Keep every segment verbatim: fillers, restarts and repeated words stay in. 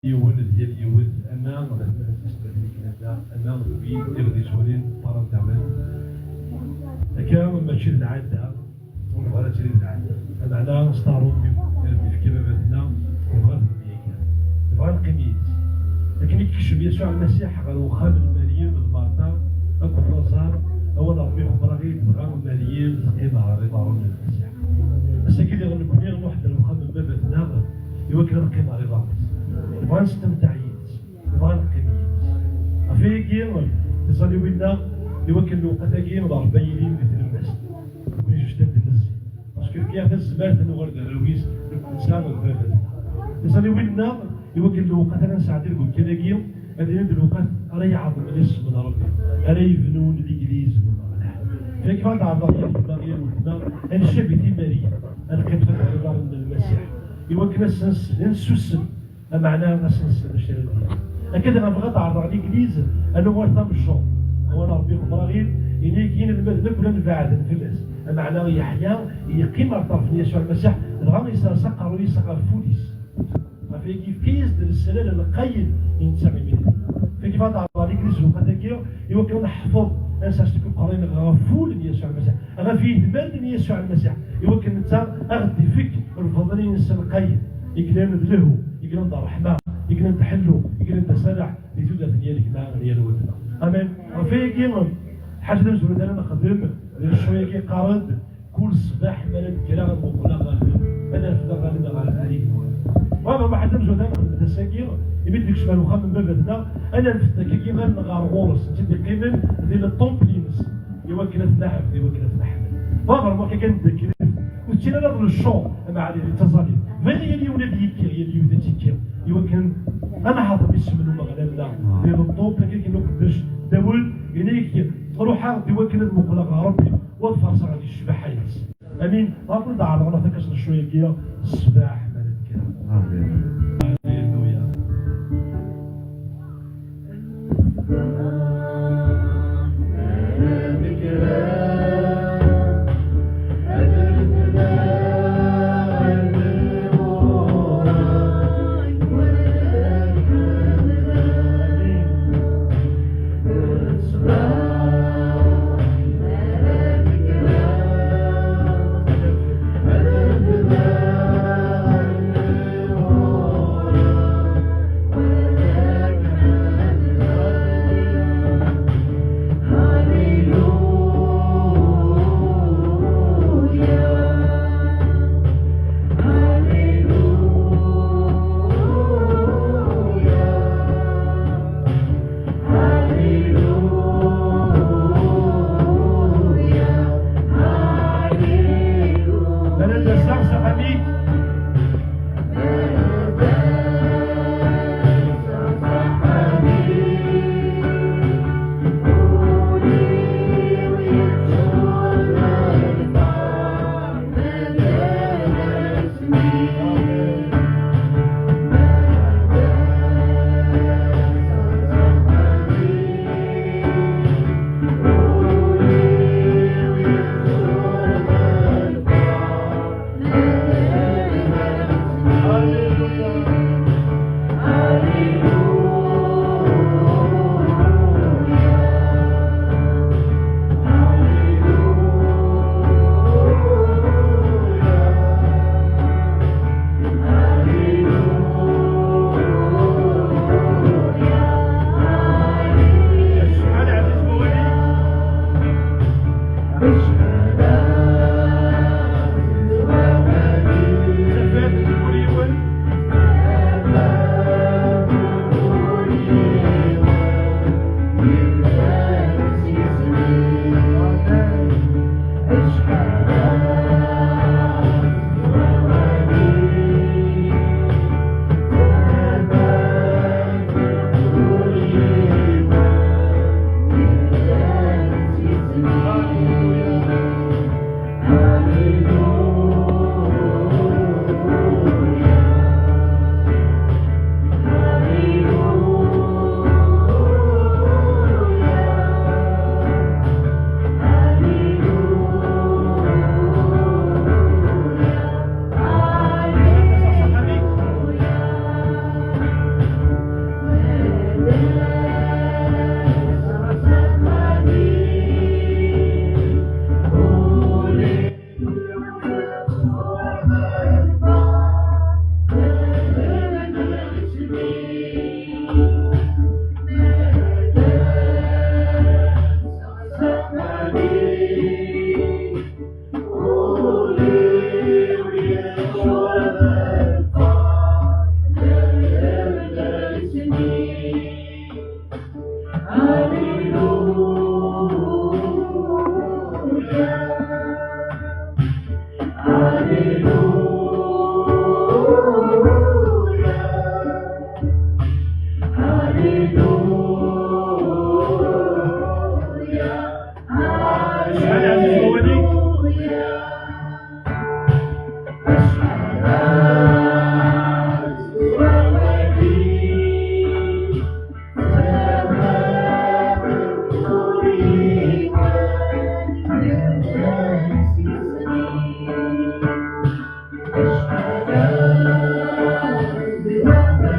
yiwen d yal yiwet, ama d atmaten-is n At Miklada, ama d wid i ɣ-d-yettwalin parent-awen. Akka mačči d lɛada, ur nebɣi ara ad tili d lɛada. Ameɛna s taṛummi i ɣ-d-yefka baba-tneɣ, nebɣa ad t-neg yakan. Nebɣa ad neqqim yid-s. Akken i yekcem Yasuɛ Lmasiḥ ɣer uxxam n Meryem d Marta akked Laẓar, awal n Ṛebbi ixebber-aɣ-id, dɣa Meryem teqqim ɣer iḍarren n Lmasiḥ. Ass-agi diɣen nekkni nruḥ-d ɣer uxxam n baba-tneɣ, iwakken ad neqqim ɣer iḍarren-is. Nebɣa ad nestemteɛ yid-s, nebɣa ad neqqim yid-s. Ɣef wayagi, tiẓalliwin-nneɣ, iwakken lewqat-agi d Ṛebbi ad yilin di tlemmast. Nekkni juste ad d-nezzi. Parce que fkiɣ tazmert ad nuɣal d arraw-is, nekkni d baba-tneɣ. Tiẓalliwin-nneɣ, iwakken lewqat ara nesɛeddi deg umkan-agi, ad ilin d lewqat ara iɛeḍmen isem n Ṛebbi, ara yebnun legliz n Umeɣlal. Fek ma d-ɛerḍeɣ yal gma, yal weltma, ad ncabi timarin, ad neqqim ɣer iḍarren n Lmasiḥ, iwakken ad s-ness-, ad nessusem, ameɛna ad s-ness-, d acu ara d-yini. Akka diɣen bɣiɣ ad ɛerḍeɣ legliz, ad nuɣal tameccuṛt. Awal n Ṛebbi ixebber-aɣ-id, ini-ak yinelmaden akk llan beɛden fell-as. Ameɛna Yeḥya yeqqim ɣer ṭṭerf n Yasuɛ Lmasiḥ, dɣa yessers aqerruy-is ɣef wul-is. Ɣef wayagi yefka-yas-d leslal lqayen i netta imir-nni. Fek ma d-ɛerḍeɣ legliz lewqat-agi, iwakken ad neḥfeḍ, ad nesers akk uqerruy-nneɣ ɣef wul n Yasuɛ Lmasiḥ, ɣef yidmaren n Yasuɛ Lmasiḥ, iwakken netta ad ɣ-d-ifek lfeḍl-ines lqayen, i yellan d lehhu, i yellan d ṛṛeḥma, i yellan d ḥellu, i yellan d asalaḥ di tudert n yal gma, n yal weltma. Amen. Ɣef wayagi, ḥaǧa tamezwarut ara nexdem di lecɣal-agi, qqaren-d: Kul ṣṣbeḥ mi ara d-kkreɣ ad muqleɣ ɣer, ad refdeɣ ɣer, ɣer, ɣer igenwan. Wa, ma ḥaǧa tamezwarut ara nexdem d ass-agi, imi d-nekcem ɣer uxxam n baba-tneɣ, ad nerfed akkagi ɣer, ɣer ɣur-s, netta d-iqqimen di le temple-ines, iwakken ad t-neɛbed, iwakken ad t-neḥmed. Wa, vraiment, akka kan d akken ur ttili ara d lecɣal, a Maɛli, d taẓallit. Bɣiɣ yal yiwen ad yekki, yal yiwet ad tekki, iwakken ad nɛeḍḍem isem n Umeɣlal-nneɣ di le temple, akka kan uqeddac Dawed, yenna-yak: Ruḥeɣ-d iwakken ad muqleɣ ɣer Ṛebbi, u ad farṣeɣ di ccbaḥa-ines. Amin. Ɣef ur d-ɛerḍeɣ ara takast n ccwaya-agi, ṣṣbeḥ ma d-kkreɣ. Amin. Aleluya.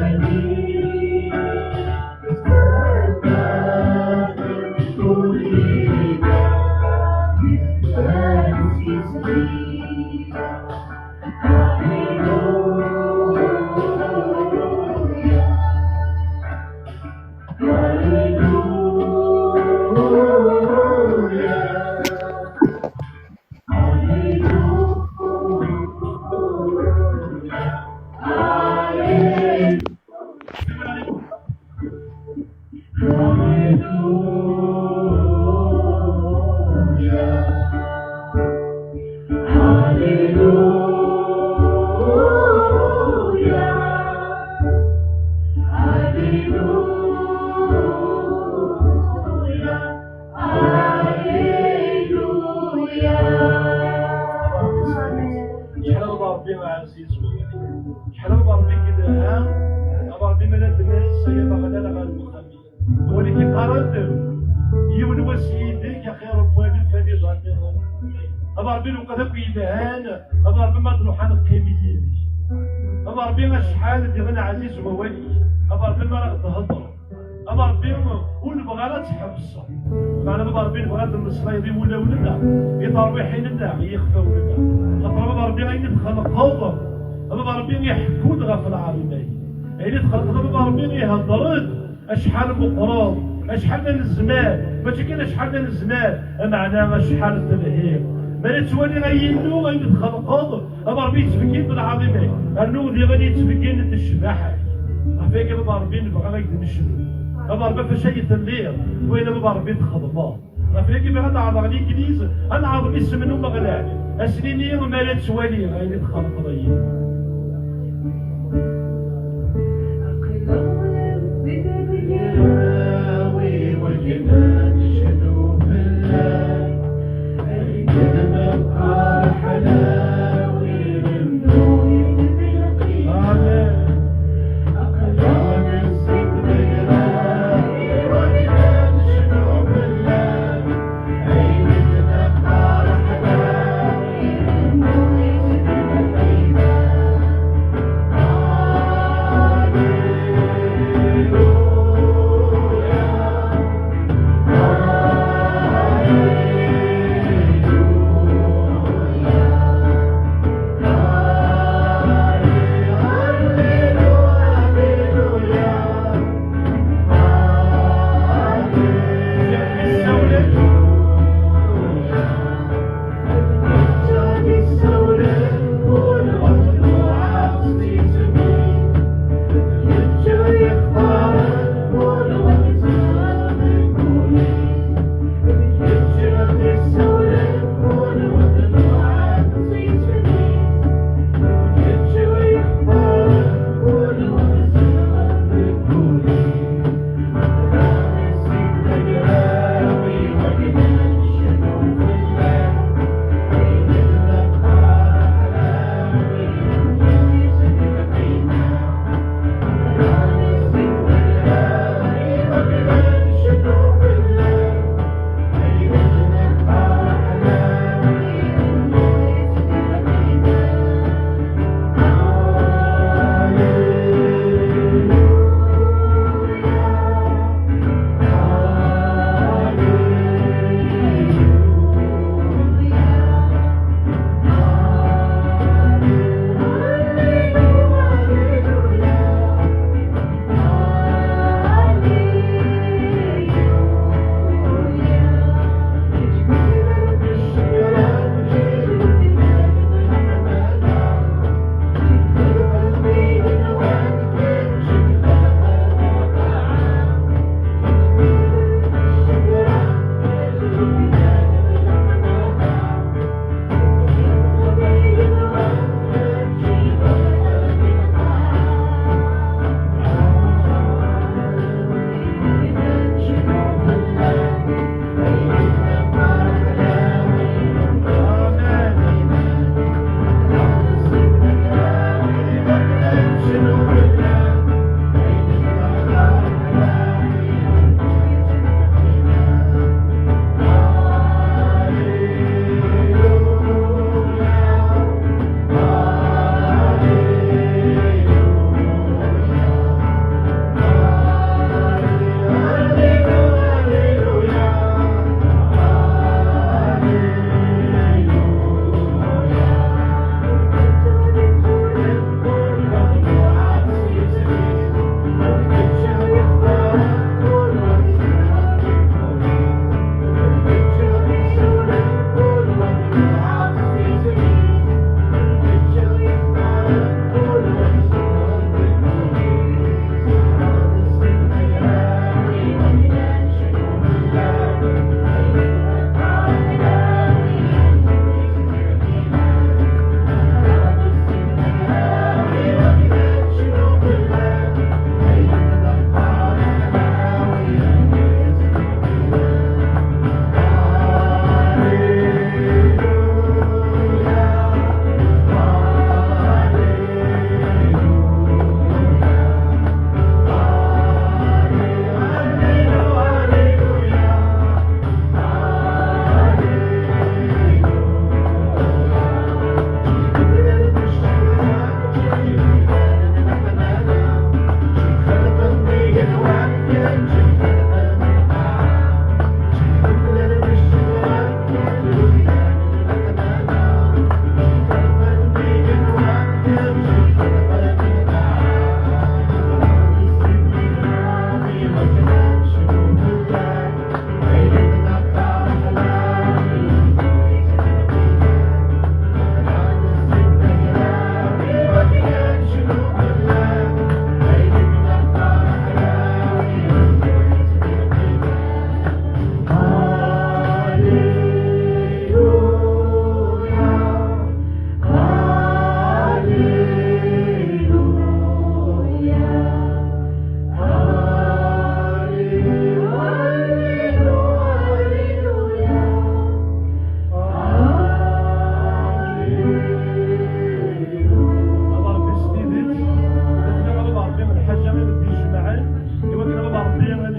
Amen. Şḥal a Ṛebbi ɛziz, şḥal a Ṛebbi yelha, a Ṛebbi ma la d-nnes ay Ameɣlal ɣer uxxam-ik. Wali k-iqqaren-d, yiwen wass yid-k axir n walef ad iẓer nniḍen. A Ṛebbi lewqat akk yelhan, a Ṛebbi ma d-nruḥ ad neqqim yid-k. A Ṛebbi acḥal diɣen ɛziz wawal-ik, a Ṛebbi ma ara ɣ-d-thedreḍ. A Ṛebbi, ur nebɣa ara ad tḥebseḍ. Meɛna, a Ṛebbi, nebɣa ad d-nmeslayeḍ i wulawen-nneɣ, i terwiḥin-nneɣ, i yixfawen-nneɣ. Xaṭer, a Ṛebbi, ayen i txelqeḍ, a Ṛebbi, iḥekku-d ɣef lɛaḍima-k. Ayen i txelqeḍ, a Ṛebbi, ihedder-d acḥal meqqreḍ, acḥal d anezmar, mačči kan acḥal d anezmar, ameɛna acḥal telhiḍ. Mi ara ttwaliɣ, ay Illu, ayen i txelqeḍ, a Ṛebbi yettbeggin-d lɛaḍima-k, rnu diɣen yettbeggin-d ccbaḥa-k. Ɣef wagi, a Ṛebbi, nebɣa ad k-d-necnu. A Ṛebbi, ɣef wacu ay telliḍ, wayen a Ṛebbi txedmeḍ. Ɣef wagi, bɣiɣ ad ɛerḍeɣ Legliz, ad nɛerḍ isem n Umeɣlal, ad s-nini mi ara ttwaliɣ ayen i txelqeḍ-iyi.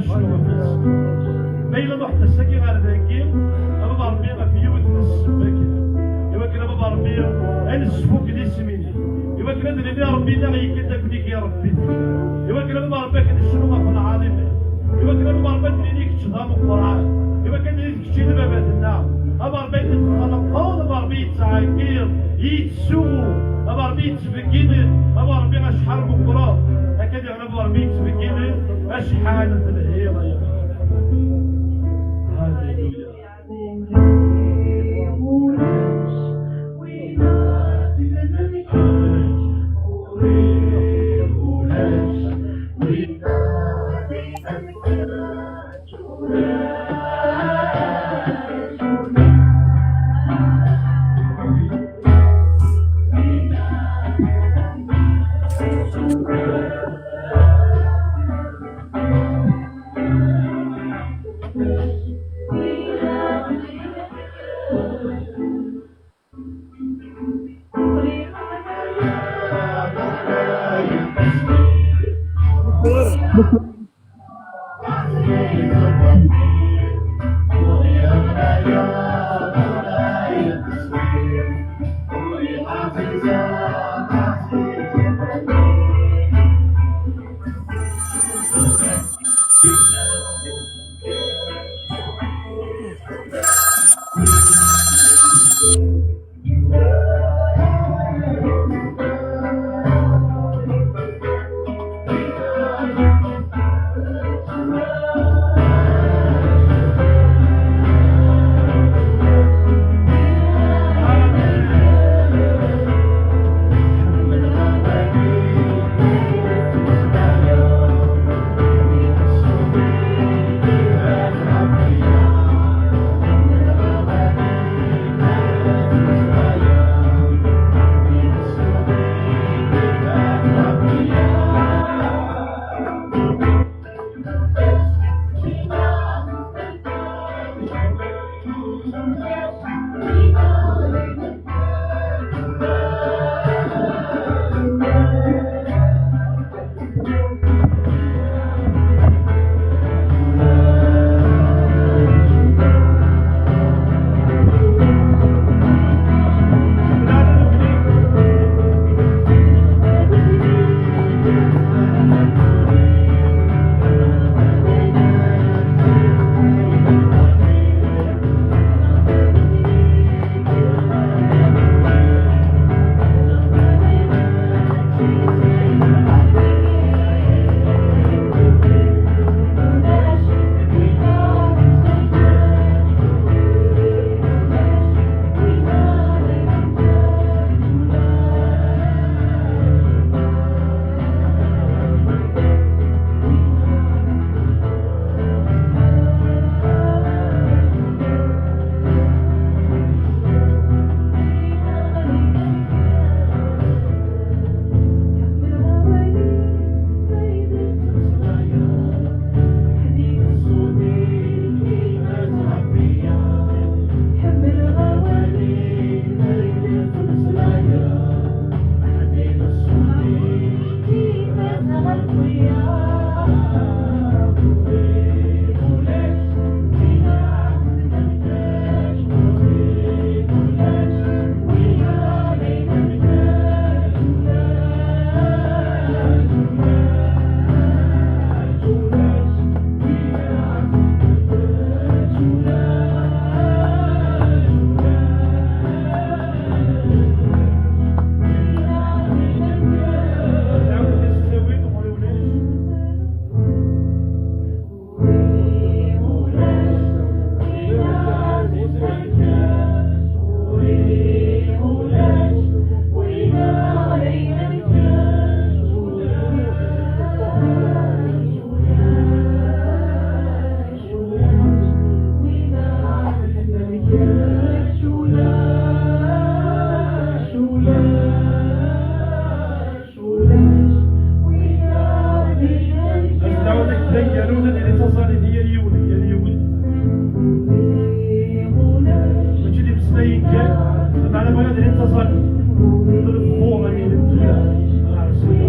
Ma yella Muḥend ass-agi ɣer dagi, a Baba Ṛebbi, ɣef yiwet n ssebba kan, iwakken a Baba Ṛebbi ad nesfugel isem-nni, iwakken ad nini Ṛebbi-nneɣ yekkat akk nnig i Ṛebbi, iwakken a Baba Ṛebbi ad nesru ɣef lɛaḍima, iwakken a Baba Ṛebbi ad nini kečč d ameqqran, iwakken ad nini kečč d baba-tneɣ, a Baba Ṛebbi ad nini txelqeḍ, a Baba Ṛebbi yettɛeggiḍ, yettsuɣu, a Baba Ṛebbi yettbegginen, a Baba Ṛebbi acḥal meqqreḍ, akka diɣen a Baba Ṛebbi yettbegginen, acḥal telhiḍ ay Ṛebbi. Halleluya. Ad d-nɛawed akken d aneggaru, ad d-nini d taẓallit i yal yiwen, i yal yiwen. Mačči d imeslayen kan, meɛna bɣiɣ ad d-nini d taẓallit. D lefxur, ay d tura. Ah, Sidi.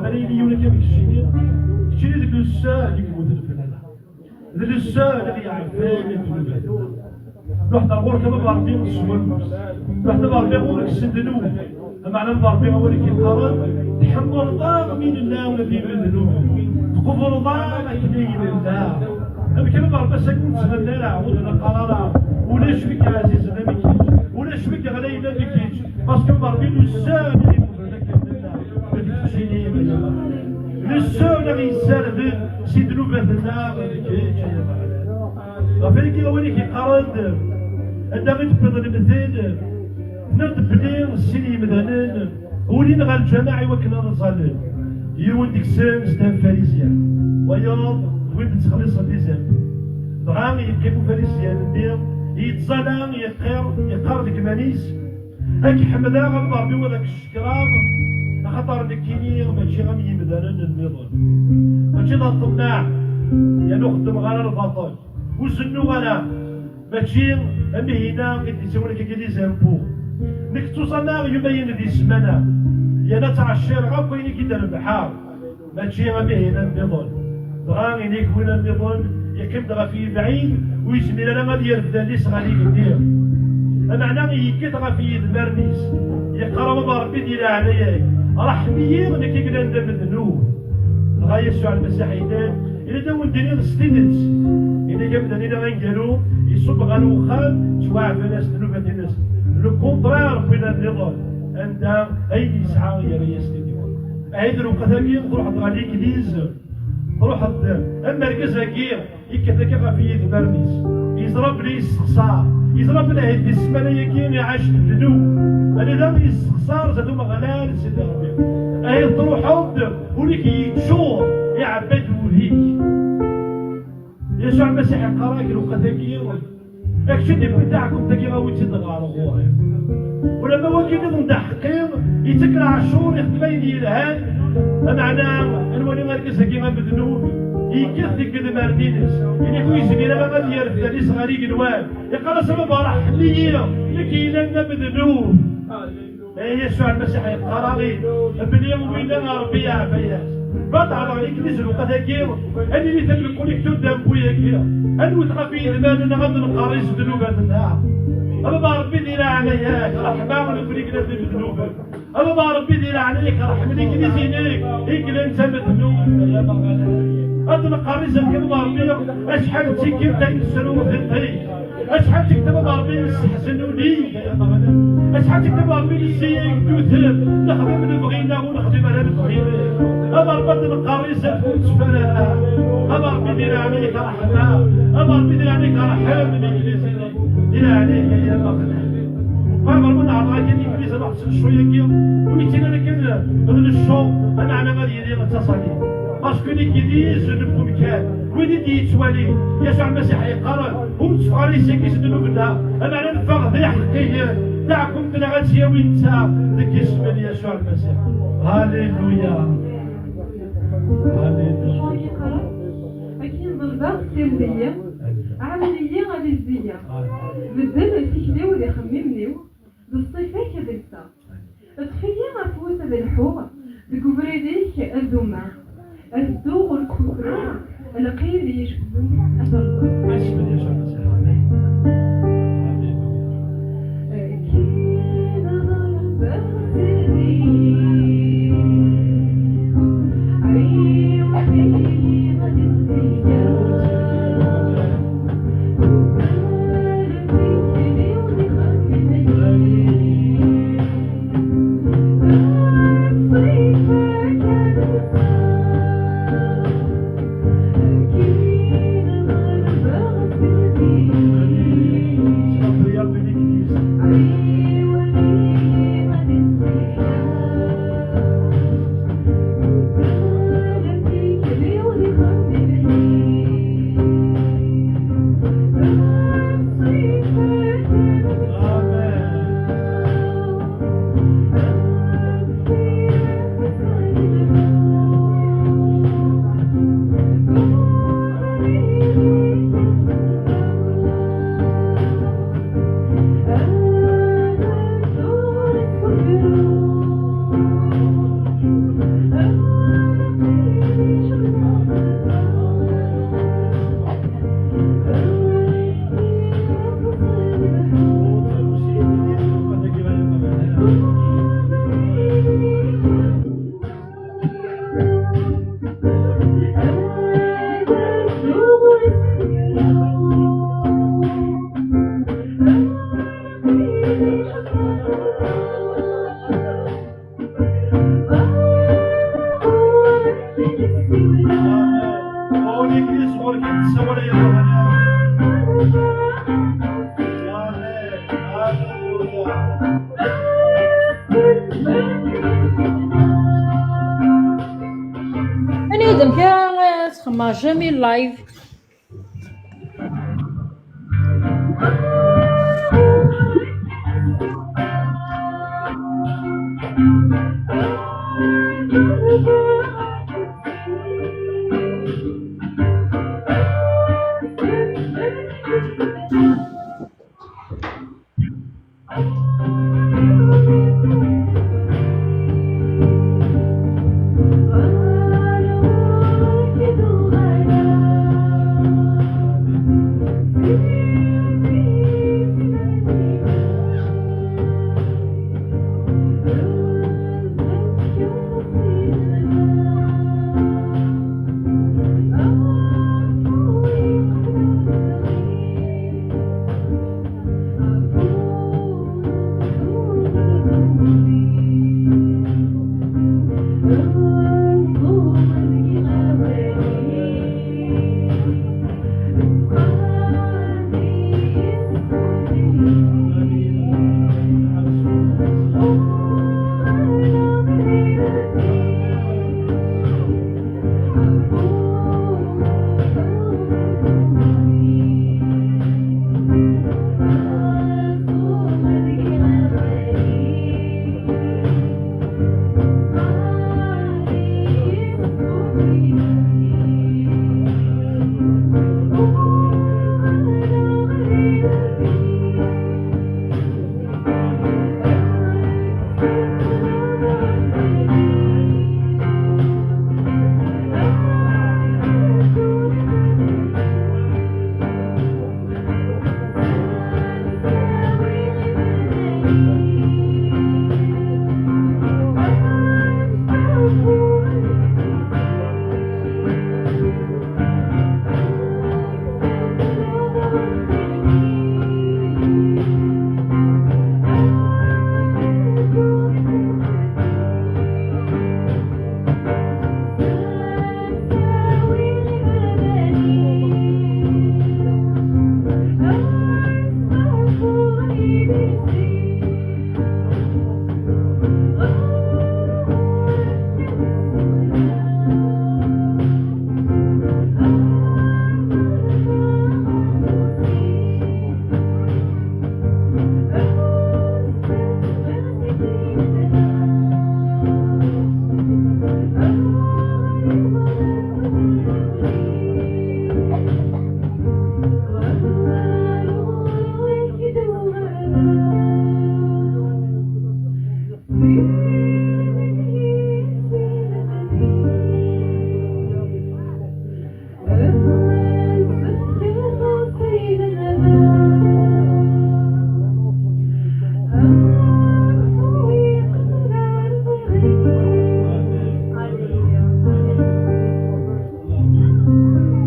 Ara yili yiwen akka deg ccini, keččini d le seul i yemmuten fell-aneɣ. D le seul i ɣ-yeɛfan i ddnubat. Ruḥ ar ɣur-k a baba Ṛebbi s wammus. Ruḥ a baba Ṛebbi ɣur-k s ddnub. Ameɛna a baba Ṛebbi awal-ik yeqqaren, tḥemmleḍ-aɣ mi nella d imednuben. Tqubleḍ-aɣ akken ay nella. Amek a baba Ṛebbi ass-agi ur nettɣenni ara, ur neqqar ara, ulac wi yeɛzizen am kečč, ulac wi yeɣlayen am kečč. Parce que a baba Ṛebbi le seul i yemmuten akken nella. Le seul i ɣ-yessarden si ddnubat-nneɣ d kečč, ay Ameɣlal. Ɣef wayagi awal-ik yeqqar-d, anda i d-wwiḍen lemtel, nnan-d belli sin yemdanen ulin ɣer lǧameɛ i wakken ad ẓẓallen. Yiwen deg-sen sdan Farizyan, wayeḍ win d-ttxelliṣen di zzerb. Dɣa yeqqim Ufarizyan-nni yettẓalla, yeqqar, yeqqar deg iman-is, ad k-ḥemdeɣ a Ṛebbi, ad k-cekkreɣ, axaṭer nekkini mačči am yimdanen nniḍen. Mačči d aṭemmaɛ, yerna ur xeddmeɣ ara lbaṭel, ur zennuɣ ara. Mačči am ihina i d-yettawin akka les impôts. Nekk ttuẓallaɣ yumayen di ssmana, yerna ttɛeccireɣ akk ayen i k-id-rebḥeɣ. Mačči am ihina nniḍen. Dɣa inik win nniḍen yeqqim-d ɣef yibɛid, ur yezmir ara ad yerfed allen-is ɣer igenni. Ameɛna yekkat ɣef yidmaren-is, yeqqar: "A Ṛebbi, di leɛnaya-k, ṛeḥm-iyi, nekk i yellan d amednub." Dɣa Yasuɛ Lmasiḥ yenna-d: "Ini-d ad wen-d-iniɣ s tidet, ini-k amdan-ina aneggaru iṣubb ɣer uxxam, ttwaɛfan-as ddnubat-ines." Le contraire n winna nniḍen, anda ayen yesɛa yerra-yas-t-id. Ɛid lewqat-agi, truḥeḍ ɣer legliz, truḥeḍ am wergaz-agi, yekkat akka ɣef yidmaren-is. Yeẓra belli yessexṣar. Yeẓra belli ahat di ssmana-agi iɛac ddnub. Anida yessexṣar zdat Umeɣlal Sidi Ṛebbi. Ahat truḥeḍ, ul-ik yeččur, iɛebba-d wul-ik. Yasuɛ Lmasiḥ yeqqar-ak lewqat-agi: "A kečč i d-yewwin taɛkemt-agi, awi-tt-id ɣer ɣur-i." Ulamma wagi nniḍen d aḥeqqi, yettak lɛacur, ixdem ayen yelhan. Ameɛna, ad nwali argaz-agi amednub, yekkat deg idmaren-ines, ini ur yezmir ara ad yerfed allen-is ɣer igenwan. Yeqqar-as: "A Baba, ṛeḥm-iyi, nekk yellan d amednub." Ay Yasuɛ Lmasiḥ yeqqar-aɣ-id belli winna Ṛebbi yeɛfa-yas. Bad ɛreɣ legliz lewqat-agi, ad nili tam le collecteur d'impôts-agi, ad nwet ɣef yidmaren-nneɣ, ad nqerri s ddnubat-nneɣ. A Baba Ṛebbi, di leɛnaya-k, ṛeḥma ɣef legliz n ddnubat. A Baba Ṛebbi, di leɛnaya-k, ṛeḥm legliz-inek i yellan d tamednubt, ya Ameɣlal. Ad nqerri zdat-k, a Baba Ṛebbi, acḥal d tikkelt ay nessru tiṭ-ik. Acḥal d tikkelt a Baba Ṛebbi nesseḥzen ul-ik, ay Ameɣlal. Acḥal d tikkelt a Baba Ṛebbi nessi ay ddutem, nexdem lebɣi-nneɣ ur nexdem ara lebɣi-inek. A Baba Ṛebbi, ad nqerri zdat-k ur nettfal ara. A Baba Ṛebbi, di leɛnaya-k ṛeḥma. A Baba Ṛebbi, di leɛnaya-k ṛḥem legliz-inek. Di leɛnaya-k ay Ameɣlal. Baba Ṛebbi, neɛreḍ akken legliz ad aɣ-tessen cwiya-agi, ur yettili ara kan d leccuq, ameɛna ad yili d taṣalit. Parce que legliz n umkan, wid i d-yettwalin, Yasuɛ Lmasiḥ yeqqar: "Ur netteffeɣ ara i ssaki s ddnub-nneɣ, ameɛna neffeɣ d iḥeqqiyen, taɛkemt-nneɣ ad tt-yawi netta deg yisem n Yasuɛ Lmasiḥ." Halleluya. Halleluya. Akken ḍelbeɣ, ssired-iyi, ɛawen-iyi ad izdigeɣ. Beddel tikli-w d ixemmimen-iw, d ṣṣifa-k ad lseɣ. Ṭṭef-iyi afus ad lḥuɣ, deg ubrid-ik ad dumeɣ. Ad dduɣ ur ttkukruɣ, lqid yecben ad ḍelbeɣ. Amen. Amen. Ur k-id-tessawal ay Ameɣlal. Amen. Hallelujah. Anida amek ara txemmeɣ jamais live.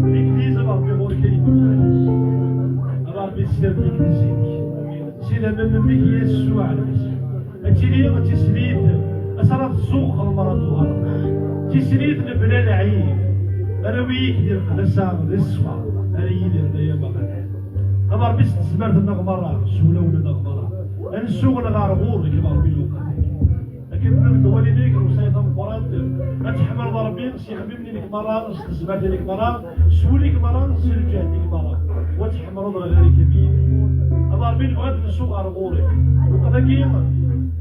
L'église, a Ṛebbi, ɣur-k ay d-nniɣ. A Ṛebbi, tessired l'église-inek. Si laman n mmi-k Yasuɛ Lmasiḥ. Ad tili d tislit, ass ara tzuxxeḍ mi ara d-tuɣaleḍ. Tislit mebla lɛib. Arraw-ik di leqdasa, di ṣṣfa, ara yidir d aya Ameɣlal. A Ṛebbi, s tezmert-nneɣ merra, s wulawen-nneɣ merra, ad nsuɣel ɣer ɣur-k, a Ṛebbi, lewqat-agi. Akken nella deg wawal-inek, lewṣayat tameqqrant, ad tḥemmleḍ Ṛebbi s yixemmimen-inek merra, s tezmert-inek merra, s wul-ik merra, s lǧehd-ik merra, u ad tḥemmleḍ lɣir-ik am yid-k. A Ṛebbi, nebɣa ad nsuɣ ɣer ɣur-k. Lweqt-agi,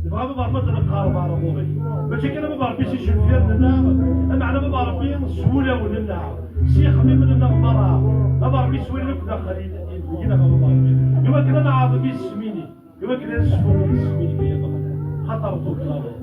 nebɣa a Ṛebbi ad nqerreb ɣer ɣur-k. Mačči kan a Ṛebbi s icenfiren-nneɣ, ameɛna a Ṛebbi s wulawen-nneɣ, s yixemmimen-nneɣ merra. A Ṛebbi, s wayen akk daxel i, i, i, i, a Ṛebbi. Iwakken ad neɛḍem isem-inek. Iwakken ad nesfurru isem-inek, ay Ameɣlal, xaṭer tuklaleḍ.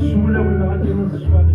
S wulawen-nneɣ akken ad nṣeffer,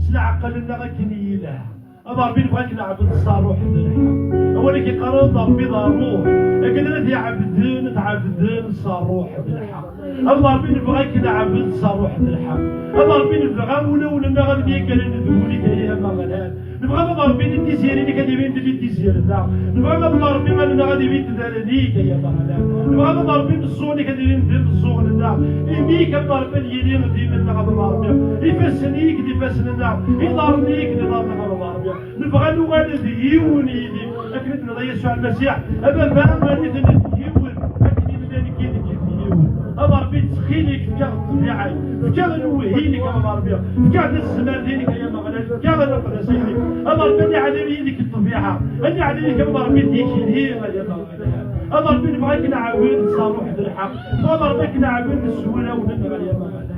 s leɛqel-nneɣ akken i yelha. A Ṛebbi, nebɣa ad k-neɛbed s ṛṛuḥ d lḥeqq. Awal-ik iqqar-aɣ-d Ṛebbi d ṛṛuḥ. Akken ara t-iɛebden, ad t-ɛebden s ṛṛuḥ d lḥeqq. A Ṛebbi, nebɣa ad k-neɛbed s ṛṛuḥ d lḥeqq. A Ṛebbi, nebɣa ulawen-nneɣ ad myagalen d wul-ik, ay Ameɣlal. Nebɣa a Ṛebbi, tiziri-inek ad ilint d tiziri-nneɣ. Nebɣa a Ṛebbi, iman-nneɣ ad ilint d allen-ik, ay Ameɣlal. Nebɣa a Ṛebbi, imeẓẓuɣen-ik ad ilin d imeẓẓuɣen-nneɣ. Imi-k a Ṛebbi ad yili d imi-nneɣ a Ṛebbi. Ifassen-ik d ifassen-nneɣ. Iḍarren-ik d iḍarren-nneɣ a Ṛebbi. Nebɣa ad nuɣal d yiwen yid-i. Akken i d-yenna Yasuɛ Lmasiḥ, a Baba, err-iten d yiwen, akken i nella nekk yid-k d yiwen. A Ṛebbi, ttxil-k, efk-aɣ ṭṭbiɛa-k, efk-aɣ lwehhi-inek, a Ṛebbi, efk-aɣ tazmert-inek, ay Ameɣlal, efk-aɣ leqdasa-inek. A Ṛebbi, ad neɛdil yid-k ṭṭbiɛa, ad neɛdil yid-k, a Ṛebbi, tikli, ay Ameɣlal. A Ṛebbi, nebɣa ad k-neɛbed s ṛṛuḥ d lḥeqq, a Ṛebbi, ad k-neɛbed s wulawen-nneɣ, ay Ameɣlal.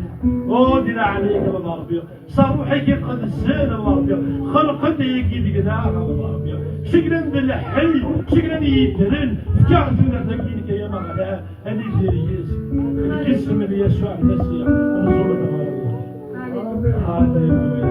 Oh, di leɛnaya-k, a Ṛebbi. S ṛṛuḥ-ik iqedsen, a Ṛebbi, xelq-d ayagi deg-neɣ, a Ṛebbi. Seglen-d lḥi, seglen yeddren, efk-aɣ tudert-agi-inek, ay Ameɣlal, ad nidir yes. Deg isem n Yasuɛ Lmasiḥ, nẓul-d ɣer Ṛebbi. Halleluya.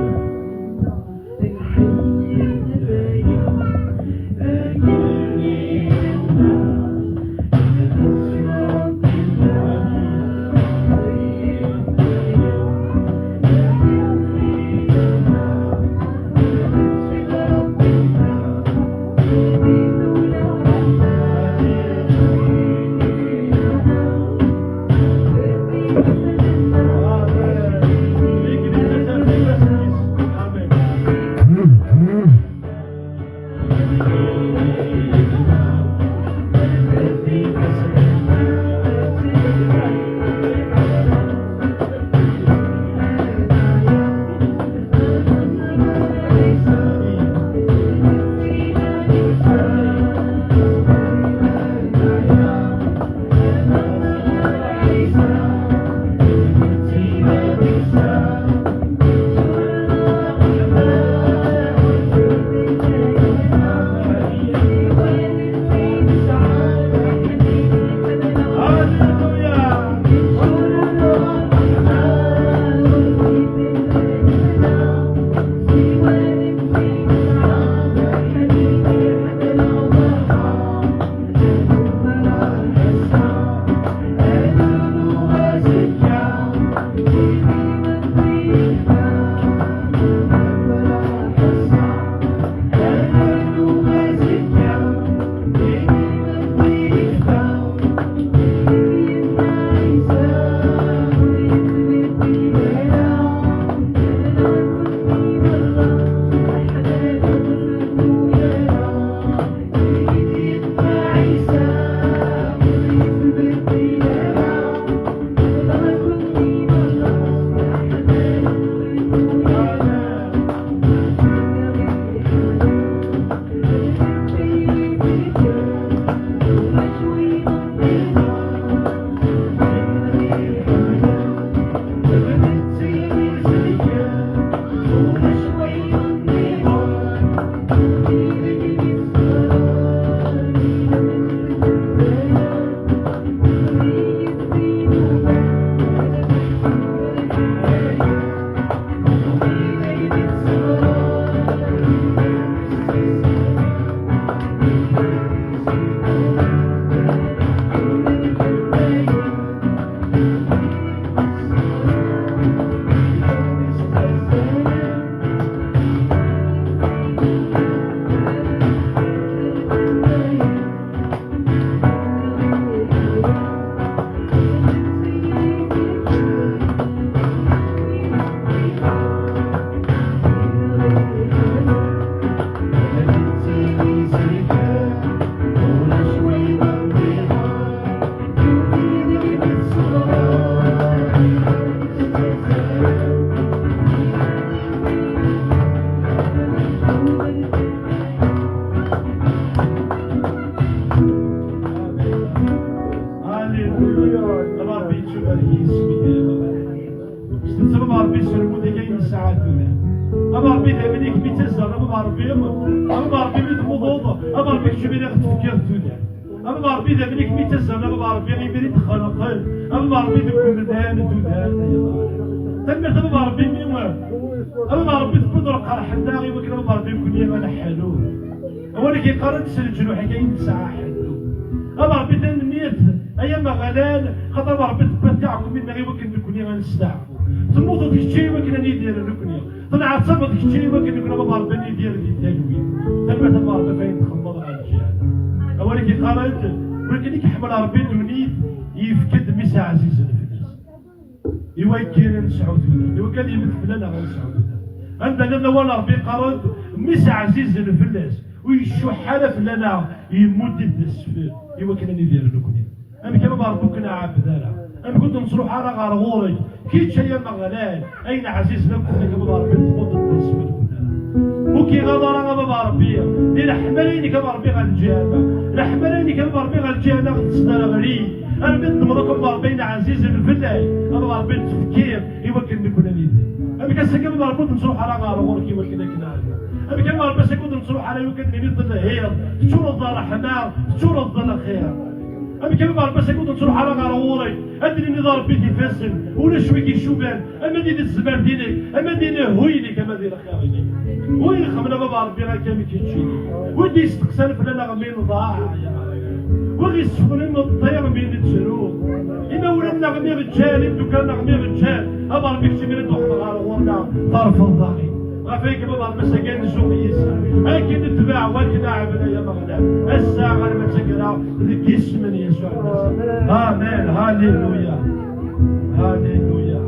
Halleluya. A Ṛebbi, yettbarek yisem-ik, a Ṛebbi. S tettreḍ Ṛebbi s lmut-ik ayen nesɛa tura. A Ṛebbi, d abrid-ik mi ttazzaleḍ, a Ṛebbi, a Ṛebbi, mi tewwḍeḍ, a Ṛebbi, kečč mi d aɣ-tefkiḍ tura. A Ṛebbi, d abrid-ik mi ttazzaleḍ, a Ṛebbi, imir i d-xelqen, a Ṛebbi, deg umdan, d udan, ay Ameɣlal. Tanemmirt a baba Ṛebbi, imi a baba Ṛebbi tewwiḍ lqerḥ-nneɣ i wakken a baba Ṛebbi nekkni ad neḥlu. Awal-ik yeqqar-d s leǧruḥ-ik ay nesɛa ḥlu. A baba Ṛebbi tanemmirt ay Ameɣlal, xaṭer a baba Ṛebbi tewwiḍ tiɛeggumin-nneɣ i wakken nekkni ad nesteɛfu. Temmuteḍ kečči i wakken ad nidir nekkni. Tenɛettabeḍ kečči i wakken nekkni a baba Ṛebbi ad nidir di talwit. Tanemmirt a baba Ṛebbi ɣef wayen txedmeḍ ɣer lǧiha. Awal-ik yeqqar-d, win akken i iḥemmel Ṛebbi ddunit, yefka-d mmi-s ɛzizen fell-as. I wakken ad nesɛu tudert, i wakken ad yemmet fell-aneɣ ad nesɛu tudert. Anda llan awal n Ṛebbi qqaren-d, mmi-s ɛzizen fell-as, ur yeccuḥ ara fell-aneɣ, yemmud-it d asfel, i wakken ad nidir nekkni. Amek a baba Ṛebbi ur k-nɛebbed ara? Amek ur d-nettruḥ ara ɣer ɣur-k? Kečč ay Ameɣlal, ayen ɛzizen akk fell-ak a baba Ṛebbi, temmud-it d asfel fell-aneɣ. Ur k-iɣaḍ ara a baba Ṛebbi, di leḥmala-inek a baba Ṛebbi ɣer lǧiha-nneɣ. Leḥmala-inek a baba Ṛebbi ɣer lǧiha-nneɣ ur tesderɣel-it. Armi tdemmreḍ a baba Ṛebbi ayen ɛzizen fell-ak, a baba Ṛebbi tefkiḍ i wakken nekkni ad nidir. Amek ass-agi a baba Ṛebbi ur d-nettruḥ ara ɣer ɣur-k i wakken ad k-nɛebbed? Amek a baba Ṛebbi ass-agi ur d-nettruḥ ara i wakken ad nini telhiḍ, teččureḍ d ṛṛeḥma, teččureḍ d lxir? Amek a baba Ṛebbi ass-agi ur d-nettruḥ ara ɣer ɣur-k ad d-nini d Ṛebbi d ifassen, ulac wi k-icuban, ama di tezmert-inek, ama di lehhu-inek, ama di lxir-inek. Ur ixemmen a baba Ṛebbi akka am keččini. Wi d-yesteqsan fell-aneɣ mi nḍaɛ, wi ɣ-yessefɣen imeṭṭi mi nettru. Imawlan-nneɣ mi ɣ-ǧǧan, imeddukal-nneɣ mi ɣ-ǧǧan, a baba Ṛebbi kečč mi d-truḥeḍ ɣer ɣur-neɣ, terfeḍ daɣen. Ɣef akken a baba Ṛebbi ass-agi ad nzuxx yis-m, ad k-netbeɛ, ad k-neɛbed ay Ameɣlal. Ass-a arma d taggara, deg yisem n Yasuɛ Lmasiḥ. Amen. Hallelujah. Hallelujah.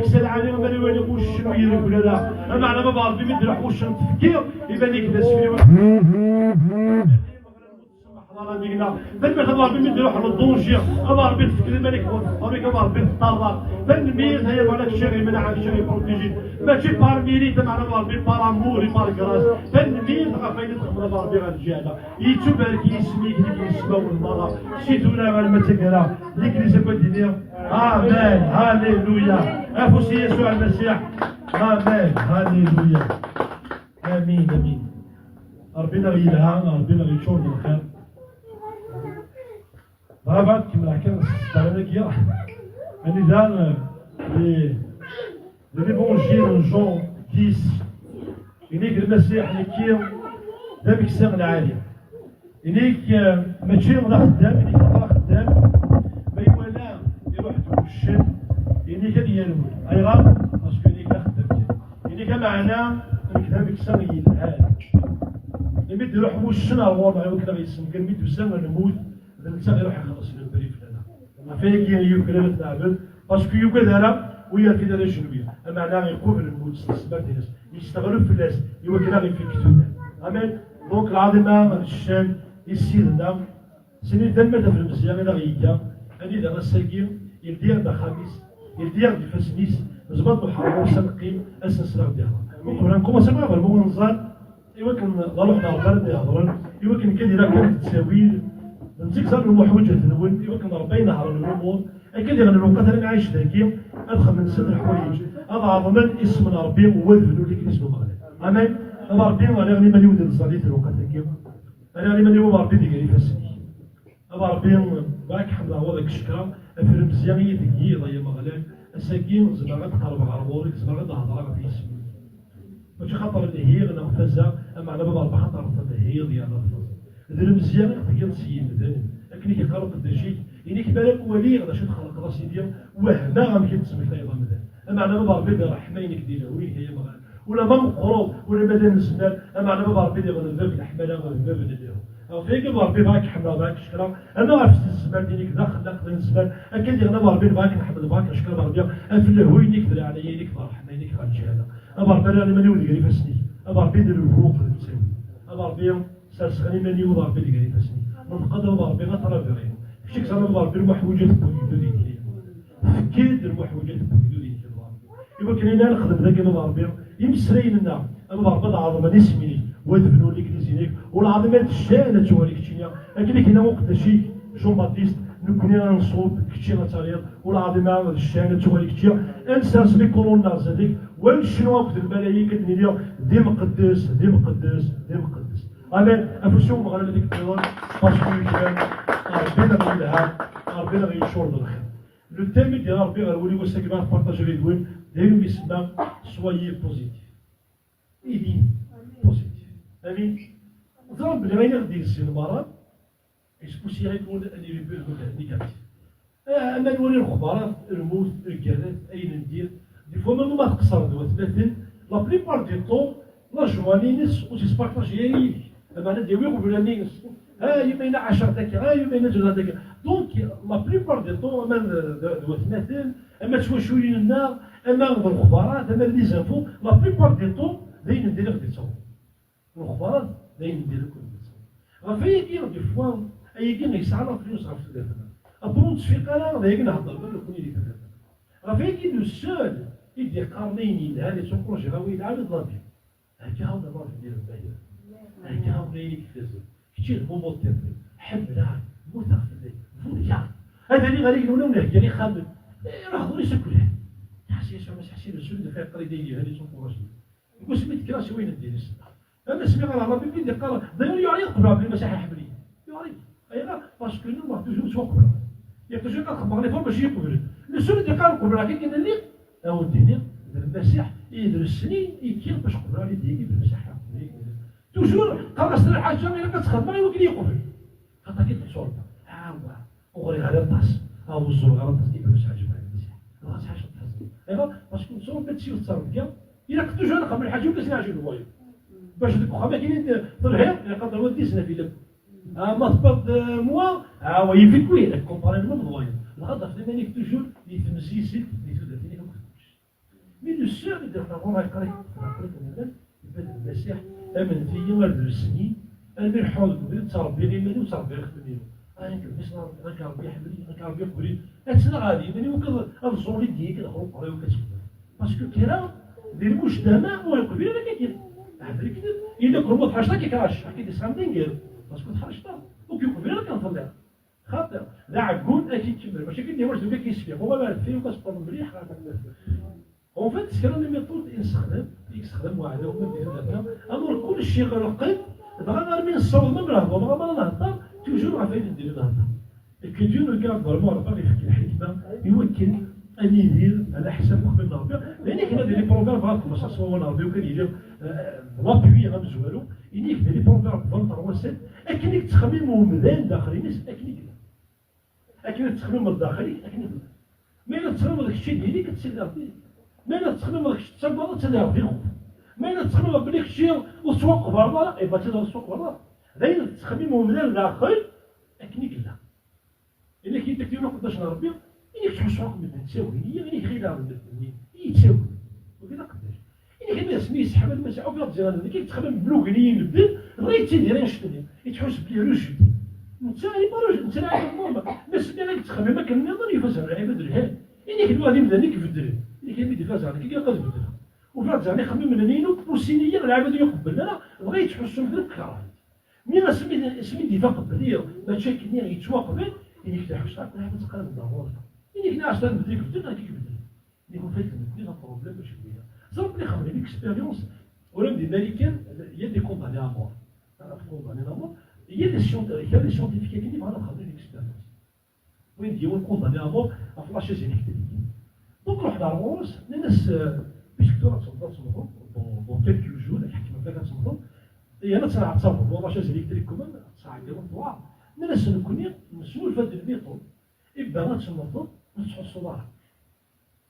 Sselɛani ma iwali uccen ur yirgel ara. Ameɛna baba Ṛebbi mi d-iruḥ wuccen tefkiḍ iman-ik d asfel. Tanemmirt a Ṛebbi mi d-iruḥ le danger, a Ṛebbi tefkiḍ iman-ik ɣur tefqer-ik, a Ṛebbi teṭṭerḍeq. Tanemmirt ay Ameɣlal, kečč i ɣ-imenɛen, kečč i ɣ-iprotégin. Mačči par mérite, ameɛna a Ṛebbi par amour et par grâce. Tanemmirt ɣef wayen i txedmeḍ a Ṛebbi ɣer lǧiha-nneɣ. Yettubarek yisem-ik deg yismawen merra. Si tura arma d taggara, Legliz akk ad d-tini amen, halleluya. Afus i Yasuɛ Lmasiḥ. Amen, halleluya. Amin, amin. Ṛebbi-nneɣ yelha, Ṛebbi-nneɣ yeččur d lxir. Bravo, ad kemmleɣ kan s ssdara-agi. Anida, euh, les, les évangiles en Jean dix. Inik Lmasiḥ nekki d ameksa lɛali. Inik, eh, mačči d axeddam, inik d axeddam. Ma iwala iruḥ-d wuccen, inik ad yerwel. Ayɣer? Parce que inik d axeddam kan. Inik ameɛna nekk d ameksa yelhan. Imi d-iruḥ wuccen ar ɣur-neɣ iwakken ad ɣ-yessenger, mi d-usa lmut, d netta i iruḥ ixelleṣ le prix fell-aneɣ. Ɣef wayagi i yuklal ad t-neɛbed, parce que yugad ara, ur yerfid ara ajenwi. Ameɛna iqubel lmut s tesmert-ines, yesteɣleb fell-as, iwakken ad ɣ-ifk tudert. Amen. Donc, lɛaḍima d ccan i Ssid-nneɣ, snin tanmert ɣef lemzeyya i d aɣ-yegga, anida ass-agi, yeldi-aɣ-d axxam-is, yeldi-aɣ-d ifassen-is, nezmer ad nḥerr ɣur-s, ad neqqim, ad s-nsel ad ɣ-d-ihder. Uqbel ad nkumaṣi, bɣiɣ ad nẓer, iwakken d aruḥ d Ṛebbi ara d-ihedren, iwakken kan di la kan tettawil, d nzegzer lmuḥwaǧat-nwen, iwakken Ṛebbi ad inehṛen lumuṛ, akka diɣen lewqat ara nɛic dagi, ad xedmen snat leḥwayeǧ, ad ɛeḍmen isem n Ṛebbi, u ad bnun Legliz n Umeɣlal. Amen. A Ṛebbi, rriɣ iman-iw di tẓallit lewqat-agi, rriɣ iman-iw a Ṛebbi di gar ifassen-ik. A Ṛebbi, bɣa k-ḥemdeɣ, wa d ak-cekreɣ, ɣef lemzeyya i yi-d-teggiḍ, ay Ameɣlal. Ass-agi zemreɣ ad qerbeɣ ɣer ɣur-k, zemreɣ ad d-hedreɣ ɣef yisem-ik. Mačči xaṭer lhiɣ neɣ fazeɣ, ameɛna baba Ṛebbi, xaṭer telhiḍ yerna tfazeḍ. D lemzeyya i ɣ-tgiḍ s yimdanen, akken i k-yeqqar uqeddac-ik, ini-k mi ara k-waliɣ d acu txelqeḍ a Sidi, wehmeɣ amek i d-tettmektayeḍ amdan. Ameɛna baba Ṛebbi, di ṛṛeḥma-inek, di lehhu-inek, ay Ameɣlal. Ulamma meqqreḍ, ulamma d anezmar, ameɛna baba Ṛebbi diɣen d bab n leḥmala, d bab n lehhu. Ɣef wayagi a Ṛebbi bɣa k-ḥemdeɣ, bɣa k-cekkreɣ, ama ɣef tezmert-inek d axellaq d anezmar, akka diɣen a Ṛebbi bɣa k-nḥmed, bɣa k-neckeṛ a Ṛebbi, ɣef lehhu-inek d leɛnaya-inek d ṛṛeḥma-inek ɣer lǧiha-nneɣ. A Ṛebbi, rriɣ iman-iw di gar ifassen-ik, a Ṛebbi, d lbuq d ttawil. A Ṛebbi, serseɣ iman-iw a Ṛebbi di gar ifassen-ik. Nenqad a Ṛebbi a tṛabiri. Kečč i yeẓran a Ṛebbi lmuḥwaǧat n wegdud-inek. Efk-d lmuḥwaǧat n wegdud-inek a Ṛebbi. Iwakken ayen ara nexdem dagi a Ṛebbi, imeslayen-nneɣ, a Ṛebbi ad ɛeḍmen isem-inek, u ad bnun Legliz-inek, u lɛaḍima d ccan ad tuɣal i keččini, akken i k-yenna uqeddac-ik, Jean Baptiste, nekkni ad nṣub, kečči ad tariḍ, u lɛaḍima d ccan ad tuɣal i kečči, ad nsers likuṛun-nneɣ zdat-k, u ad necnu akked lmalayek ad d-nini, d imqeddes, d imqeddes, d imqeddes. Amen. Afus i Umeɣlal ad k-d-iḍen, parce que yuklal, Ṛebbi ad aɣ-yelha, Ṛebbi ad aɣ-yeččur d lxir. Le thème i d-yerra Ṛebbi ɣer wul-iw ass-agi, bɣiɣ ad partageɣ yid-wen, d ayen umi isemma soyez positif. Ihi positif. Amin. Ẓran belli ayen i ɣ-d-yezzin merra, yespusi-aɣ-d ad nili négatif. Ah, ama nwali lexbarat, lmut, lgerrat, ayen n dir, des fois même ma tqeṣṣreḍ d watmaten, la plupart du temps, la joie-ines ur s-yespartaji ara yid-k. Ameɛna ad d-yawi iɣeblan-ines. Ha, yuma yella ɛaceɣ dagi, ha, yuma yella zedɣeɣ dagi. Donc, la plupart du temps, ama d, d, d watmaten, ama d twaculin-nneɣ, ama d lexbarat, ama d les infos, la plupart du temps, d ayen n dir i ɣ-d-yettawḍen. Lexbarat, d ayen n dir akk i ɣ-d-yettawḍen. Ɣef wayagi, des fois, ayagi yesɛa l'influence ɣef tudert-nneɣ. Après ur nettfiq ara, d ayagi nhedder, ma nekkni di tudert-nneɣ. Ɣef wayagi, le seul i d-yeqqaren ayen yelhan, yettwanquraji ɣer wayen yelhan, d la vie. Heggi-aɣ-d ṛṛaǧu di lbaya. Heggi-aɣ-d ayen i ifazen. Kečči d Momo Tirni. Ḥemmleɣ-k. Mmuteɣ fell-ak. Buriɣ-k. Ad aliɣ ɣer igenwan, ad wen-heggiɣ ixxamen. Eh, lehdur-is akk lhan. Ḥaṣi Yasuɛ Masiḥ si lezul dafeɛ iqqar-id ayen yelhan, yettwanquraji. Deg wasmi d-kkreɣ s wayen n diri-s. Am asmi ɣer Ṛebbi i d-yeqqar, d'ailleurs, yuɛer-iyi qebleɣ belli Lmasiḥ iḥemmel-iyi. Yuɛer-iyi. Ayɣer? Parce que nnumeɣ toujours ttwaqebleɣ. Yak toujours ad xedmeɣ l'effort bac iyi-qeblen. Le seul i d-yeqqaren qebleɣ-k akken lliɣ, ad wen-d-iniɣ, d Lmasiḥ i d lesnin i kkiɣ bac qebleɣ lidya-agi d Lmasiḥ. Toujours qqareɣ-as lḥaǧa ilaq ad tt-xedmeɣ i wakken i yi-qbel. Xaṭer akka i d-yettwaṛebba. Awa, ur ɣriɣ ara aṭas. Awa, ur ẓuriɣ ara aṭas. Iban ur s-ɛǧib ara Lmasiḥ. Ɣas ḥaca ad tḥezneḍ. Ayɣer? Parce que nettṛebbi-d si ttṛebga. Ilaq toujours ad nexdem lḥaǧa ur as-neɛǧib i wayeḍ. Bac deg uxxam-agi telhiḍ, ilaq ad terwiḍ dix-neuf ila. Ah, ma tewwiḍ, euh, moi, ah, wa yif-ik wihin, ad k-comparer d wayeḍ. Dɣa ad tafeḍ iman-ik toujours di temsizzelt, di tudert-inek akk d kullec. Mi d-usiɣ, i d-iqerrun ay qrib, qrib n lmal, iban Lmasiḥ, amen-iyi ar d lsnin, armi leḥḥuɣ deg ubrid, ttṛebbiɣ iman-iw, ttṛebbiɣ ixemmimen-inu. Ah, nekk d mmi-s n Ṛebbi, nekk Ṛebbi iḥemmel-iyi, nekk Ṛebbi iqbel-iyi. Ad ttnaɣeɣ d yiman-iw, ad, ad ẓẓuɣ i d-yekk, ad xruqeɣ i ukattun. Parce que kra di lmujtamaɛ ur yeqbil ara akka. Ɛedl-ik, yella kul ma tḥerceḍ akka, akka, akka, des something, parce que tḥerceḍ, ur k-yeqbil ara kan telliḍ. Xaṭer, d aɛeggun ad k-ikemmel, mačči akken d-yawi s deg-k yesfiq, uɣal ar deffir, ukas qqel mliḥ ɣer deffir. En fait, s kra n lmiṭud i nessexdam, i yessexdam waɛdaw ma d-yella da, amer kullec yeɣleq-d, dɣa armi nessaweḍ ma nehḍer, dɣa ma nehḍer, toujours ɣef ayen n-diri nehḍer. Et que Dieu nous garde vraiment, Rebbi ad ifk lḥikma i wakken ad nidir ɛla ḥsab uxemmem n Rebbi. D ayen i kna di les proverbes, ɣer kma s wawal n Rebbi, ukan yili, euh, l'appui amezwaru, inik di les proverbes vingt-trois sept, akken i yettxemmim umdan daxel-ines, akken i yella. Akken i tettxemmimeḍ daxel-ik, akken i tella. Ma yella tettxemmimeḍ kečč i diri-k, ad tt-id-, ma yella tettxemmimeḍ kečč tettagadeḍ, ad tt-id-iɣeḍ ixuf. Ma yella tettxemmimeḍ belli kečč ur tettwaqbaleḍ ara, eh, ad tt-id-, ur tettwaqbaleḍ ara. D ayen tettxemmim umdan daxel, akken i yella. Ini-k, yedda-k yiwen uqeddac n Ṛebbi, ini-k ttḥussuɣ akk medden ttawin-iyi, ini-k ɣileɣ d medden i yi-ttawin. Wagi d aqeddac. Ini-k, mi asmi yesseḥma Lmasiḥ, ufiɣ-d ziɣ d nekk i yettxemmimen belli ugin-iyi medden, dɣa yettidir annect-nni, yettḥus belli rejeté. Netta, il est pas rejeté, netta lɛibad normal. Mi asmi ara yettxemmim akken nniḍen, yufa ziɣ lɛibad lhan. Ini-k, nwiɣ d imdanen i ibeddlen. Ini-k, armi d-ifa ziɣ nekk i ilaq ad beddleɣ. Ufiɣ-d ziɣ ixemmimen-inu pusin-iyi, lɛibad ur yi-qebblen ara, dɣa yettḥussu medden kkaṛen. Mi asmi, asmi d-ifaq belli mačči akken i yettwaqbel, ini-k, lḥewc akk lɛibad ttqarren-d ɣur-i. Ini-k, nniɣ-as, medden i ibeddlen, nekk i ibeddlen. Nekk ufayt nekkni d problème mačči d wiyaḍ. Ẓer belli xemmen l'expérience, ula d Imarikan, il y a des condamnés à mort. Ara condamnés à mort, il y a des scient-, il y a des scientifiques akken i bɣan ad xedmen l'expérience. Win d yiwen condamné à mort ɣef la chaise électrique. Donc ruḥen ar ɣur-s, nnan-as, euh, puisque tura ad temmteḍ, ad temmteḍ, dans, dans quelques jours, ad k-ḥekmen fell-ak ad temmteḍ, yerna ad tenɛeṭṭabeḍ, la chaise électrique quand même, ad tɛeggeḍ, ad tewɛer. Nnan-as, nekkni nesnulfa-d lmiṭud, ibba ad temmteḍ, ur tettḥussuḍ ara.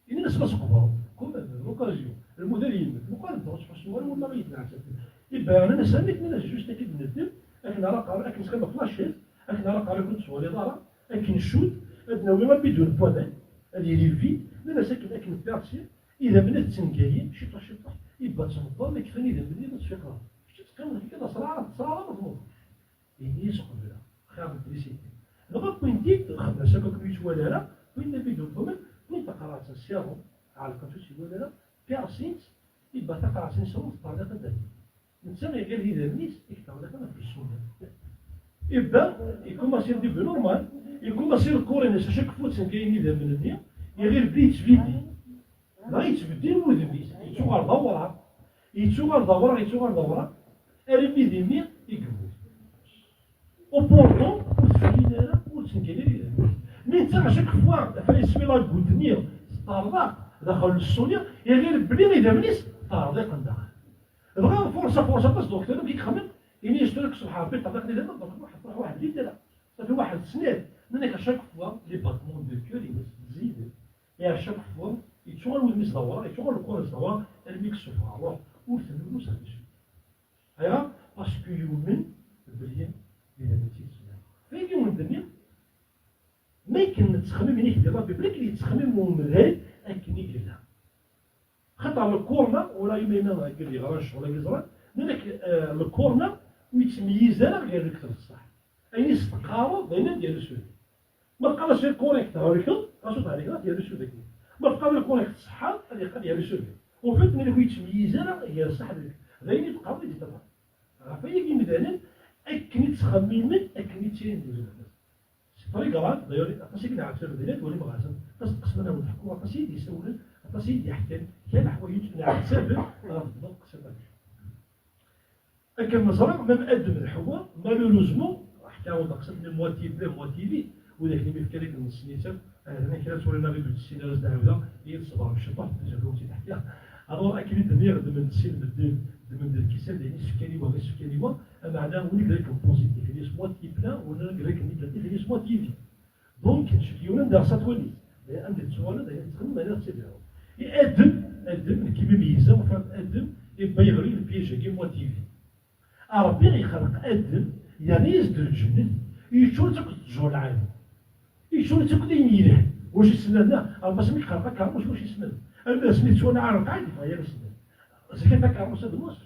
Ini-as ma tqebreḍ, comme l'occasion, lmut ad yemmet, lukan d ur tettḥussu ara wala i yetneɛtab. Ibba nnan-as amek, nnan-as juste akken d-neddem, akken ara qqaren, akken ttxemmeɣ flashes, akken ara qqaren ur tettwaliḍ ara, akken ccud, ad nawi abidun n waman, ad yili vide, nnan-as akken, akken percer, idammen ad ttengayin, ciṭuḥ ciṭuḥ, ibba tmeṭṭer, ma kfan idammen-nni ur tfiqeḍ ara. Kečč teqqimeḍ akka d asraɛ, ad tesraɛeḍ ara tmuḍ. Ini-as qebleɣ, xir n trisiti. Dɣa wwin-t-id, xedmen-as akk akken ur yettwali ara, wwin-d abidun n waman, wwin taqerɛet n sérum, ɛelqen-t ur tt-iwala ara, persin-tt, ibba taqerɛet n sérum teṭṭerḍiq-d. Netta iɣil d idammen-is i yeṭṭerḍiqen ɣef yessunan. Ibba, ikumaṣi début normal, ikumaṣi le corps-ines à chaque fois ttengayen idammen-nni, iɣil belli yettbiddi. Dɣa yettbeddil wudem-is, yettuɣal d awraɣ, yettuɣal d awraɣ, yettuɣal d awraɣ, armi d imi i yemmut. Au pourtant, ur ttbeddil ara, ur ttengal ara idammen. Mi netta à chaque fois, ɣef yesmi la goutte-nni teṭṭerḍeq daxel n ssunya, iɣil belli idammen-is ṭṭerḍiqen daxel. Dɣa forsa, forsa, aṭas docteur i yexmen, ini-as tura kkes lḥerb, ṭṭerḍiqen idammen, donc ruḥ, ruḥ waḥed litre. Safi waḥed snat, nnan-ak à chaque fois, les battements de cœur-ines zziden. Et à chaque fois, yettuɣal wudem-is d awraɣ, yettuɣal le corps-is d awraɣ, armi yessufeɣ ṛṛuḥ, ur tennum ur s-ɣ-d-icbi. Ayɣer? Parce que yumen belli d idammen i tt-yettnadi. Tagi wen-d-nniɣ, ma akken nettxemmim, inik di la Bible, akken yettxemmim umdan akken i yella. Xaṭer le corps-nneɣ, ula imayna deg yeɣran ccɣel-agi ẓran, nnan-ak, euh, le corps-nneɣ ur yettmeyyiz ara gar lekdeb d ṣṣeḥ. Ayen i s-teqqareḍ, d ayen ad d-yerr usuden. Ma teqqareḍ-as correct, thelkeḍ, ɣas ur thelkeḍ, ad d-yerr usuden-agi. Ma teqqareḍ correct, tṣeḥḥa, ad yeqqim ad d-yerr usuden. Au fait, nnan-ak ur yettmeyyiz ara gar ṣṣeḥ d lekdeb. D ayen i teqqareḍ i d-yeṭṭafar. Ɣef wayagi imdanen, akken i ttxemmimen, akken i ttilin di zzux-nsen. C'est très grave, d'ailleurs, aṭas i yenɛettab dinna, twalim ɣer-sen, aṭas n teqsiṭ ara wen-d-ḥkuɣ, aṭas i yi-d-isawlen, aṭas i yi-d-yeḥkan, kra n leḥwayeǧ neɛettab ɣef tmeqsiṭ-agi. Akken neẓra, même Adem d Ḥewwa, malheureusement, ḥkiɣ-awen-d aqsiṭ-nni moitié plein, moitié vide, widak-nni mi fkan akken nessen-itt akk, ahat kra ttwalin aɣ-id ur tessin ara s-d-ɛawdeɣ, i yi-d-ṣebrem ciṭuḥ, ad tt-id-ḥkiɣ. Alors, akken i d-nniɣ, ddmen-d sin medden, ddmen-d lkisan, d ayen i s-fkan i wa, i s-fkan i wa, ameɛna win i irekken positif, il est moitié plein, win i irekken négatif, il est moitié vide. Donc, cek yiwen anda ɣas ad twaliḍ, anda tettwaliḍ, anda tettxemmim, anda tettiliḍ. I Adem, Adem, nekk imi meyyzeɣ, ufiɣ Adem, ibba yeɣli le piège-agi moitié vide. Ṛebbi ixleq Adem, yerna-yas-d lǧennet, yeččur-itt akk d ttjur lɛali. Yeččur-itt akk d ayen yelhan. Wacu i s-nnan? Ṛebbi asmi yexleq akeṛmus, wacu i s-nnan? Armi d asmi tettwanɛer lqaɛid, yeffeɣ yal asennan. Zik takeṛṛust ad muṣ.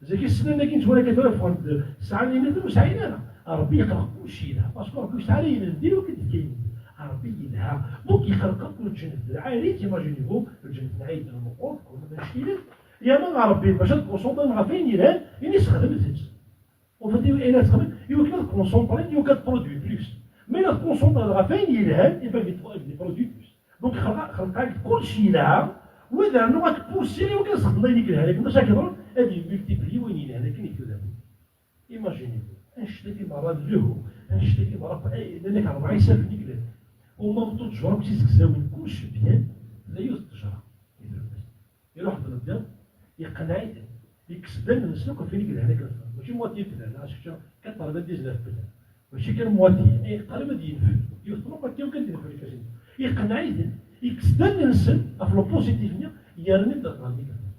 Zik ssnan akin ttwala kan tura ffɣen-d, sɛan inelden ur sɛin ara. Ṛebbi yexleq kullec yelha, parce que Ṛebbi ur yesɛi ara inelden ur k-d-fkayen. Ṛebbi yelha. Donc yexleq akk lǧennet d lɛali, imaginez-vous, lǧennet n Ɛiden lmeqqer, txedmem annect-ilat. Yerna Ṛebbi bac ad tkunṣunṭrim ɣef wayen yelhan, ini sxedmet-tt. En fait, ayen ad txedmem, iwakken ad tkunṣunṭrim, iwakken ad tproduit plus. Mais ad tkunṣunṭrim ɣef wayen yelhan, iban ad tproduit plus. Donc xelq-ak-d kullec yelha, wa d rnu ad k-poussé iwakken ad txedmeḍ ayen i yelhan akken, bac ad k-iḍru ad yemultiplier wayen yelhan akken i k-tudam. Imaginez-vous, annect-agi merra d luhu, annect-agi merra, eh, llan akk rebɛa isaffen i yellan. Uma meṭṭu ttejra akk tizegzawin, kullec bien, tella yiwet ttejra i tṛebba. Iruḥ-d Ṛebbi, iqenneɛ-iten, yekkes-d allen-nsen akk ɣef win i yelhan akken ad ffɣen. Mačči moitié fell-an, neɣ kečč quatre-vingt-dix-neuf fell-an. Mačči kan moitié, eh, qrib ad yenfel. Yiwet n lmuqaṭi kan d-yenfel akka sin. Iqenneɛ-iten, yekkes-d allen-nsen ɣef le positif-nni, yerna-d ɣer le négatif.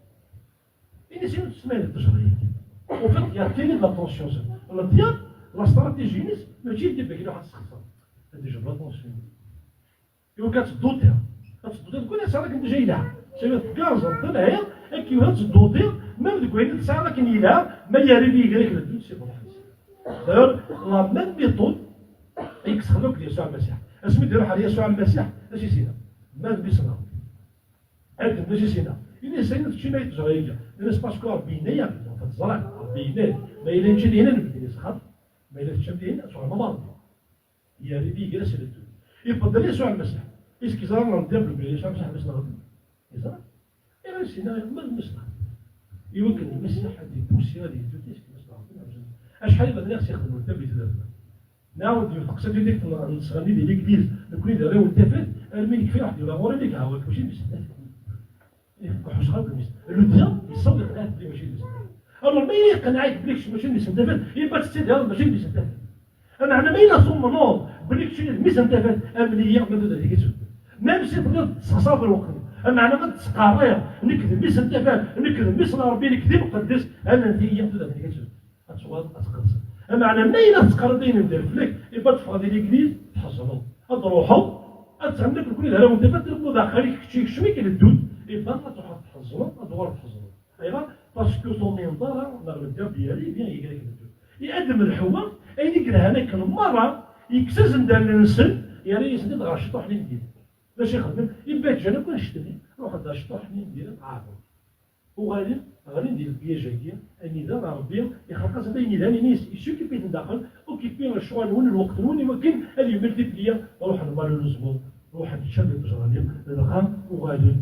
Ini-as ur tesmaɛeḍ ttejra-agi. En fait, il y a telle de la tension. Ledya, la stratégie-ines, mačči d début ad texṣer. Ad d-ijeb la tension. Iwakken ad tedduḍ, ad tedduḍ deg wayen tesɛiḍ akken déjà yelha. Sami tgerrzeḍ d lɛir, akken ad tedduḍ, même deg wayen tesɛiḍ akken yelha, ma yerra-d yiger-ik d ddunit, c'est bon. D'ailleurs, la même méthode i yesxedem akked Yasuɛ Lmasiḥ. Asmi d-iruḥ ɣer Yasuɛ Lmasiḥ, d acu i s-yenna? Ma d mmi-s n Ṛebbi. Ad d-, d acu i s-yenna? Ini-as ayen teččim ay ttejra-agi. Ini-as parce que Ṛebbi yenna-yaɣ-d, en fait, ẓran, Ṛebbi yenna-d. Ma yella yečča dihin, ad nbeddel isxaq. Ma yella teččam dihin, ad tuɣalem am Ṛebbi. Yerra-d iger-as ad ddu. Ibeddel Yasuɛ Lmasiḥ. Est-ce que yeẓra Ṛebbi belli Yasuɛ Lmasiḥ d mmi-s n Ṛebbi? Yeẓra. Iɣer i s-yenna ma d mmi-s n Ṛebbi? Iwakken Lmasiḥ ad ipussi ad yeddu, est-ce que mmi-s n Ṛebbi neɣ mmi-s n Ṛebbi? Acḥal ibaden i ɣ-s-ixdem tablit n Ṛebbi. Nɛawed yiwet teqsiṭ i dik n-, nesɣenni di l'église, nekkni d arraw n tafat, armi nekfa iruḥ-d ɣur-i, nekk hawak, mačči d mmi-s n Ṛebbi. Iqeḥḥu s xalq mmi-s. Ledya, yessaweḍ iqenneɛ-it belli mačči d mmi-s n Ṛebbi. Alors, ma yella iqenneɛ-ik belli kečč mačči d mmi-s n tafat, yebba tettid daɣen mačči d mmi-s n tafat. Ameɛna ma yella tumneḍ belli keččini d mmi-s n tafat, amen-iyi, ma d tudert-ik ad tbeddel. Même si telliḍ tessexṣareḍ lweqt-ik. Ameɛna ma tettqerriḍ, nekk d mmi-s n tafat, nekk d mmi-s n Ṛebbi, nekk d imqeddes, amen-iyi, tudert-ik ad tbeddel. Ad tuɣaleḍ ad tqedseḍ. Ameɛna ma yella tettqerriḍ ayen n deffir fell-ak, iba teffɣeḍ di l'église, tḥeẓneḍ. Ad d-truḥeḍ, ad tɛemmeḍ akk nekkni d arraw n tafat, tewweḍ aqal-ik kečč yekcem-ik leddud, iba ad truḥeḍ tḥeẓneḍ, ad tuɣaleḍ tḥeẓneḍ. Ayɣer? Parce que ur tumineḍ ara neɣ ledya biyari bien yegrak n ddud. I Adem d Ḥewwa, ayen i yelhan akken merra, yekkes-asen-d allen-nsen, yerra-yasen-d ɣer ciṭuḥ n yimdiren. D acu i xedmen? Iba ǧǧan akk annect-nni, ruḥen-d ɣer ciṭuḥ n yimdiren, ɛerḍen. Uɣalen ɣlin di lpyaj-agi, anida Ṛebbi ixleq-asen d ayen yelhan, ini-as, yessukipi-ten daxel, okipi ccɣel-nwen, lweqt-nwen, iwakken ad yemultipliya, ruḥen malheureusement, ruḥen ččan di ṭṭejra-nni, dɣa uɣalen.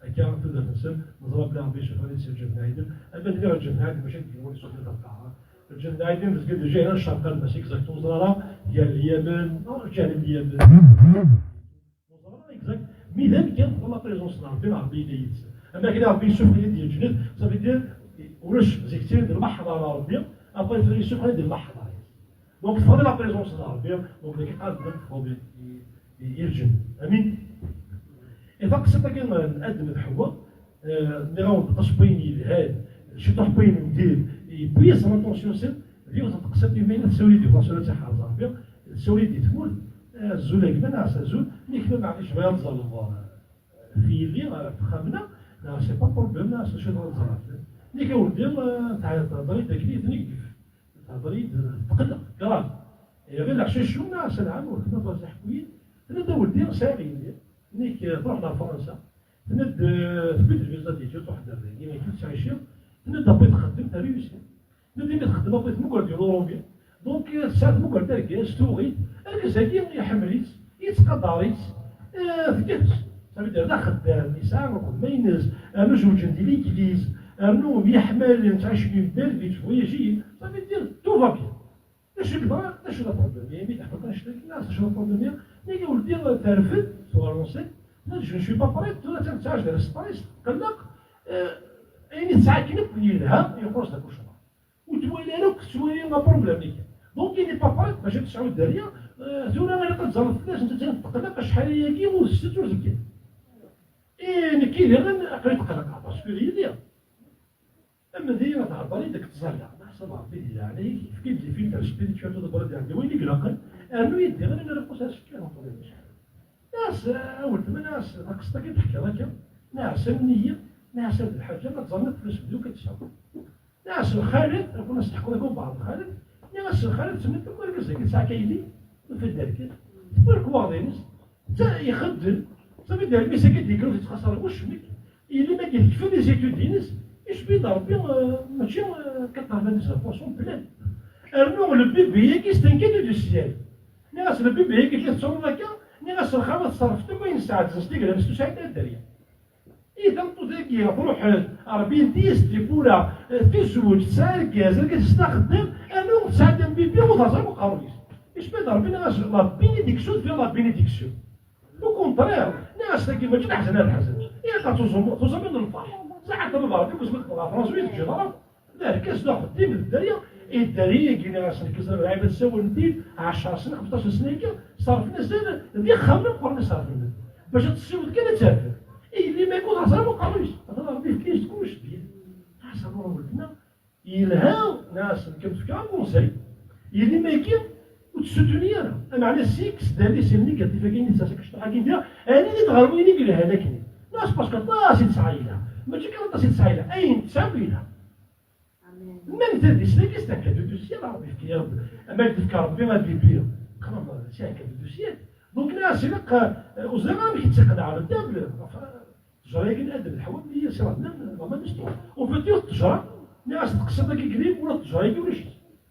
Akka tudert-nsen, neẓra belli Ṛebbi yessufeɣ-it si lǧennet n Ɛiden, ama d lǧennet n Ɛiden mačči deg yiwen isuffeɣ-it ɣer lqaɛa. Lǧennet n Ɛiden tezga déjà hna ccerq, ma c'est exactement ẓrara, gar Lyamen, ǧǧan Lyamen. Neẓra exact, mi d amkan tella la présence n Ṛebbi, Ṛebbi yella yid-sen. Ama kra Ṛebbi yessufeɣ-it di lǧennet, ça veut dire, ulac zik ttilin di lmeḥḍer n Ṛebbi, après yessufeɣ-it di lmeḥḍer. Donc teffeɣ la présence n Ṛebbi, donc dagi qal-d teffeɣ di, di, di lǧennet. Amin. I taqsiṭ-agi n Adem d Ḥewwa, eh, nniɣ-awen-d aṭas n wayen yelhan, ciṭuḥ n wayen n diri, yewwi-yasen l'attention-nsen, d yiwet n teqsiṭ imi tessawel-iyi-d yiwet la semaine ad tt-iḥrez Ṛebbi, tessawel-iyi-d di tmurt, eh, azul a gma, neɣ s azul, nekk ma maɛlic bɣiɣ ad ẓẓalleḍ, eh, fi yelli, eh, ɣef uxxam-nneɣ, neɣ c'est pas problème, neɣ s acu ad ẓẓalleḍ. Nekk a weldi, eh, tehḍer-iyi-d akli tneggef, tehḍer-iyi-d tqelleq, grave. Iɣil leḥcic cumna, s lɛam, ur kna baẓ iḥekkuyin, tenna-d a weldi, sɛiɣ yelli, nekk, eh, truḥ ɣer Fransa, tenna-d, eh, tewwi-d lviza déjà, truḥ-d ar dagi, akken tettɛici, tenna-d après txeddem, terra-yi. Nadi mi txeddem akk tmuggert di l'automobile. Donc, eh, tesɛa tmuggert argaz, tuɣ-it. Argaz-agi iḥemmel-itt, yettqadar-itt, eh, tgerrez. Ça veut dire, d axeddam, yesɛa lxedma-ines, rnu zewǧen di l'église, rnu myeḥmalen, ttɛicen di Bgayet, voyagiyen. Ça veut dire, tout va bien. D acu i yebɣa, d acu d problème? Imi teḥbes annect-agi, d acu d problème? Nadi a weldi, terfed, tuɣal enceinte. Nadi, je ne suis pas prête, tura tettɛac di stress, tqelleq, eh, ayen i tesɛa akken akk yelha, yeqqers d akucmer. Ur twala ara akk tettwali la problème-agi. Donc, il n'est pas prêt bac ad tesɛu dderya, eh, tura ilaq ad tẓalleḍ fell-as, nettat tetqelleq acḥal ayagi ur tessett ur teggan. Eh, nekki daɣen aql-i tqelqeɣ, parce que d yelli. Am d yelli thedder-iyi-d deg tẓalla, neḥseb Ṛebbi di leɛnaya-k, efk-iyi-d les filtres spirituels, tḍebber-d ɛndi wayen i ilaqen, rnu-yi-d diɣen une réponse à ce que j'ai entendu. Nniɣ-as, a weltma, nniɣ-as, taqsiṭ-agi d-teḥkiḍ akka, nniɣ-as, am nniya, nniɣ-as, ad lḥaǧa ma tẓerniḍ fell-as bdu-k ad tesɛu. Nniɣ-as, lxalat, ad kun-as-teḥkuḍ akka ubeɛḍ lxalat, nniɣ-as, lxalat, tsemmet akk argaz-agi tesɛa kayli, tufa-d argaz, tewwi lekwaɣeḍ-ines, ta ixeddem, safi d armi-s akka d-yekker ur t-yettxaṣṣar wacemma, yelli ma d-yekfa les études-ines, icbi-d Rebbi, euh, mačči, euh, quatre-vingt-dix pour cent plein. Rnu le bébé-agi c'est un cadeau du ciel. Nniɣ-as, le bébé-agi i tettruḍ akka, nniɣ-as, lxalat ṣerfet akk ayen sɛedzen s tigra-ns tusaɛit n dderya. I tameṭṭut-agi, truḥ, Rebbi yeldi-as-d tiwwura, eh, tezweǧ, tesɛa argaz, argaz-is d axeddam, rnu tesɛa-d ambibi ur terẓa deg uqerruy-is. Icba-d Rebbi, nniɣ-as, la bénédiction devient la bénédiction. Au contraire, nniɣ-as, tagi mačči d aḥzen ar ḥzen. Ilaq ad tuẓum, tuẓum i lferḥ. Saɛet n lberḍ, deg usmi teṭṭeḍ ɣer Fransa, i teǧǧiḍ ara. D argaz d axeddim d dderya. I dderya-agi, nniɣ-as, nekk ẓriɣ lɛibad ssawalen-d-id ɛecṛ snin, xemṭac snin-agi, ṣerfen azal d ixxamen meqqren i ṣerfen medden. Bac ad tessiweḍ kan ad terfed. I yelli ma yewweḍ ɣer ẓer uqerruy-is, atan Rebbi yefka-as-d kullec d yelli. Nniɣ-as, a weltma, yelha, nniɣ-as, nekk am tefka am unṣay. Yelli-m-agi ur tt-ssutuni ara. Ameɛna zik s dalil si négatif-agi i d-tesɛa cṭuḥ-agi n diɣ, ani-d ɣer wayen i yelhan akken. Nniɣ-as, parce que aṭas i tesɛa yelha. Mačči kan aṭas i tesɛa yelha, ayen tesɛa yelha. Même tadist-agi, c'est un cadeau du ciel, Rebbi yefka-yaɣ-d. Ama d-yefka Rebbi ad yebbi. Quand même, c'est un cadeau du ciel. Donc, nniɣ-as, ilaq, euh, ur ẓriɣ amek i tt-iqneɛ Rebbi, ɣef ttejra-agi n Adem d Ḥwa, mi as-iɣennan, vraiment, l'histoire. Au fait, ur ttejra, nniɣ-as, taqsiṭ-agi yelli, ur ttejra-agi ulac.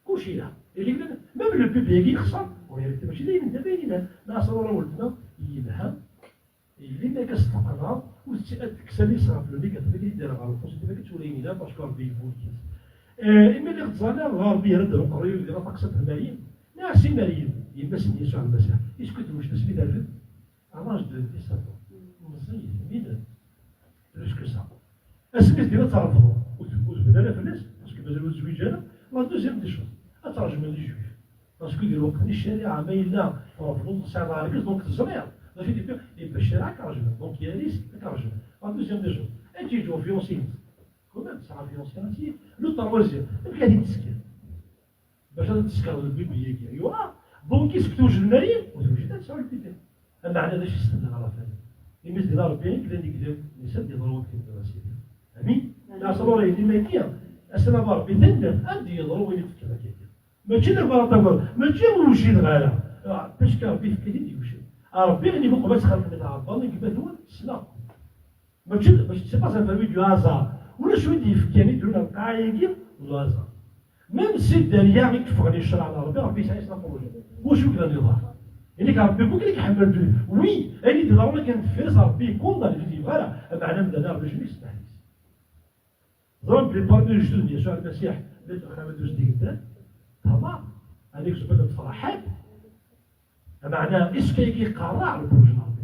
Kullec yelha. Yelli, même le bébé-agi yexṣer, ur yelli mačči d ayen, d ayen yelhan. Nniɣ-as, alors, a weltma, yelha. Yelli-m akka s teqneḍ, ur tetti ad tekkes allen-is ɣef le négatif-agi i d-yerra ɣer le positif-agi, d tura yelha, parce que Rebbi yebbu-k-it. Eh, imi lliɣ ttẓallaɣ, dɣa Rebbi yerra-d ɣer uqerruy-iw, dɣa taqsiṭ n Maryem. Nniɣ-as i Maryem, yemma-s n Yasuɛ Lmasiḥ, est-ce que tewjed asmi terfed? À l'âge de dix-sept ans. Meẓẓiyet, mineure. Plus que ça. Asmi teddiḍ ad terfdeḍ, ur t-, ur tebni ara fell-as, parce que mazal ur tezwiǧ ara, la deuxième des choses, ad trejmeḍ les juifs. Parce que di lweqt-nni ccariɛa ma yella trefdeḍ tesɛiḍ argaz, donc teẓriḍ d acu i d-yewwi, yebba ccariɛa ad k-rejmen, donc yal-is ad k-rejmen. La deuxième des choses, ad tt-yeǧǧ ufiancé-ines. Quand même, tesɛa fiancé-ines, le troisième, amek ad t-id-tesker? Bac ad tesker le bébé-agi. Aywa, donc, est-ce que tewjed Maryem? Ur tewjid ad tesɛu le bébé. Ameɛna d acu i s-tenna ɣer Ṛafael? Imi s-d-yenna Ṛebbi, nekk d anegdam, nisa d-yeḍra wakken d Sidi. Amin? Amin. Neɣ s ṛṛay-nni-agi, ass-a ma Ṛebbi tanemmirt, ad d-yeḍru wayen i tefkiḍ akka. Mačči d lbaṛa n taggara, mačči ur wjideɣ ara. Ah, parce que Ṛebbi yefka-t-id yewjed. Ṛebbi, nnig uqbel ad txelqem iɛebbaḍ, deg iman-nwen, ssneɣ. Mačči, mačči, c'est pas un phénomène du hasard. Ulac win d-yefkan i ddunit lqaɛa-agi d le hasard. Même si dderya i yeffɣen i ccreɛ n Ṛebbi, Ṛebbi yesɛa-yas la projet. Wacu i yellan iḍar? Ini-k Ṛebbi, bu kan i iḥemmel ddunit. Oui, ayen i d-iḍerrun akken deffir-s, Ṛebbi yekundani, ur yebɣi ara. Ameɛna amdan-a Ṛebbi jmi yesmeḥ-as. Ẓran belli parmi lejdud n Yasuɛ Lmasiḥ, llan lxawa d uzdig n ddan, ṭṭmeɛ, ad ikzeb ad tferḥen. Ameɛna, est-ce que-agi iqerreɛ le projet n Ṛebbi?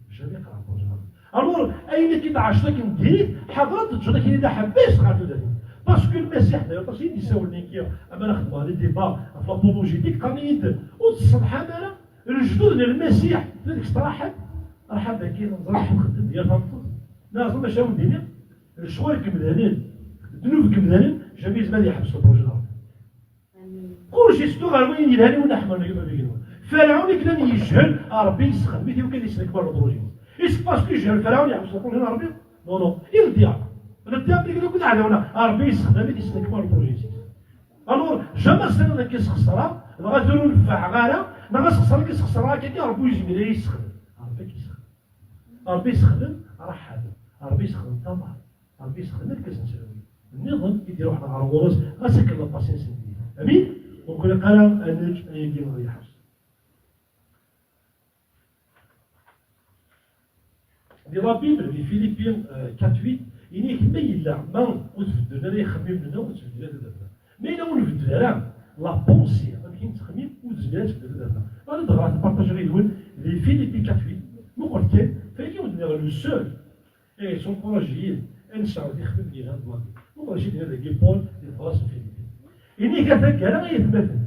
Jamais iqerreɛ le projet n Ṛebbi. Alors, ayen akka i d-tɛaceḍ akken diri-t, ḥader ad teǧǧeḍ akken i d aḥebbas ɣer tudert-ik. Parce que Lmasiḥ, d'ailleurs, aṭas i d-yessawlen nekki, ama ara xedmeɣ les débats ɣef l'apologétique, qqaren-iyi-d, ur tessetḥam ara, lejdud n Lmasiḥ, d extra ḥebb, ṛḥab-agi, neẓra ḥedd xeddem yal tameṭṭut. Neɣ maca awen-d-iniɣ, lecɣal n yemdanen, ddnub n yemdanen, jamais yezmer ad yeḥbes le projet n Ṛebbi. Kullec yetteddu ɣer wayen yelhan i win iḥemmlen gma bignu. Ferɛun i yellan yejhel, Ṛebbi yessexdem-it i wakken ad yesnekmer le projet. Est-ce que parce que yejhel Ferɛun yeḥbes le projet n Ṛebbi? Non, non. I le diable? Le diable i yellan akked aɛdaw-nneɣ, Ṛebbi yessexdem-it yesnekmer le projet. Alors, jamais ad s-tiniḍ nekk sxeṣreɣ, dɣa tura ur neffeɛeɣ ara, neɣ asxeṣer-agi sxeṣreɣ akka, Ṛebbi ur yezmir ara yessexdem. Ṛebbi ad k-yessexdem. Ṛebbi yessexdem Raḥab, Ṛebbi yessexdem Tamar, Ṛebbi yessexdem argaz n tlawin nniḍen i d-iruḥen ɣer ɣur-s, ɣas akken d aṭas i nsen-d. Amin? Ur k-ilaq ara ad neǧǧ ayagi ad yeḥbes. Di la Bible, di Philippiens, euh, quatre huit, ini-k ma yella, ma ur tbeddlen ara yixemmimen-nneɣ, ur tbeddel ara tudert-nneɣ. Ma yella ur nbeddel ara la pensée, amek i nettxemmim, ur tezmir ad tbeddel tudert-nneɣ. Ad d-ɣreɣ, ad partageɣ yid-wen di Philippiens quatre huit. Muqlet kan, fayagi ur d-nniɣ le seul. Eh, ttmuqul-iyi-d, ad nesɛu tixfin n yelhan d waḍi. Muqel acu i d-yenna dagi Paul di tebrat n Filipi. Ini-k a taggara ay atmaten.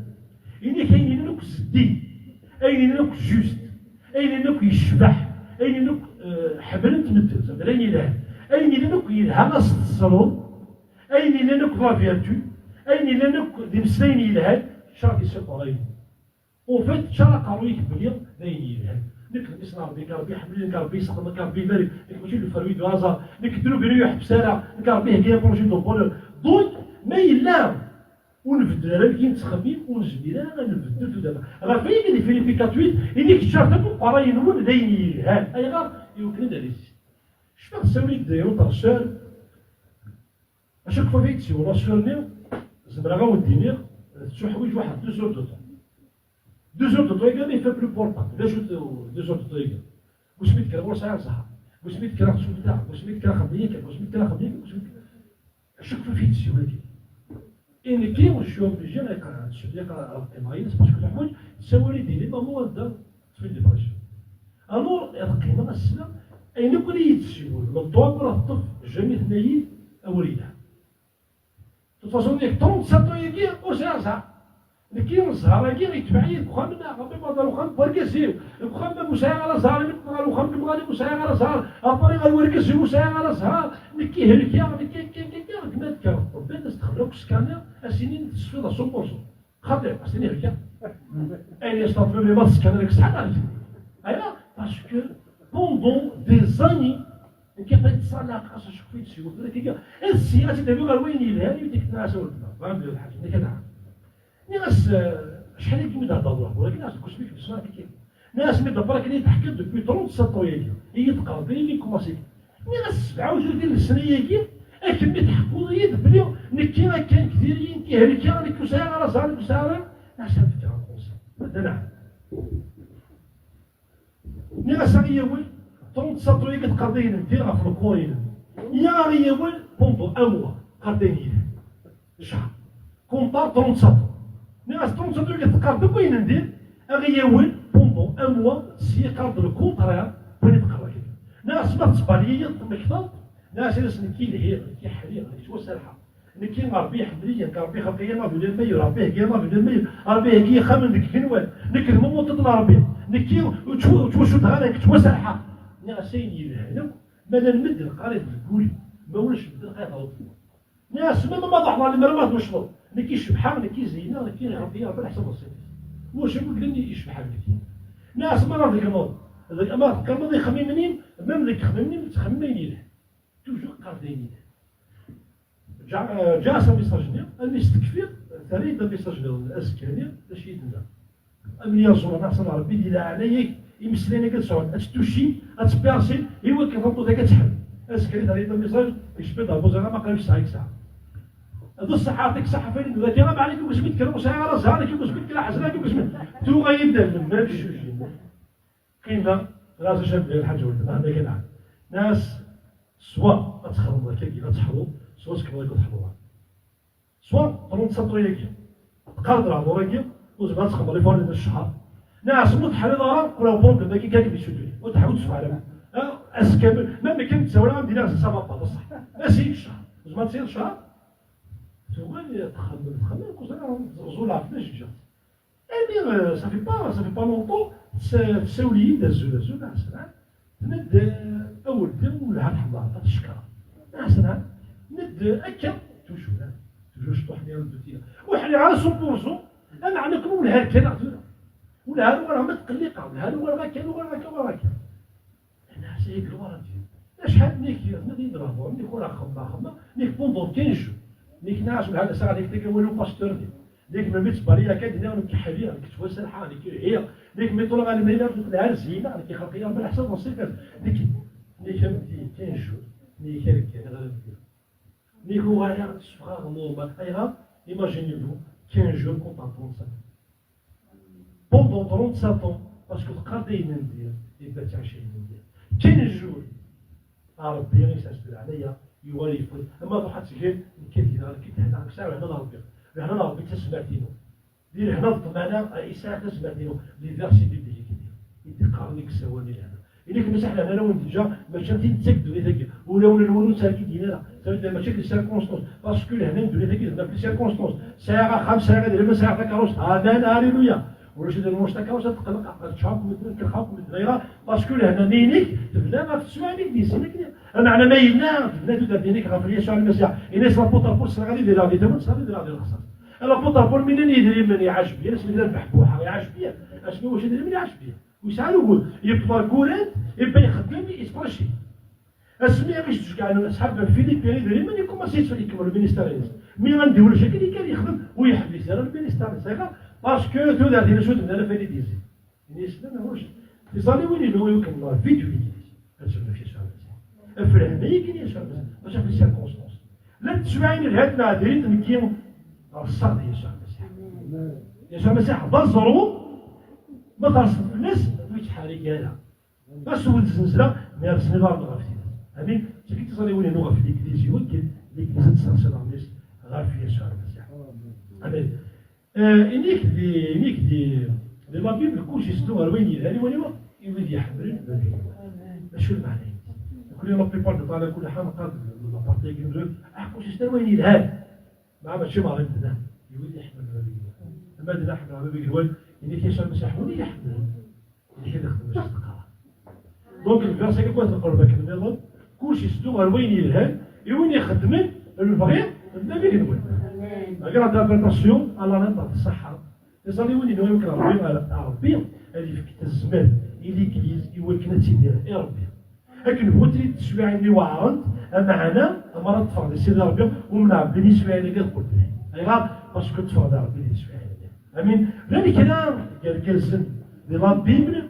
Ini-k ayen yellan akk zeddig, ayen yellan akk juste, ayen yellan akk yecbeḥ, ayen yellan akk, eh, ḥemmlen-t medden, zɛma d ayen yelhan. Ayen yellan akk yelha ad s-teẓreḍ, ayen yellan akk d la vertu, ayen yellan akk d imeslayen yelhan, car di seqray. Au fait, ččar aqerruy-ik belli d ayen yelhan. Nekk d mmi-s n Ṛebbi, nekk Ṛebbi iḥemmel-iyi, nekk Ṛebbi yessexdem, nekk Ṛebbi ibarek, nekk mačči d le fruit du hasard, nekk ddnub-inu yeḥbes ara, nekk Ṛebbi ihegga projet de bonheur. Donc, ma yella ur nbeddel ara amek i nettxemmim, ur nezmir ara ad nbeddel tudert. Ɣef waya i di Filipi quatre huit, ini keččaret akk uqerray-nwen d ayen yelhan. Ayɣer? Iwakken ad nali. Cfiɣ tessawel-iyi-d yiwet ɣer sœur, à chaque fois i d-tsiwel ɣer sœur-nni, zemreɣ ad wen-d-iniɣ, tettuḥwiǧ waḥed deux heures de temps. Deux heures de temps, également, il fait plus important. D acu deux heures de temps, également? Wasmi d-kkreɣ ur sɛiɣ zzheṛ. Wasmi d-kkreɣ ttsultaɣ. Wasmi d-kkreɣ xedmeɣ yakan. Wasmi d-kkreɣ xedmeɣ yakan. Wasmi d-kkreɣ. Chaque fois i d-tsiwel-agi. Et nekki, je suis obligé ad qqimeɣ yid-s, parce que teḥwaǧ, tessawel-iyi-d, il est maman anda teṭṭef-iyi dépression. Alors, ad qqimeɣ ass-a, ayen akk i yi-d-tessiwel, le temps akk ara teṭṭef, jamais tenna-yi-d awal yelhan. De toute façon, nekk trente-sept ans-agi, ur sɛiɣ zzheṛ. Nekki, zzheṛ-agi, yetbeɛ-iyi deg uxxam-nneɣ, ɣer uxxam n wergaz-iw, deg uxxam-nneɣ ur sɛiɣ ara zzheṛ, imi ɣer uxxam n lemɣari ur sɛiɣ ara zzheṛ, après ɣer wergaz-iw ur sɛiɣ ara zzheṛ, nekki helkeɣ, nekki akka, akka, akka, gma d-kkreɣ ṭṭebbi, ad as-d-xelleɣ akk scanner, ad as-inin tesfiḍ à cent pour cent. Xaṭi, as-tini helkeɣ. Ayen yesṭerḍen ma tescanner deg sɛa. Aya, parce que pendant des années, nekk atan ttṣalaɣ, xas acku i d-siwel, tura kika, ad syiɣ ad tt-id-awiɣ ɣer wayen yelhan, i dik tnaɣ-as a weltma, bɣan d lḥaǧa, nekk ad nɛam. Nniɣ-as, eh, acḥal i kem-id-heddreɣ, walakin as deg usmi k-d-smaɣ kiki. Nniɣ-as mi d-ḍebber akken i d-teḥkiḍ depuis trente-sept ans-yagi, i yi-d-qqareḍ, i yi-d-commencé. Nniɣ-as sebɛa u tlatin n ssna-yagi, akken mi tḥekkuḍ-iyi-d belli nekki akka nekk diri, nekki helkeɣ, nekki ur sɛiɣ ara ẓẓher, nekki ur sɛiɣ ara, nniɣ-as ad fkeɣ lqunṣer. Ma d anaɛam. Nniɣ-as aɣ-iyi-awal, trente-sept ans-yagi teqqareḍ ayen n dir ɣef lkuṛ-inem. Nniɣ aɣ-iyi-awal, pendant un mois, qqareḍ ayen yelhan. Cehṛ. Compte à trente-sept ans. Nniɣ-as trente-sept ans-yagi teqqareḍ akk ayen n dir, aɣ-iyi-awal, pendant un mois, sya qqareḍ le contraire, win i teqqareḍ akka. Nniɣ-as ma tettbali-yi-d tmektaḍ, nniɣ-as ad as nekki lhiɣ, nekki ḥliɣ, nekk ttwaserḥeɣ. Nekki, Ṛebbi iḥemmel-iyi, nekk Ṛebbi ixleq-iyi ma d ula n mayu, Ṛebbi iheggi ma d ula n mayu, Ṛebbi iheggi ixxamen deg igenwan. Nekk d ma muṭiṭ n Ṛebbi. Nekki ur ttw-, ur ttwacuddeɣ ara, nekk ttwaserḥeɣ. Nniɣ-as ayen yelhan akk, ma llan medden qqaren deg wul-iw, ma ulac medden qqaren ɣer uqemmer. Nniɣ-as ma ma ḍeḥḍeɣ lemmer ma twecleḍ. Nekki cebḥeɣ, nekki zeyneɣ, nekki Ṛebbi, Ṛebbi leḥsab n ṣṣifa. Ulac akk medden i icebḥen nekki. Nniɣ-as ma ara tegneḍ, deg, ma teqqimeḍ ixemmimen-im, même deg ixemmimen-im tettxemmim ayen yelhan. Toujours qqar-d ayen yelhan. Ǧa-, eh, ǧa-as amisaj-nni, almi s-tekfiḍ, terra-yi-d amisaj-nniḍen azekka-nni, d acu i d-tenna? Am yaẓur, neɣ s Ṛebbi di leɛnaya-k, imeslayen-agi ad sɛun, ad tt-tucin, ad tt-persin, i wakken tameṭṭut-agi ad teḥbes. Azekka-nni terra-yi-d amisaj, yecba-d ɣef uẓar, ama qrib sɛa-k sɛa. D ṣṣeḥḥa, yeɛṭik ṣṣeḥḥa, fayda daki, ama ɛni kif isem-ik kra ur sɛiɣ ara ẓẓher, kif isem-ik kra ḥezna, kif isem-, tuɣa-yi-d même juge. Qqimeɣ, nniɣ-as acu ara d-nini lḥaǧa weltma, anda kan ɛad. Nniɣ-as, swa ad txedmeḍ akkagi, ad teḥḍuḍ, swa ad tkemmleḍ akked teḥḍuḍ. Swa trente-sept ans-agi, teqqar-d lehdur-agi, ur tebɣi ad txedmeḍ ifuṛen n ccher. Nniɣ-as, ma ur teḥliḍ ara, ur problème, dagi kan i d-issutun. Ur teḥwiǧ ssefra. Ah, ass kamel, ma nekk am-d-ssawleɣ, am d-iniɣ ça va pas, d ṣṣeḥ. Ass-agi d ccher. Tzemreḍ ad tiliḍ ccher? Tuɣal txemmem, txemmem, kuẓ ara ẓẓulleɣ ɣef ma jjiɣ. Ami, euh, ça fait pas, ça fait pas longtemps, tsa-, tsawel-iyi-d azul, azul, a Ḥsen, ah, tenna-d, euh, a weldi, wellah ad ḥemmleɣ, ad teckeṛ. A Ḥsen, ah, tenna-d, euh, akka, toujours, ah, toujours cṭuḥ-nni ad ddu tira. Ur ḥliɣ ara cent pour cent, ameɛna kan wellah ar kan tura. Wellah ar uɣaleɣ ma tqelliqeɣ, wellah ar uɣaleɣ akka, uɣaleɣ akka, uɣaleɣ akka. Nniɣ-as, ay gloire à Dieu. Acḥal nekk, nniɣ-d lehdur, nekk ur axemmeɣ, axemmeɣ, nekk pendant quinze jours. Nekk nniɣ-as, wellah, saɣ nekk tagi wali upasteur-nni. Nekk melmi ttbaliɣ akka, d-nniɣ nekk ḥliɣ, nekk ttwaserḥeɣ, nekk lhiɣ. Nekk mi ṭṭuleɣ ɣer lemri, nekk lɛar zeyneɣ, nekk ixelq-iyi Rebbi leḥsab n ṣṣifat. Nekk, nekk am di quinze jours, nekk arkan, ɣer Rebbi. Nekk uɣaleɣ ssefraɣ normal. Ayɣer? Imaginez-vous, quinze jours contre trente-sept. Pendant trente-sept ans, parce que teqqar-d ayen n dir, yebda ttɛic ayen n dir. Quinze jours, a Rebbi isers-d leɛnaya, yuɣal yeffeɣ. Ama truḥ ad tgel, nekk ad gneɣ, nekk ad thedreɣ, nekk sɛiɣ lehna n Rebbi. Lehna n Rebbi d tazmert-inu. Di lehna d ṭṭmana, a, yesɛa tazmert-inu. Les versets bibliques i d-, i d-iqqaren deg ssawal n lehna. Ili-k msaḥ lehna ara wen-d-ǧǧeɣ, mačči am tin d ddunit-agi. Ulawen n wul ur ttɛeggin ara. Ça veut dire mačči d les circonstances. Parce que lehna n ddunit-agi tebna f les circonstances. Sɛiɣ axxam, sɛiɣ idrimen, sɛiɣ takeṛṛust. Amen, alléluia. Ulac idrimen, ulac takeṛṛust, ad tqelleq, ad teččeɣ akk medden, ad kelleɣ akk medden. Ayɣer? Parce que lehna-nni-inek tebna ɣef teswiɛin i d-yezzin akken. Ameɛna ma yella tebna tudert-inek ɣef Yasuɛ Lmasiḥ. Ini-as l'apôtre Paul, sɛiɣ idrimen di tawant, sɛiɣ idrimen di lexṣaṣ. L'apôtre Paul, mi nnan idrimen iɛjeb-iyi, asmi nnan beḥbuḥa iɛjeb-iyi, asmi ulac idrimen iɛjeb-iyi. Yesɛa lugud, yewweḍ ar kurant, yebda ixeddem, yesqerrec-it. Asmi i s-d-ceggɛen asḥab n Filipi idrimen, ikumasi yettwali ikemmel lministar-ines. Mi anda ulac akken, ikad yexdem, ur yeḥbis ara lministar-ines. Ayɣer? Parce que tudert-ines ur tebni ara fayda. Ini-as: "Ur tiẓalliwin-inu i wakken ɣef vidéo-ines ad tebnu ɣef Yasuɛ Lmasiḥ. Afrahem-iyi kan Yasuɛ Lmasiḥ, mačči ɣef les circonstances." Llant teswiɛin yelhan, neɛdil-it nekki ɣer ṣṣeḥ di Yasuɛ Lmasiḥ. Yasuɛ Lmasiḥ d aẓru, ma terseḍ fell-as, ur yettḥerrik ara. Ɣas tewwet zznezla, mi rsen iḍarren ɣef tidet. Amin. Tagi tiẓalliwin-inu ɣef Legliz, i wakken Legliz ad tsersen iḍarren-is ɣef Yasuɛ Lmasiḥ. Amin. Eh, inik di, inik di, di la Bible, kullec yetteddu ɣer wayen yelhan i waniwa? I wid iḥemmlen Bab-inu. D acu lmeɛna-ines? Nekkni la plupart du temps, ala kulli ḥal, nqabel la partie-agi n Bab, ah, kullec yetteddu ɣer wayen yelhan. Meɛna mačči merra i medden, ah, i wid iḥemmlen Bab-inu. Ama d nna ḥemmleɣ Bab-inu, inik Yasuɛ Lmasiḥ, win i iḥemmlen. Inek ad ixdem acu teqqar. Donc, le verset-agi akk ad neqreb akken nniḍen, kullec yetteddu ɣer wayen yelhan i win ixeddmen lebɣi n Bab-nwen. Agi l'interprétation à la lettre d ṣṣeḥḥa. Tiẓalliwin-inu, i wakken Ṛebbi, Ṛebbi ad yefk tazmert i Legliz i wakken ad tidir i Ṛebbi. Akken hu trid teswiɛin-nni weɛrent, ameɛna, amar ad ṭṭfeɣ di Sidi Ṛebbi, umneɛ Ṛebbi di teswiɛin-agi ad qulben. Ayɣer? Parce que ṭṭfeɣ di Ṛebbi di teswiɛin-nni. Amin. Llan kra n yergazen di la Bible,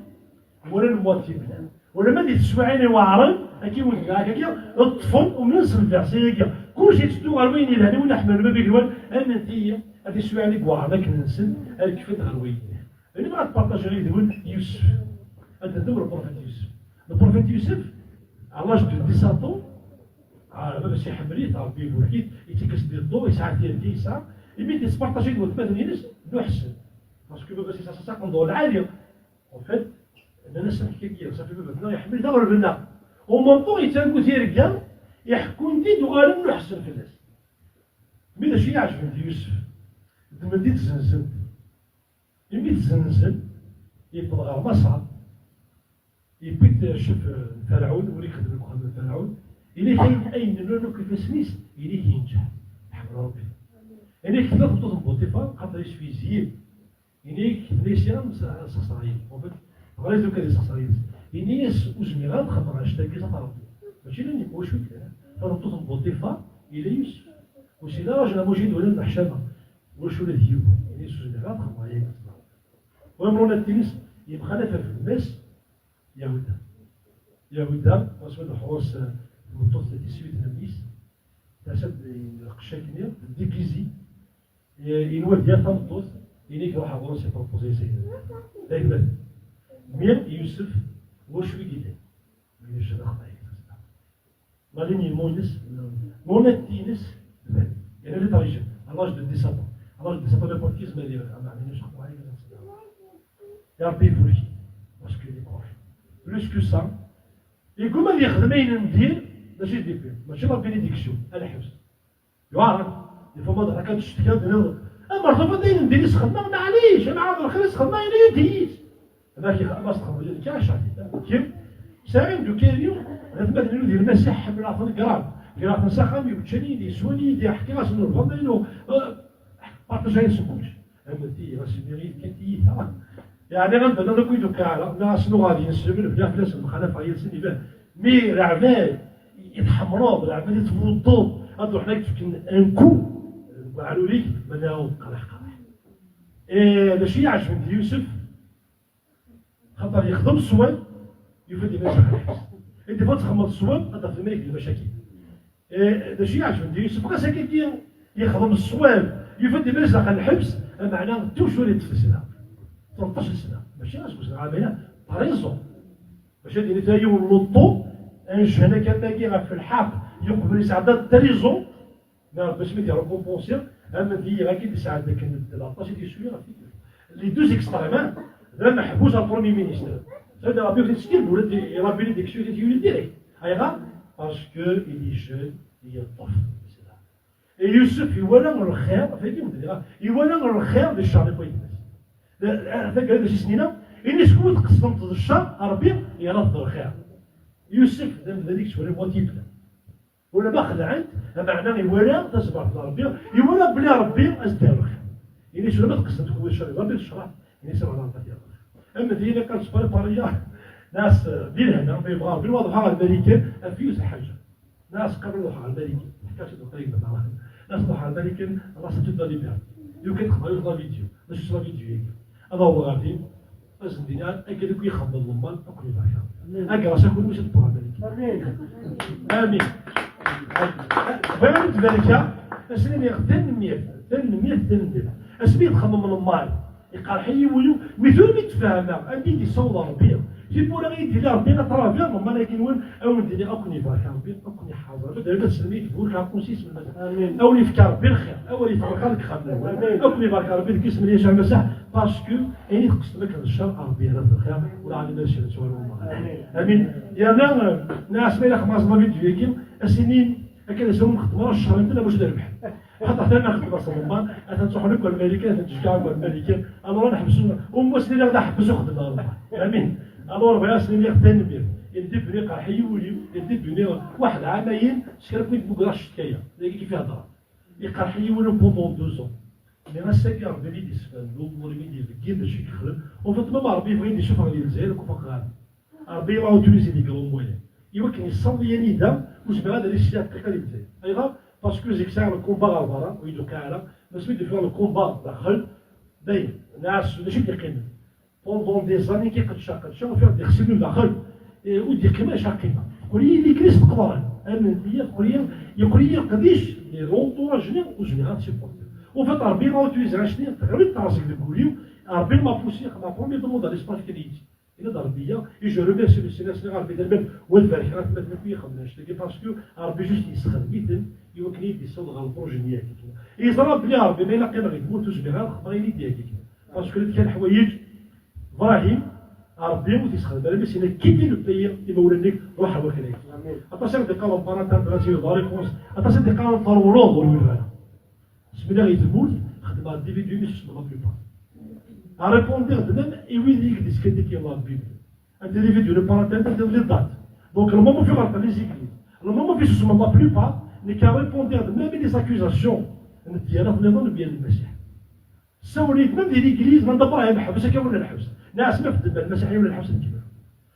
wala lwatibla, wala ma di teswiɛin iweɛren, akka i wen-d-nniɣ akka, ṭṭfen, umnen s lversi-agi. Kullec yetteddu ɣer wayen yelhan i win iḥemmlen Bab-nwen, amen-iyi, a tiswiɛin i iweɛren akken-nsen, ad kfent ɣer wayen yelhan. Ayen bɣiɣ ad partajiɣ yid-wen Yusef. Ad d-tedum le prophète Yusef. Le prophète Yusef, à l'âge de dix-sept ans, ah, baba-s iḥemmel-it, Ṛebbi ibarek-it, ittekkes-d di ṭṭur, yesɛa tirga, yesɛa. Imi d-yespartaji d weltmaten-ines, nuḥsen. Parce que baba-s yesɛa sasaq n ḍḍuɛ lɛali. En fait, nnan-as amek akka, safi baba-tneɣ iḥemmel d aɣrib-nneɣ. Au moment yettargu tirga, iḥekkun-d-id uɣalen nuḥsen fell-as. Mi d acu i iɛejben di Yusef? Ddmen-t-id zzenzen-t. Imi t-zzenzen, yewweḍ ɣer Maṣer, yewwi-t ccef n Ferɛun, win ixeddmen deg uxxam n Ferɛun, ini-k ayen, ayen nnan akk ifassen-is, ini-k yenǧeḥ, iḥemmel Ṛebbi. Ini-k tella tmeṭṭut n Buṭifar, xaṭer Yusef yezyen. Ini-k tella yesɛa sexṣer-iyi. En fait, ɣer-i tuka di sexṣer-iyi. Ini-as, ur zmireɣ ad xedmeɣ annect-agi s Ṛebbi. Mačči d nekk wacu yellan. Tameṭṭut n Buṭifar, yella Yusef. Ur sɛin ara ajna mujid wala nneḥcama. Ulac ula d yiwen. Ini-as, ur zmireɣ ad xedmeɣ aya. Wamrun ad tinis, yemxalaf ɣef gma-s, Yahuda. Yahuda, wasmi d-ḥuṛes, eh, tmeṭṭut tiswit n mmi-s, tasa-d lqecc akkenni, d déguisé, eh, yenwa d yir tameṭṭut, ini-k ruḥ ɣur-s ipropozi-as ayen. D agmat. Mi Yusef, wacu i yellan? Mi yecceḍ axḍa-ines. L'alignement-ines, l'honnêteté-ines, yani les Parisiens, à l'âge de dix-sept ans. À l'âge de dix-sept ans, n'importe qui se met à dire, ah, mais je crois que ça, c'est bien. Et après, il faut le dire, parce qu'il est proche. Plus que ça, yegguma ad yexdem ayen n dir, d acu i d-yewwi? Mačči la bénédiction, à lḥebs. Yuɛer, il faut ma d-, akka d-tcetkiḍ, d-nniḍen. Amer tufiḍ ayen n dir i s-xedmeɣ, maɛlic, amɛad lxir i s-xedmeɣ, yella yuddi-is. Amek i ma s-txedmeḍ yid-k ɛaca? Kim, sɛiɣ imdukal-iw, d atmaten-inu di Lmasiḥ, ḥemmleɣ-ten grad. Greɣ-ten s axxam, yeččan yid-i, swan yid-i, ḥkiɣ-asen lbaḍna-inu, eh, partajeɣ yid-sen kullec. Am ti, ɣas imi yid-k tiyita. Yeɛni anda nnan akk i d-uqiɛ ara, nniɣ-asen uɣal yensem, bdiɣ fell-asen, mxalafeɣ yid-sen, iban. Mi leɛbad i tḥemmleḍ, leɛbad i tbuddeḍ, ad ruḥen ad k-fken un coup deg uɛrur-ik, ma nniɣ-awen qerreḥ qerreḥ. Eh, d acu i iɛejben di Yusef? Xaṭer yexdem ṣṣwab, yufa-d iman-is ɣer lḥebs. I d-iban txedmeḍ ṣṣwab, ad tafeḍ iman-ik di lmacakil. Eh, d acu i iɛejben di Yusef? Ɣas akkagi yexdem ṣṣwab, yufa-d iman-is daxel lḥebs, ameɛna toujours yeṭṭef sna. Tleṭṭac sna. Mačči aseggas neɣ ɛamina, trêze ans. Mačči ad yini tura yiwen luṭu, anejhan akka magi ɣef lḥaq, yeqbel yesɛedda trêze ans, mais Rebbi asmi d-irekomponsi, am d yiɣ-agi d-isɛedda akken d laṭas i d-yessuyi ɣef tikkelt. Les deux extrêmes, hein, d ameḥbus ar Premier Ministre. Ça veut dire, Rebbi ur t-ittkel, ur t-, Rebbi ur t-ittkel, ur t-ittkel direct. Ayɣer? Parce que il est jeune, yeṭṭef. Et Yusef iwala lxir, ɣef wagi medden, iwala lxir di ccer n wayetma-s. Taggara d acu i s-nniɣ, ini-as wi tqesdemt d ccer, Rebbi yerra-t d lxir. Yusef d amdan i yettwali moitié-bla. Ulamma xedɛen-t, ameɛna iwala tazmert n Rebbi, iwala belli Rebbi ad s-d-yerr lxir. Ini-as ulamma tqesdemt kenwi d ccer, Rebbi d ccer, ini-as Rebbi ad yerr lxir. Am din kan s préparer-ya, nas di lehna, ma yebɣa Rebbi, nwaḍ ɣer Marikan, af yiwet lḥaǧa. Nas qbel nruḥ ɣer Marikan, ḥkaɣ-tt-id ṭṭayba, nas nruḥ ɣer Marikan, ɣas ad tedda di Berlin. Yukan xḍa yiwet la vidéo, d acu-tt la vidéo-agi? Ad awḍeɣ ɣer din, ad sen-d-iniɣ, akka deg ixeddmen lemman, akk ibarek. Akka ɣas akk wis ad tewweḍ Marikan. Amin. Bɣiɣ ad tbarek, ad sen-iniɣ tanemmirt, tanemmirt, tanemmirt. Asmi i txemmem lemman, iqerḥ-iyi wul-iw, mi tura mi tfehmeɣ anda i d-issaweḍ Rebbi. Tiwwura i d-yili Rebbi, à travers lemman-agi-nwen, a wen-d-iniɣ, ad ken-ibarek Rebbi, ad ken-iḥaḍer. Ma d arma tsemmi tbur, ḥaḍ-kun s yisem-nnes. Amin. A wen-ifk Rebbi lxir, a wen-ifk lxir deg yixxamen-nwen. Amin. A ken-ibarek Rebbi deg yisem n Yasuɛ Lmasiḥ, parce que ayen i tqesdem akken d ccer, Rebbi yerra-t lxir, ur ɛad ma d ccer nettwali. Amin. Amin. Yerna, eh, nniɣ-as ma ilaq ma ẓer la vidéo-agi, ad s-inin, akka d asawen xeddmeɣ ccer, yemten amuc d rrbeḥ. Ḥaṭer tama xeddmeɣ s lemman, atan ttruḥun akk ar Marikan, atan ttejkaɛ akk ar Marikan. Alors ad neḥbes, ummas nniɣ d aḥebbes uxeddem ar Allah. Amin. Alors bɣiɣ ad s-iniɣ tanemmirt. Ildib-nni iqerḥ-iyi wul-iw, ildib-nni waḥed ɛamayen, s kra n wid mmugreɣ ccetk-aya. Dagi kif ihedder. Iqerḥ-iyi wul-iw pendant deux ans. Mais ass-agi Rebbi mi d-isfan, d umur mi d-ibeggin, d acu i yexdem. En fait, même Rebbi yebɣa i d-isuffeɣ di Lezzayer, ad k-faqeɣ. Rebbi yella autorisé deg lemwaya. I wakken yessaweḍ-iyi anida ur zmireɣ ad risiɣ dqiqa di Lezzayer. Ayɣer? Parce que zik sɛiɣ le combat ɣer berra, ur yi-d-tuqiɛ ara, mais mi d-ufiɣ le combat daxel, dayen, nɛas, d acu i d-yeqqimen? Pendant des années, kqedceɣ, qedceɣ, ufiɣ-d ixsimen daxel, eh, ur d-yeqqim ara caqima. Teqqel-iyi l'église d iqeḍran. Amen, teqqel-iyi, yeqqel-iyi leqdic, mais l'entourage-nni ur zmireɣ ad supporter. En fait, Rebbi yella autorisé, acni, teɣli terẓeg deg wul-iw, Rebbi m'a poussé, m'a promis de demander l'espace créatif. Yenna-d Rebbi-ya, et je remercie le Seigneur, Seigneur Rebbi d lmal, wa ad barkeɣ atmaten akk i ixedmen annect-agi, parce que Rebbi juste yessexdem-iten i wakken ad yi-d-yessaweḍ ɣer lprujet-nni-agi. Yeẓra belli Rebbi ma yella qqimeɣ di tmurt ur zmireɣ ara ad xedmeɣ ayen i d-yagi. Parce que kra n leḥwayeǧ, Ibrahim, Rebbi ur t-yessexdem ara, mais il a quitté le pays, imawlan-nnek, ruḥ ar wakal-agi. Aṭas i ɣ-d-iqqaren par internet, la réponse, aṭas i d-iqqaren terwleḍ ur yelli ara. Smileɣ i tmurt, xedmeɣ des vidéos, mais susmeɣ la plupart. Répondre-d même i wid i k-d-yeskritikin la Bible. Anta des vidéos, le parental, anta des dates. Donc, le moment fi ɣerqen les églises, le moment fi susmeɣ la plupart, nekk répondre-d même les accusations n ddyarat nniḍen n bien Lmasiḥ. Sawlen-d même di l'église, nnan-d Abraham ḥbes akka wala lḥebs. Nɛas ma fedden Lmasiḥ wala lḥebs n kbir.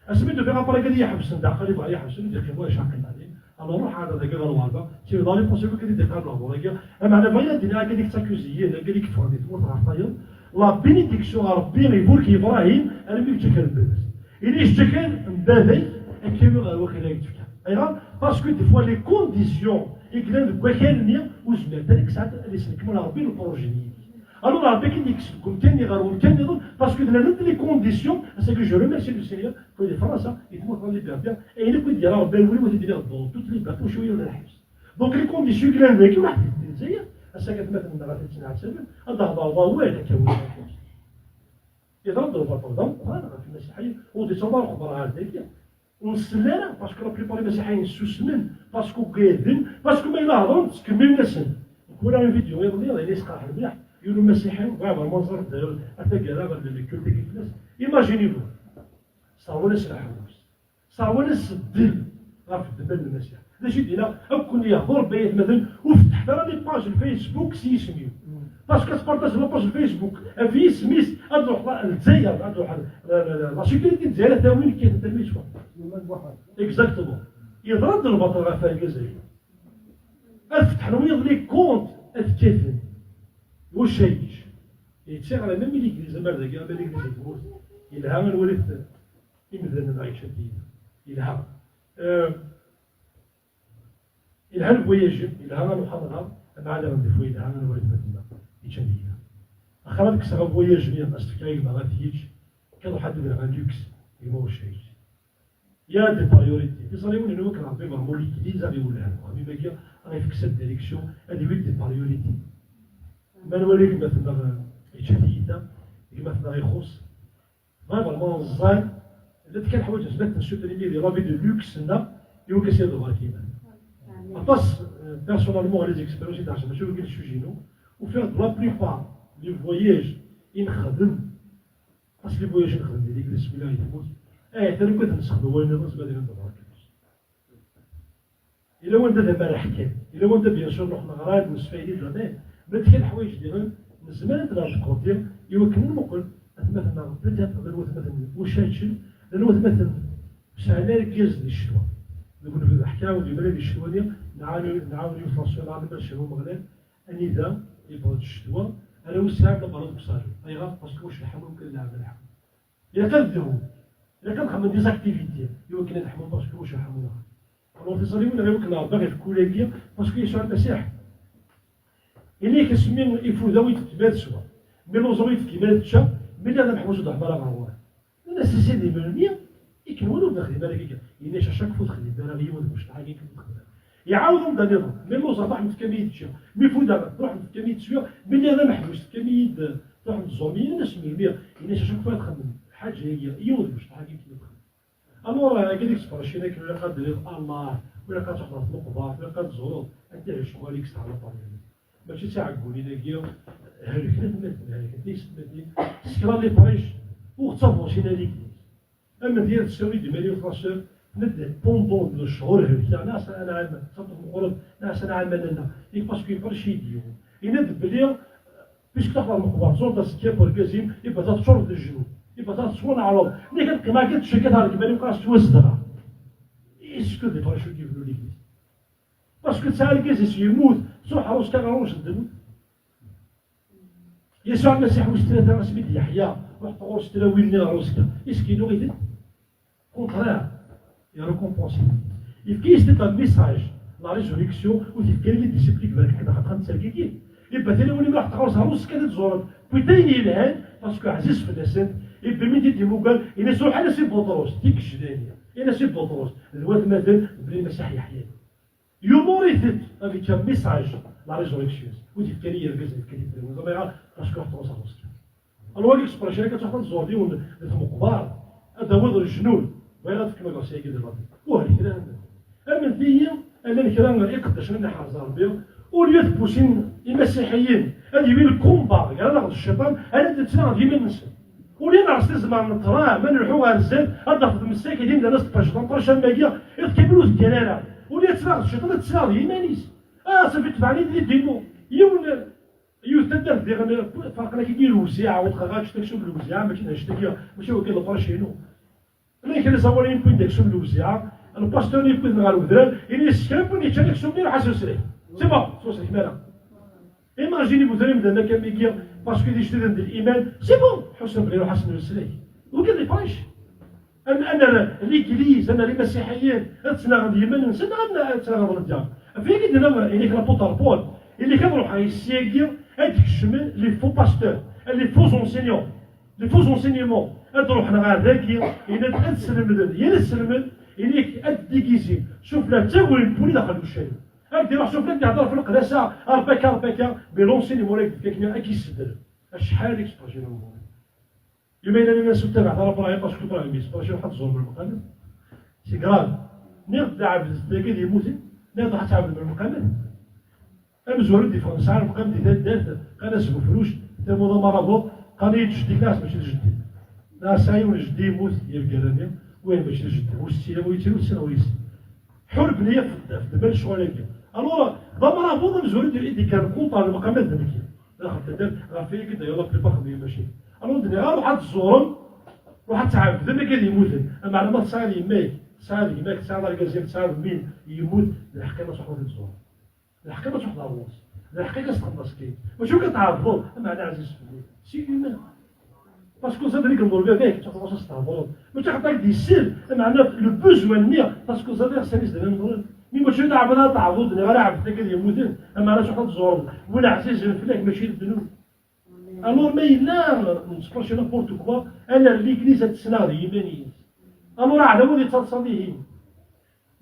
Asmi d-ufiɣ apar akka d-iyi-ḥebsen daxel, ibɣa iyi-ḥebsen, ur d-iqqim wara caqi ɛli. Alors ruḥ ɛad dagi ɣer lɣerba, si d les réponses akk i d-iqqaren lehdur-agi. Ameɛna bɣiɣ ad d-iniɣ akka d-iktakuziyen, akka d-ikeffɣen di tmurt ɣer tayeḍ, la bénédiction n Rebbi iburek Ibrahim armi yečča kan n baba-s. Ini yečča kan n baba-k, akka wi ɣer wakal ay d-tefka. Ayɣer? Parce que des fois les conditions i yellan deg wakal-nni ur zmirent ara ad sɛent ad isnekmen Rebbi le projet-nni. Alors Rebbi akken yekkes deg umkan-nni ɣer umkan-nniḍen, parce que d llant les conditions, ass-agi je remercie le Seigneur, que di Fransa, di tmurt n liberté, ayen akk i d-yerra Rebbi ar wul-iw ad t-id-iniɣ dans toute liberté, ur cwi ula lḥebs. Donc les conditions i yellan dagi, ur ḥbis di Lezzayer, ass-agi atmaten-nneɣ atan ttneɛtaben, ad d-hedreḍ awal akka win. Yeḍra-d lbaṭel d ameqqran ɣef imasiḥiyen, ur d-yettaweḍ ara lexbar ɣer dagi. Ur nsell ara, parce que la plupart imasiḥiyen ssusmen, parce que ugaden, parce que ma yella hedren, ttkemmilen-asen. Nekk walaɣ une vidéo iḍelli, d ayen yesqerḥen mliḥ, yiwen umasiḥi, bɣiɣ vraiment ad ẓreɣ ar taggara ɣer le culte-agi fell-as. Imaginez-vous, sserwan-as lḥebs, sserwan-as ddel ɣef ddemma n Lmasiḥ. D acu i d-yenna? Ad ken-yehḍer Rebbi ay atmaten, ur fettḥet ara les pages n Facebook s yisem-iw. Parce que ad tpartajeḍ la page n Facebook ɣef yisem-is, ad ruḥeḍ ar Lezzayer, ad ruḥeḍ la, la, la, la sécurité n Lezzayer ad t-awin kifkif am yeswa. Exactement. Yeḍra-d lbaṭel ɣef argaz-agi. Ad fetḥen wiyaḍ les comptes, ad kkaten. Wacc-agi? Yettiɣra même i l'église, ama dagi, ama l'église n tmurt. Yelha ad nwali imdanen-a yeččan tiyita. Yelha. Euh, yelha le voyage, yelha ad nruḥ ad nɣer, ama daɣen des fois yelha ad nwali imdanen-a yeččan tiyita. Axir ad kkseɣ avoyage-nni, ad s-t-fkeɣ i gma ad t-yečč, kan ruḥ ad d-bniɣ un luxe, gma wacc-agi. Il y a des priorités. Tiẓriwin n wakk Rebbi vraiment l'église ad iwelleh. Rebbi-agi ad ifek sa direction, ad iwit des priorités. Ma nwali gma-tneɣ yečča tiyita, gma-tneɣ ixuṣ. Bɣiɣ vraiment ẓẓay, llant kan ḥwaǧen zdat n soutenir di la vie de luxe-nneɣ, i wakk as-yad ɣer kiman. Aṭas, euh, personnellement, les expériences i d-ɛaceɣ, mačči wagi le sujet-inu, ufiɣ-d la plupart les voyages i nexdem, parce que les voyages i nexdem di l'église, bismillah, i tmurt, eh, talukkad nessexdem wayen nniḍen, zma d ayen n tebṛakin. Yella wanda d amerreḥ kan. Yella wanda, bien sûr, nruḥ neɣra-d, nesfaydi-d, mais ma d kra n ḥwayeǧ diɣen, nezmer ad t-nerr de côté, i wakken ad nmuqel Atmaten-nneɣ, peut-être, llan watmaten ucačen, llan watmaten sɛan argaz di ccetwa. Deg unebdu ḥkiɣ-awen-d yemra di ccetwa-nni, nɛawen, nɛawen yiwet la sœur, nɛawen ma tecrew Umeɣlal, anida yebɣa ccetwa, ara ur sɛan ma bɣan deg usalu. Ayɣer? Parce que ur ceḥḥan ur kan leɛben lḥeqq. Ilaq ad dehun. Ilaq ad xedmen des activités i wakken ad ḥmun, parce que ur ceḥḥan ur. Alors, tiẓri-wen ɣer wakken Ṛebbi ɣef kul-agi, parce que Yasuɛ Lmasiḥ. Ini-k asmi ifuda ur yefki ma ad teswa, mi lluẓ ur yefki ma ad tečča, mi lliɣ d ameḥbus ur d-ḥḍreɣ ɣer ɣur-k. Nnan-as, a Sidi, melmi i kenwi ur d-nexdim ara akka? Ini-ak, a chaque fois ur texdim ara yiwen deg wecṭeḥ-agi i kem-nexdem. Iɛawed umdan nniḍen, mi lluẓeɣ, ruḥ tefkam-iyi d-ččiɣ. Mi fudeɣ, ruḥ tefkam-iyi d-swiɣ. Mi lliɣ d ameḥbus, tefkam-iyi-d, ruḥ tẓurem-iyi. Nnan-as, melmi? Ini-ak, a chaque fois ad txemmem lḥaǧa-agi, yiwen deg wecṭeḥ-agi i kem-nexdem. Alors, agi deg sfercin akken ilaq ad d-tiniḍ Allah, ilaq ad truḥeḍ ɣer tmeqbert, ilaq ad tẓureḍ, ad d-iɛic ccɣel-ik s tɛelqaḍ. Mačči d tiɛeggunin-agi, helken atmaten, helken tiyessetmatin, s kra n les prêches, ur ɣ-ttaḍen cina l'église. Am d yir tsawi d-mali ur tɣasel, ned pendant de cchur helkeɣ, neɣ s anɛam, tameṭṭut meqqret, neɣ s anɛam alala. Parce que les prêches i d-yiwen. Yenna-d belli, puisque taqla meqber, tẓur-d asekkiṛ n urgaz-im, iba ta teččuṛ d lejdud, iba ta tettwanɛreḍ. Nnig ad qqimeɣ akka d tcekkat ɣer gma-m, qqar-as ttwazedɣeɣ. Est-ce que des prêches qui veulent l'église? Parce que tesɛa argaz-is yemmut, truḥ ɣer usekkiṛ ɣer ujeddud. Yasuɛ Lmasiḥ wis tlata asmi d-yeḥya, ruḥ ɣur-s tlawin-nni ɣer usekkiṛ. Est-ce qu'il aurait dit? Contraire, il récompense. Yefka-yas-d un message, la résurrection, ur t-yefka ara i disciples-ik berk ḥedd axaṭer ad ttergigin. Ibba tilawin-nni ruḥ ɣur-s ɣer usekkiṛ ad ẓuren. Puis d ayen yelhan, parce que ɛziz fell-asent, ibba mi d-imugar, ini-as ruḥ ini-as i Buṭrus, d igejdan-nni. Ini-as i Buṭrus, d watmaten, belli Lmasiḥ yeḥya-d. Yumeṛ-itent avec un message, la résurrection. Ur d-yefki ara i yergazen, yefka-t i tlawin. Ẓriɣ, parce que ur ɣ-tɣuṣṣ ɣer usekkiṛ. Alors, wagi expression akka, ad truḥeḍ ad tẓureḍ yiwen di tmeqbert, ad d-tawiḍ leǧnun, bɣiɣ ad fkeɣ agersi-agi di Ṛebbi. Ur helken ara. Amen-iyi, llan kra n iqeddacen ad nḥerz Ṛebbi, ur yat pusin imasiḥiyen ad yili lkumba gar-aneɣ d cciṭan, ara d-ttnaɣ d yiman-nsen. Ula neɣ s tezmar n ṭṭram, ma nleḥḥu ɣer zdat, ad d-tafeḍ messakit imdanen s tpajḍa, ṭṭracam-agi, iḍ kamel ur teggan ara. Ula yettnaɣ d cciṭan, ad ttnaɣ d yiman-is. Ah, safi tebɛen-it di ddimu. Yiwen, yiwet taddart diɣen, ferqen akk-agi lewziɛa, ur txaɣ ač taksum lewziɛa, mačči d acu-agi, mačči wagi d leqrac-inu. Llan kra iẓawaliyen wwin-d aksum lewziɛa, lpastur yewwi-ten ɣer udrar, ini-as kra n win yeččan aksum-nni, ruḥ-as usrek. C'est bon, ttwasrek mara. Imagine bu trim d annak amigi, parce que d ijdiden d liman, c'est bon, ḥussen belli ruḥ-asen usrek. Wagi d ifac. Ad, ad nerr l'église, ad nerr imasiḥiyen, ad ttnaɣen d yiman-nsen, neɣ ad, ad ttnaɣen d lǧar. Ɣef wagi d-yenna, ili-k l'apôtre Paul, ili-k ad ruḥeɣ i ssyagi, ad d-kecmen les faux pasteurs, les faux enseignants. Les faux enseignements, ad ruḥen ɣer dagi, yenna-d ad slemden, yal aselmed, yenna-k ad d-digizin, sufella d taguri n wuli daxel n ucali. Ad d-iruḥ sufella ad d-ihder ɣef leqdasa, rebaka, rebaka, mais l'enseignement la yefka akken ad k-yessedrem. Acḥal i yesṭerjin umur. Yuma yella nnan-as ur ttabaɛet ara Brahim, parce que Brahim yesṭerjin, ruḥ ad tẓurem lmeqamed. C'est grave. Nniɣ-d d aɛbed dagi d yemmuten, nniɣ-d ruḥ ad tɛebdem lmeqamed. Amezwaru d-yeffɣen nesɛa lmeqam di taddart, qqaren-as Bufruc, tamuḍa marabuḍ, qqaren-iyi-d jeddi-k, neɣ mačči d jeddi. Neɣ sɛiɣ yiwen jeddi yemmut yergaren-nni, wihin mačči d jeddi, ur s-ttili, ur yettili, ur ssineɣ ur yessin. Ḥurben-iyi ɣef ddemma n lecɣal-agi. Alors, d amrabuḍ amezwaru d-, i d-ikkren contre lmeqam ad d-nekki. Daxel taddart, ɣef wayagi d-, d'ailleurs, la plupart xedmen mačči. Alors, d-nniɣ, ruḥ ad tẓurem, ruḥ ad tɛebdem, akka d yemmuten. Ameɛna ma tesɛiḍ yemma-k, tesɛiḍ gma-k, tesɛiḍ argaz-ik, tesɛiḍ mmi-m, yemmut, d lḥeqq-im ad truḥeḍ ad tẓureḍ. D lḥeqq-im ad truḥeḍ ɣer ɣur-s. D lḥeqq-ik ad s-txedmeḍ aṣekki. Mačči akka tɛebdeḍ, ameɛna ɛziz fell-i. C'est humain. Parce que ẓid i yemmur baba-k, ad truḥeḍ ɣur-s ad s-thedreḍ. Mačči axaṭer i k-d-yessel, ameɛna le besoin-nni, parce que ẓid iɣsan-is d ayen iḍerren. Mi mačči d aɛebd ara tɛebdeḍ, neɣ ara ɛebdet akka d yemmuten, ameɛna ad truḥeḍ ad tẓureḍ win ɛzizen fell-ak, mačči d ddnub. Alors, ma yella nettferci n'importe quoi, ad nerr l'église ad tesnaɣ d yiman-is. Alors, aɛdaw ad yettaḍsa dihin.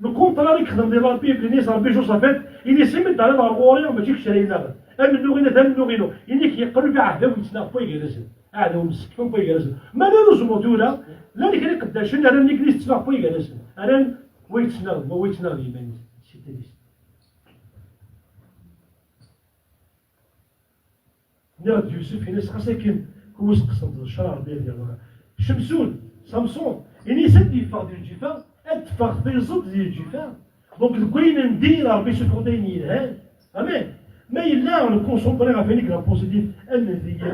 Le contraire i yexdem di la Bible, ini-as Ṛebbi Josafat, ini-as imi d-terriḍ ɣer ɣur-i, mačči kečč ara yi-naɣen. Amennuɣ-inu d amennuɣ-inu. Ini-k yeqqel-d aɛdaw yettnaɣ n way gar-asen. Aɛdaw msekfan n way gar-asen. Ma la nuzmu tura, llan kra iqeddacen, rran l'église tettnaɣ n way gar-asen. Rran wa yettnaɣ d wa, wa yettnaɣ d yiman-is. C'est triste. Nniɣ-d Yusef, ini-as, xas akken, kuwi sqesdent d ccer Ṛebbi ad yerreɣ. Cemsun, Samṣun, ini-as ad d-yeffeɣ di lǧifa, ad d-teffeɣ tiẓeḍ di lǧifa. Donc, deg wayen n diri, Ṛebbi yessufeɣ-d ayen yelhan. Amen. Ma yella nkunṣunṭri ɣef wayen i yellan positif, ad nendigi,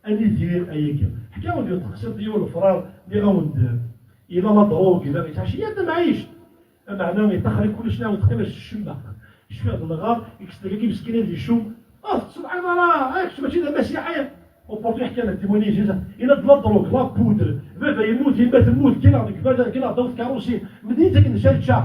Ad nidir ayagi. Ḥkiɣ-awen-d yiwen teqsiḍt, yiwen lefrar, nniɣ-awen-d, yella la drogue, yella yettɛaci, yal tamɛict. Ameɛna yeṭṭaxer-ik kullec, nniɣ-awen-d teqqim-as ccemma. Cfiɣ-d lɣar, yekkes-d dagi meskin ad icum. Ah, subḥan Allah, ah, kečč mačči d amasiḥi. Uportu yeḥka la témoignage, yella d la drogue, la poudre. Baba yemmut, yemma temmut, kkineɣ deg bada, kkineɣ ddaw tkeṛṛusin. Medden-it akken necca ččaɣ.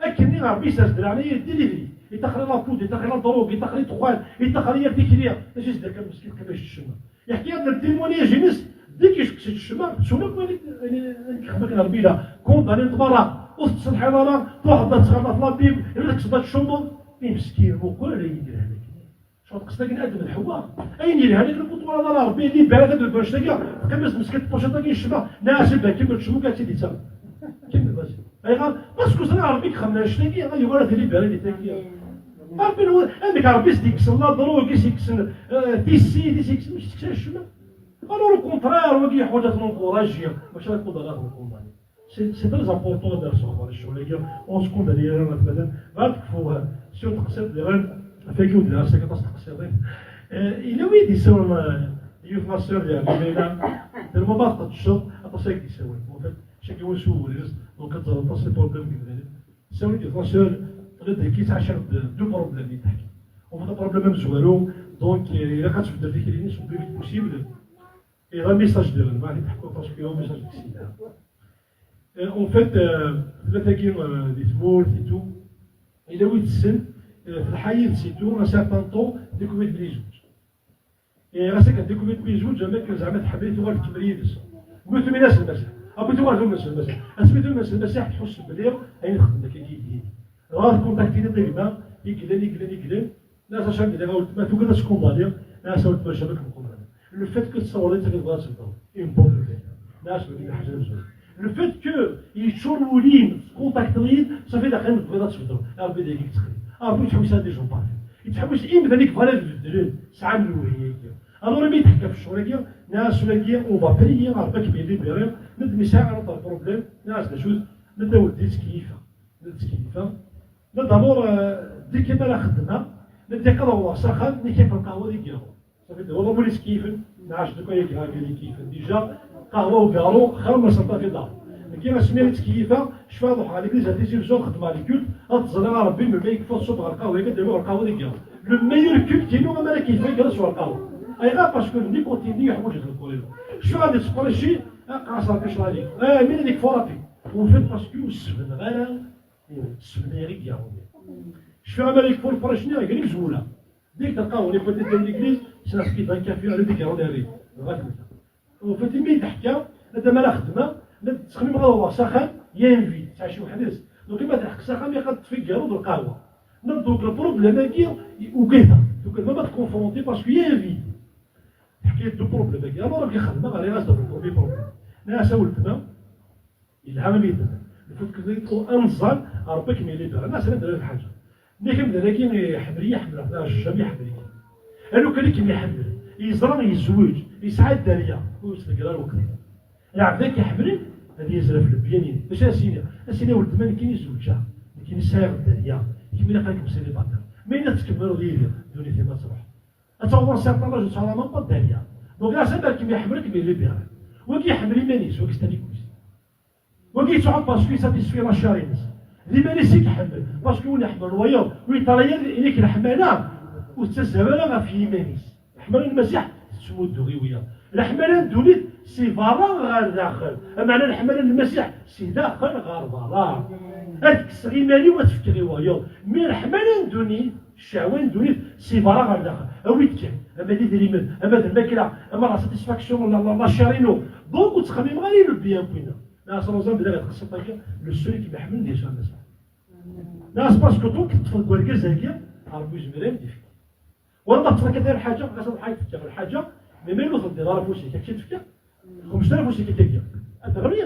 Akken-nni Ṛebbi isers-d leɛnaya, yeddin idri. Yeṭṭaxer-i la poudre, yeṭṭaxer-i la drogue, yeṭṭaxer-i ddexxan, yeṭṭaxer-i yir tikli. D acu i s-d-akka meskin, qqimeɣ ccemma. Yeḥka-d témoignage-ines, deg yeckkes ccemma, ttun akk ayen, ayen, ayen yexdem akken Ṛebbi yella. Condamné-t merra, ur tettsetḥiḍ ara, truḥeḍ ad tɣerreḍ ɣef la Bible, yella tekkseḍ ad tcummeḍ. Mi meskin, muqel ayen yelhan akken. Cɣel teqsiḍt-agi n Adem d Ḥewwa. Ayen yelhan akken ur twalaḍ ara Ṛebbi, libéré-t deg wanect-agi, teqqim-as meskin tpuciṭ-agi n ccemma, nniɣ-as, iban kan ma tcummeḍ ad tt-id-ittaɣ. Kemmel, vas-y. Ayɣer? Parce que ẓriɣ Ṛebbi yexdem annect-agi, ad yuɣal ad t-libéré di tagi. Ṛebbi nwen, amek Ṛebbi i s-d-yekksen la drogue, i s-yekksen, euh, tissit, i s-yekksen, i s-yekksen ccemma. Alors, au contraire, wagi yeḥwaǧ ad t-nencouragé, mačči ad t-condamné, ad t-condamné. C'est, c'est très important ad nerseɣ ɣer ccɣel-agi, ur nettcuddan ara atmaten. Bɣiɣ ad tekfu, euh, s yiwet teqsiḍt diɣen, ɣef wagi ur d-nerseɣ aṭas teqsiḍin. Euh, yella win i d-yessawlen, euh, yiwet ma sœur diɣen, Leyla, tellement ma tqeddceḍ, aṭas ay d-yessawlen. En fait, chaque yiwen s wewwir-is, donc ad teẓreḍ aṭas n problèmes deg yimdanen. Tessawel-d yiwet ma sœur, tella d nekk yettɛacaɣ-d deux problèmes i d-teḥka. En fait, problème amezwaru, donc, euh, ilaq ad tbeddel tikli-nni s le plus vite possible. Et un message diɣen, ma ɣ-t-id-teḥkuḍ, parce que un message deg sida. Euh, en fait, euh, tella tagi, euh, di tmurt et tout, yella wid tessen, euh, telḥa yid-s et tout, un certain temps, découvert belli yezweǧ. Et ɣas akken découvert belli yezweǧ, am akken zeɛma tḥemmel-it, tuɣal tkemmel yid-s. Mmi tumen-as Lmasiḥ. Abbu tuɣal tumen-as Lmasiḥ. Asmi tumen-as Lmasiḥ, tḥuss belli ayen txeddem akka yid-i. Dɣa tkuntakti-ni d gma, i yellan, i yellan, i yellan, Nniɣ-as, acu am d-nniɣ a weltma, tugad ad tkundaniḍ? Nniɣ-as, a weltma, jamais ad kem-kundaniɣ. Le fait que tessawaleḍ-iyi-d, tebɣiḍ ad tebduḍ. Une bonne nouvelle. Nniɣ-as, wagi d lḥaǧa amezwaru. Le fait que yeččur wul-im, tkuntakteḍ-iyi-d, safi d axir tebɣiḍ ad tebduḍ. A Ṛebbi, dagi yettxemmim. A Ṛebbi yettḥewwis ar des gens parfaits. Yettḥewwis i yimdanen i yebɣan ad beddlen, sɛan lewhi-agi. Alors, imi i d-teḥka ɣef ccɣel-agi, nniɣ-as, wagi, on va prier, a Ṛebbi ad kem-yelibiri, nitni sɛiɣ aṭas n problèmes, nniɣ-as, d acu-t? Nniɣ-as, d awen-d-yettkeyyifeɣ. Nniɣ-as, d awen-d-yettkeyyifeɣ. Nniɣ-as, d'abord, euh, dès que ma la xeddmeɣ, nniɣ-as, ad awḍeɣ s axxam, nniɣ-as, ad kafeɣ lqahwa deg yiḍ. Safi d wala win yettkeyyfen, nniɣ-as, d akk ayagi, ayagi yettkeyyfen. Déjà, qahwa ugaru, xir ma santa fi dar. Nekki asmi ara ttkeyyifeɣ, cfiɣ ad ruḥeɣ ɣer l'église, ar Tizi Wezzu, ad xedmeɣ le culte, ad ẓreɣ a Ṛebbi melmi i yeffeɣ ṣṣubbeɣ lqahwa, ad d-awiɣ lqahwa deg yiḍ. Le meilleur culte-inu, amar ad keyyfeɣ, ad sweɣ lqahwa. Ayɣer? Parce que le nicotine-nni yeḥwaǧ-it lkul-inu. Cfiɣ ad yettqerrici, qqareɣ-as Ṛebbi ccṛeɛ-ik. Ah, min ad yekfu Ṛebbi. En fait, parce que ur ssebneɣ ara Ssebnayeɣ i yiɣermi. Cfiɣ amar yekfu lefrac-nni, gar-i zewleɣ. Deg telqaw, les côtés de l'église, c'est la speed d'un café, allez, deg yiɣermi, allez. Dɣa tmeta. En fait, imi d-teḥka, ad amar xedmeɣ, la ttxemmimeɣ ad awḍeɣ s axxam, il y a un vide, tettɛaci weḥd-s. Donc, imi telḥeq s axxam, ilaq ad teṭṭef igerru d lqahwa. Donc, le problème-agi, ugadeɣ. Donc, ma ma tconfronté, parce qu'il y a un vide. Teḥka-yi-d le problème-agi. Alors, ad xedmeɣ, rriɣ-as-d le premier problème. Nniɣ-as, a weltma, Yelha mi d-tenna. Le fait que tella anẓar, Ṛebbi ad kem-yelibir. Nniɣ-as, ad d-rreɣ lḥaǧa. Nniɣ-ak amdan-agi iḥemmel-iyi, ḥemmleɣ-t, neɣ jamais iḥemmel-ik. A lukan i kem-iḥemmel, yeẓra yezweǧ, yesɛa dderya, ur yettḍeggir ara lweqt. Lɛebd-agi iḥemmlen, ad yezref lebyan-inu. D acu ara s-yini? Ad s-yini, a weltma, nekkini zewǧeɣ, nekkini sɛiɣ dderya, kemm ilaq ad kem célibataire. Ma yella tettkemmileḍ yid-i, ddunit-im ad truḥ. Ad tawḍeḍ s aṭṭan, ad tesɛuḍ aman n dderya. Donc, ɣas ad kem-iḥemmel, ad kem-yelibir. Wagi iḥemmel iman-is, wagi s tanigust. Wagi yettɛum parce que satisfait la chair-ines. D iman-is i iḥemmel. Parce que win iḥemmel wayeḍ, ur yeṭṭalay ara inek leḥmala, ur tettazzal ara ɣef yiman-is. Leḥmala n Lmasiḥ tettmuddu i wiyaḍ. Leḥmala n ddunit si berra ɣer daxel. Ameɛna leḥmala n Lmasiḥ si daxel ɣer berra. Ad kkseɣ iman-iw, ad t-fkeɣ i wayeḍ. Mi leḥmala n ddunit, ccehwa n ddunit, si berra ɣer daxel. Awi-d kan, ama d idrimen, ama d lmakla, ama la satisfaction, la, la, la chair-inu. Donc, ur ttxemmimeɣ ara i le bien n winna. Nniɣ-as, Rosa, bdiɣ ɣer txeṣṣiṭ-agi, le seul i kem-iḥemmlen d Yasuɛ Lmasiḥ. Nniɣ-as, parce que donc, teṭṭfeḍ deg wergaz-agi, Ṛebbi yezmer ad m-d-yefk. Wala ma teṭṭfeḍ akka lḥaǧa, ɣas ad lḥaǧa tefka lḥaǧa, mais ma ur teddiḍ ara afus-ik, ad k-tt-id-tefk? Xemset afus-ik akka. Ad teɣli.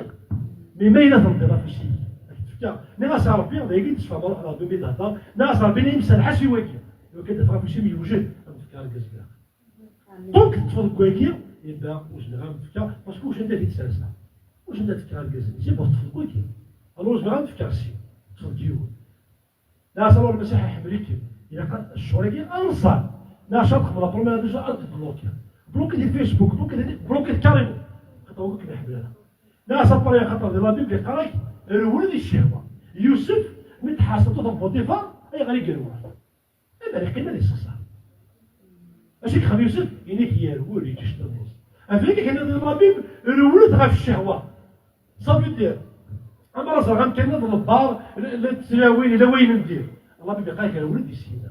Mais ma yella teddiḍ afus-ik, ad k-tt-tefk. Nniɣ-as, a Ṛebbi, d ayagi i d-tessefhem, ruḥ ɣer Ṛebbi mi d-thedder. Nniɣ-as, Ṛebbi, yemselḥ-as i wagi. Iwakken ad d-afeɣ afus-im yewjed, ad m-fkeɣ argaz-agi. Donc, teṭṭfeḍ deg wagi, yebda ur zmireɣ ad m-fkeɣ, parce que ur zmireɣ ad t-id-serseɣ. Ur zmireɣ ad fkeɣ argaz-nni, c'est bon, teṭṭfeḍ deg wagi. Alors, ur zmireɣ ad m-fkeɣ sin, teṭṭfeḍ deg yiwen. Nniɣ-as, alors, Lmasiḥ iḥemmel-ikem, ilaq ad ccɣel-agi anẓar. Nniɣ-as, ad txedmeḍ la première déjà, ad tblokiḍ. Bloqué di Facebook, bloqué di, bloqué carrément. Xaṭer ur kem-iḥemmel ara. Nniɣ-as après, xaṭer di la Bible yeqqar-ak, rewled i ccehwa. Yusef, mi d-tḥerṣ tmeṭṭut n Potifar, ayɣer i yerwel? Amer yeqqim ad yessexṣer. Acu i yexdem Yusef? Ini-k yerwel, yeǧǧa ccetwa-nnes. Ɣef wagi kan di la Bible, rewlet ɣef ccehwa. Ça veut dire, amar ẓreɣ amkan-nni d lebbar, la, la tlawin, la wayen n dir. La Bible yeqqar-ak rewled i syin.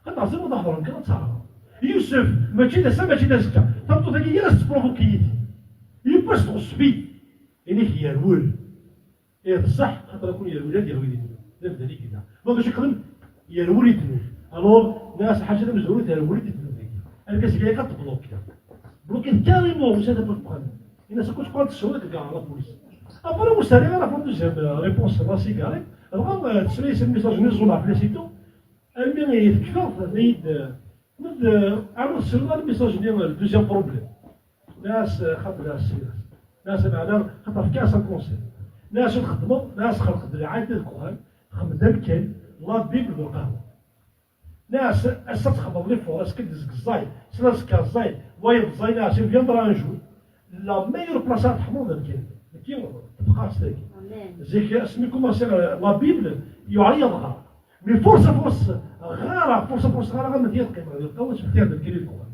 Xaṭer ẓriɣ ad ḥeḍren kan ad teɛreḍ. Yusef, mačči d ass-a, mačči d azekka. Tameṭṭut-agi yal ass tettprovoki-yi-t. Yiwwas tɣeṣṣeb-it. Ini-k yerwel. Ih, d ṣṣeḥ, xaṭer ad ken-yerwel ad yerwel iman-is. D amdan i yella. Ma d acu yexdem? Yerwel i ddnub. Alors, nniɣ-as lḥaǧa tamezwarut, yerwel i ddnub-agi. Argaz-agi akka tebloki. Bloki carrément, ur s-ad tewweḍ uxxam. Ini-as akk tqal tessewwa deg la police. Après, ur s-rriɣ ara pour deuxième, euh, réponse, la cigarette. Dɣa, euh, tesla-yas lmessage-nni, ẓẓulleɣ fell-as et tout. Almi i tekfa, tenna-yi-d, euh, ned, euh, ɛawed sel le message-nni, euh, le deuxième problème. Nniɣ-as, euh, xaṭer, nniɣ-as, nniɣ-as, meɛna, xaṭer fkiɣ-as un conseil. Nniɣ-as, ad txedmeḍ, nniɣ-as, xelq-d lɛada deg uxxam, xdem-d amkan, la Bible d lqahwa. Nniɣ-as, ass-a ad txedmeḍ l'effort, ass-a ad d-tezgeḍ ẓẓay, sla azekka ẓẓay, wayeḍ ẓẓay, nniɣ-as, il viendra un jour. La meilleure place ara tḥemmleḍ d amkan. Nekki, tebqa s tagi. Amen. Zik, asmi kumaṣiɣ la Bible, yuɛer-iyi ad ɣreɣ. Mais force à force, ɣareɣ, force à force, ɣareɣ, am d-yeqqimeɣ, yeqqimeɣ, sbeddiɣ-d amkan i deg uxxam.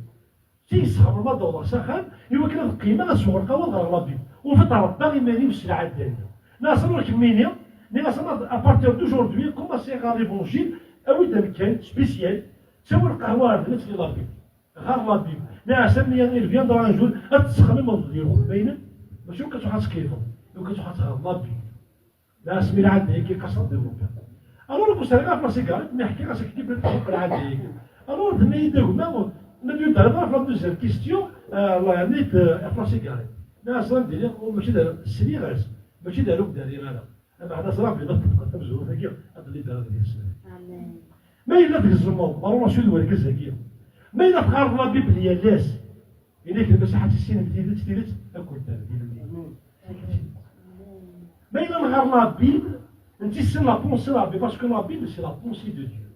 Si yessexrem ma d-awḍeɣ s axxam, i wakken ad qqimeɣ, ad sweɣ lqahwa, ad ɣreɣ la Bible. Ufiɣ rebbaɣ iman-iw s lɛada-nni. Nniɣ-as, alors kemmini, nniɣ-as, à partir d'aujourd'hui, commencez à lire l'évangile, awi-d amkan spécial, ttawi lqahwa ɣer din, ad tili la Bible. Ɣer la Bible. Nniɣ-as, am il viendra un jour, ad tessexdimeḍ di lxedma-inem, mačči akka ad truḥeḍ ad tkeyyfeḍ, akka ad truḥeḍ ad teɣreḍ la Bible. Nniɣ-as, mi lɛada-agi qasseɣ di Ṛebbi. Alors, ur sɛiɣ ara ɣef la cigarette, mi ḥkiɣ-as akken i bdiɣ lɛada-agi. Alors, tenna-yi-d a gma, ma d-yuddreḍ ɣef la deuxième question, euh, la, nit, euh, ɣef la cigarette. Nniɣ-as, ẓran diri, ur, mačči d, sliɣ-as, mačči d aru d-rriɣ ara. Ameɛna ẓriɣ belli ma tṭebbqeḍ tamezwarut-agi, ad d-liberaḍ deg-s. Amen. Ma yella tgezzmeḍ la relation d wergaz-agi, ma yella teqqareḍ la Bible yal ass, ini-k lmasiḥa ad tissinem tidet, tidet ad ken-terr di lmil. Ma yella nɣer la Bible, nettissin la pensée n Rebbi, parce que la Bible, c'est la pensée de Dieu.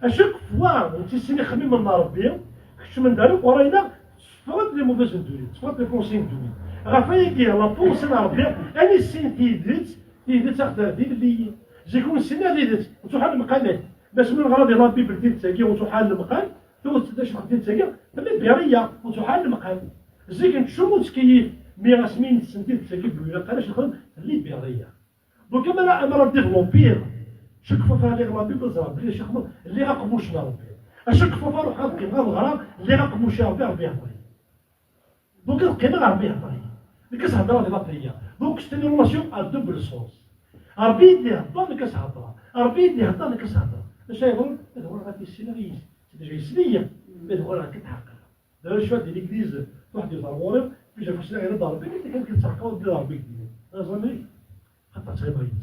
À chaque fois nettissin ixemmimen n Rebbi, kecmen-d ar uqerray-nneɣ, teffeɣ-d les mauvaises induries, teffeɣ-d les pensées induries. Ɣef wayagi, la pensée n Rebbi, ad nissin tidet, tidet ad ɣ-terr d ilelliyen. Zik ur nessin ara tidet, nettuḥal lemqalat. Ma asmi neɣra di la Bible tidet-agi, nettuḥal lemqal, tura d acu tidet-agi, tella berriya, nettuḥal lemqal. Zik nettcum ur nettkeyyif, mi asmi nessen tidet-agi, belli ilaq ara nexdem, tella berriya. Donc, amara, amara développiɣ, chaque fois ara liɣ la Bible, ẓreɣ belli, a Ccix Muḥ, lliɣ aqemmuc n Rebbi. À chaque fois ara ruḥeɣ ad qqimeɣ ad ɣreɣ, lliɣ aqemmuc n Rebbi, Rebbi yehder-iyi. Donc, ad qqimeɣ, Rebbi yehder-iyi. Nekk ad s-heddreɣ di la prière. Donc, c'est une relation à double sens. Rebbi i d-ihedder, nekk ad s-heddreɣ. Rebbi i d-ihedder, nekk ad s-heddreɣ. Acu yeḍran? Ad uɣaleɣ ad t-issineɣ, yis-, déjà yesli-yi. Ad uɣaleɣ ad t-ḥeqqeɣ. D'ailleurs, je suis allé à l'église, واحد يزعل غوري، puis j'ai fait ça, il a ضربي، mais كان كنت ساعة قوي بلا ضربي كبير. هذا زعما خطأ صغير بغيت.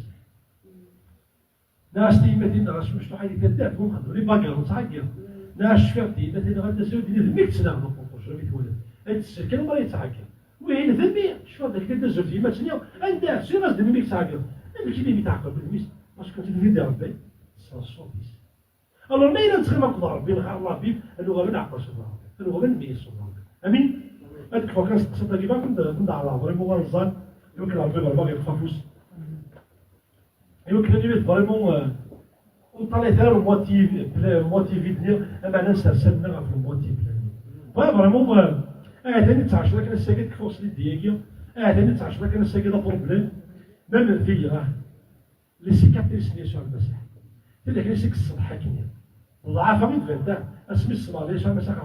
Nniɣ-as tiyemmatin, nniɣ-as mecṭuḥ-agi taddart, ur nxeddem les bagarres, ur nettɛeggiḍ. Nniɣ-as cfiɣ tiyemmatin, nniɣ-as d asawen d-nni d mmi-k ttnaɣ, ma ur tcucreḍ mi twalaḍ. Ad tessel kan, ur yettɛeggiḍ. Wihin d mmi, cfiɣ d akken ad d-azul tiyemmat-nni, anda ɛsiɣ-as d mmi-k ttɛeggiḍ. Amek i d-imi tɛeqqel d mmi-s? Parce que tu devais dire, ben, c'est un sourd. Alors, ma yella nettɣima akked Ṛebbi, nɣer Ṛebbi, ad nuɣal ad nɛeqqel s Ṛebbi, ad nuɣal ad nmeyyez s Ṛebbi. Amin? Ad kfuɣ kan s teqsiṭ-agi, ma kent-, kent-ɛerḍeɣ, vraiment, ad nẓan, iwakken Ṛebbi, Ṛebbi, yeṭṭef afus. Iwakken ad nili vraiment, euh, ur neṭṭalay ara le moitié, le moitié vide-nni, ameɛna nserser-nneɣ ɣef le moitié plein. Bɣiɣ vraiment, euh, ahat ad ttɛecciḍ akken ass-agi ad kfuɣ s l'idée-agi, ahat ad ttɛecciḍ akken ass-agi d aproblème, même fille, ah, les cicatrices-nni Yasuɛ Lmasiḥ. Tidak-nni seg ṣṣeḍḥa akken-nni. Ḍɛafa i d-banta, asmi ṣṣbeṛ Yasuɛ Lmasiḥ ɣer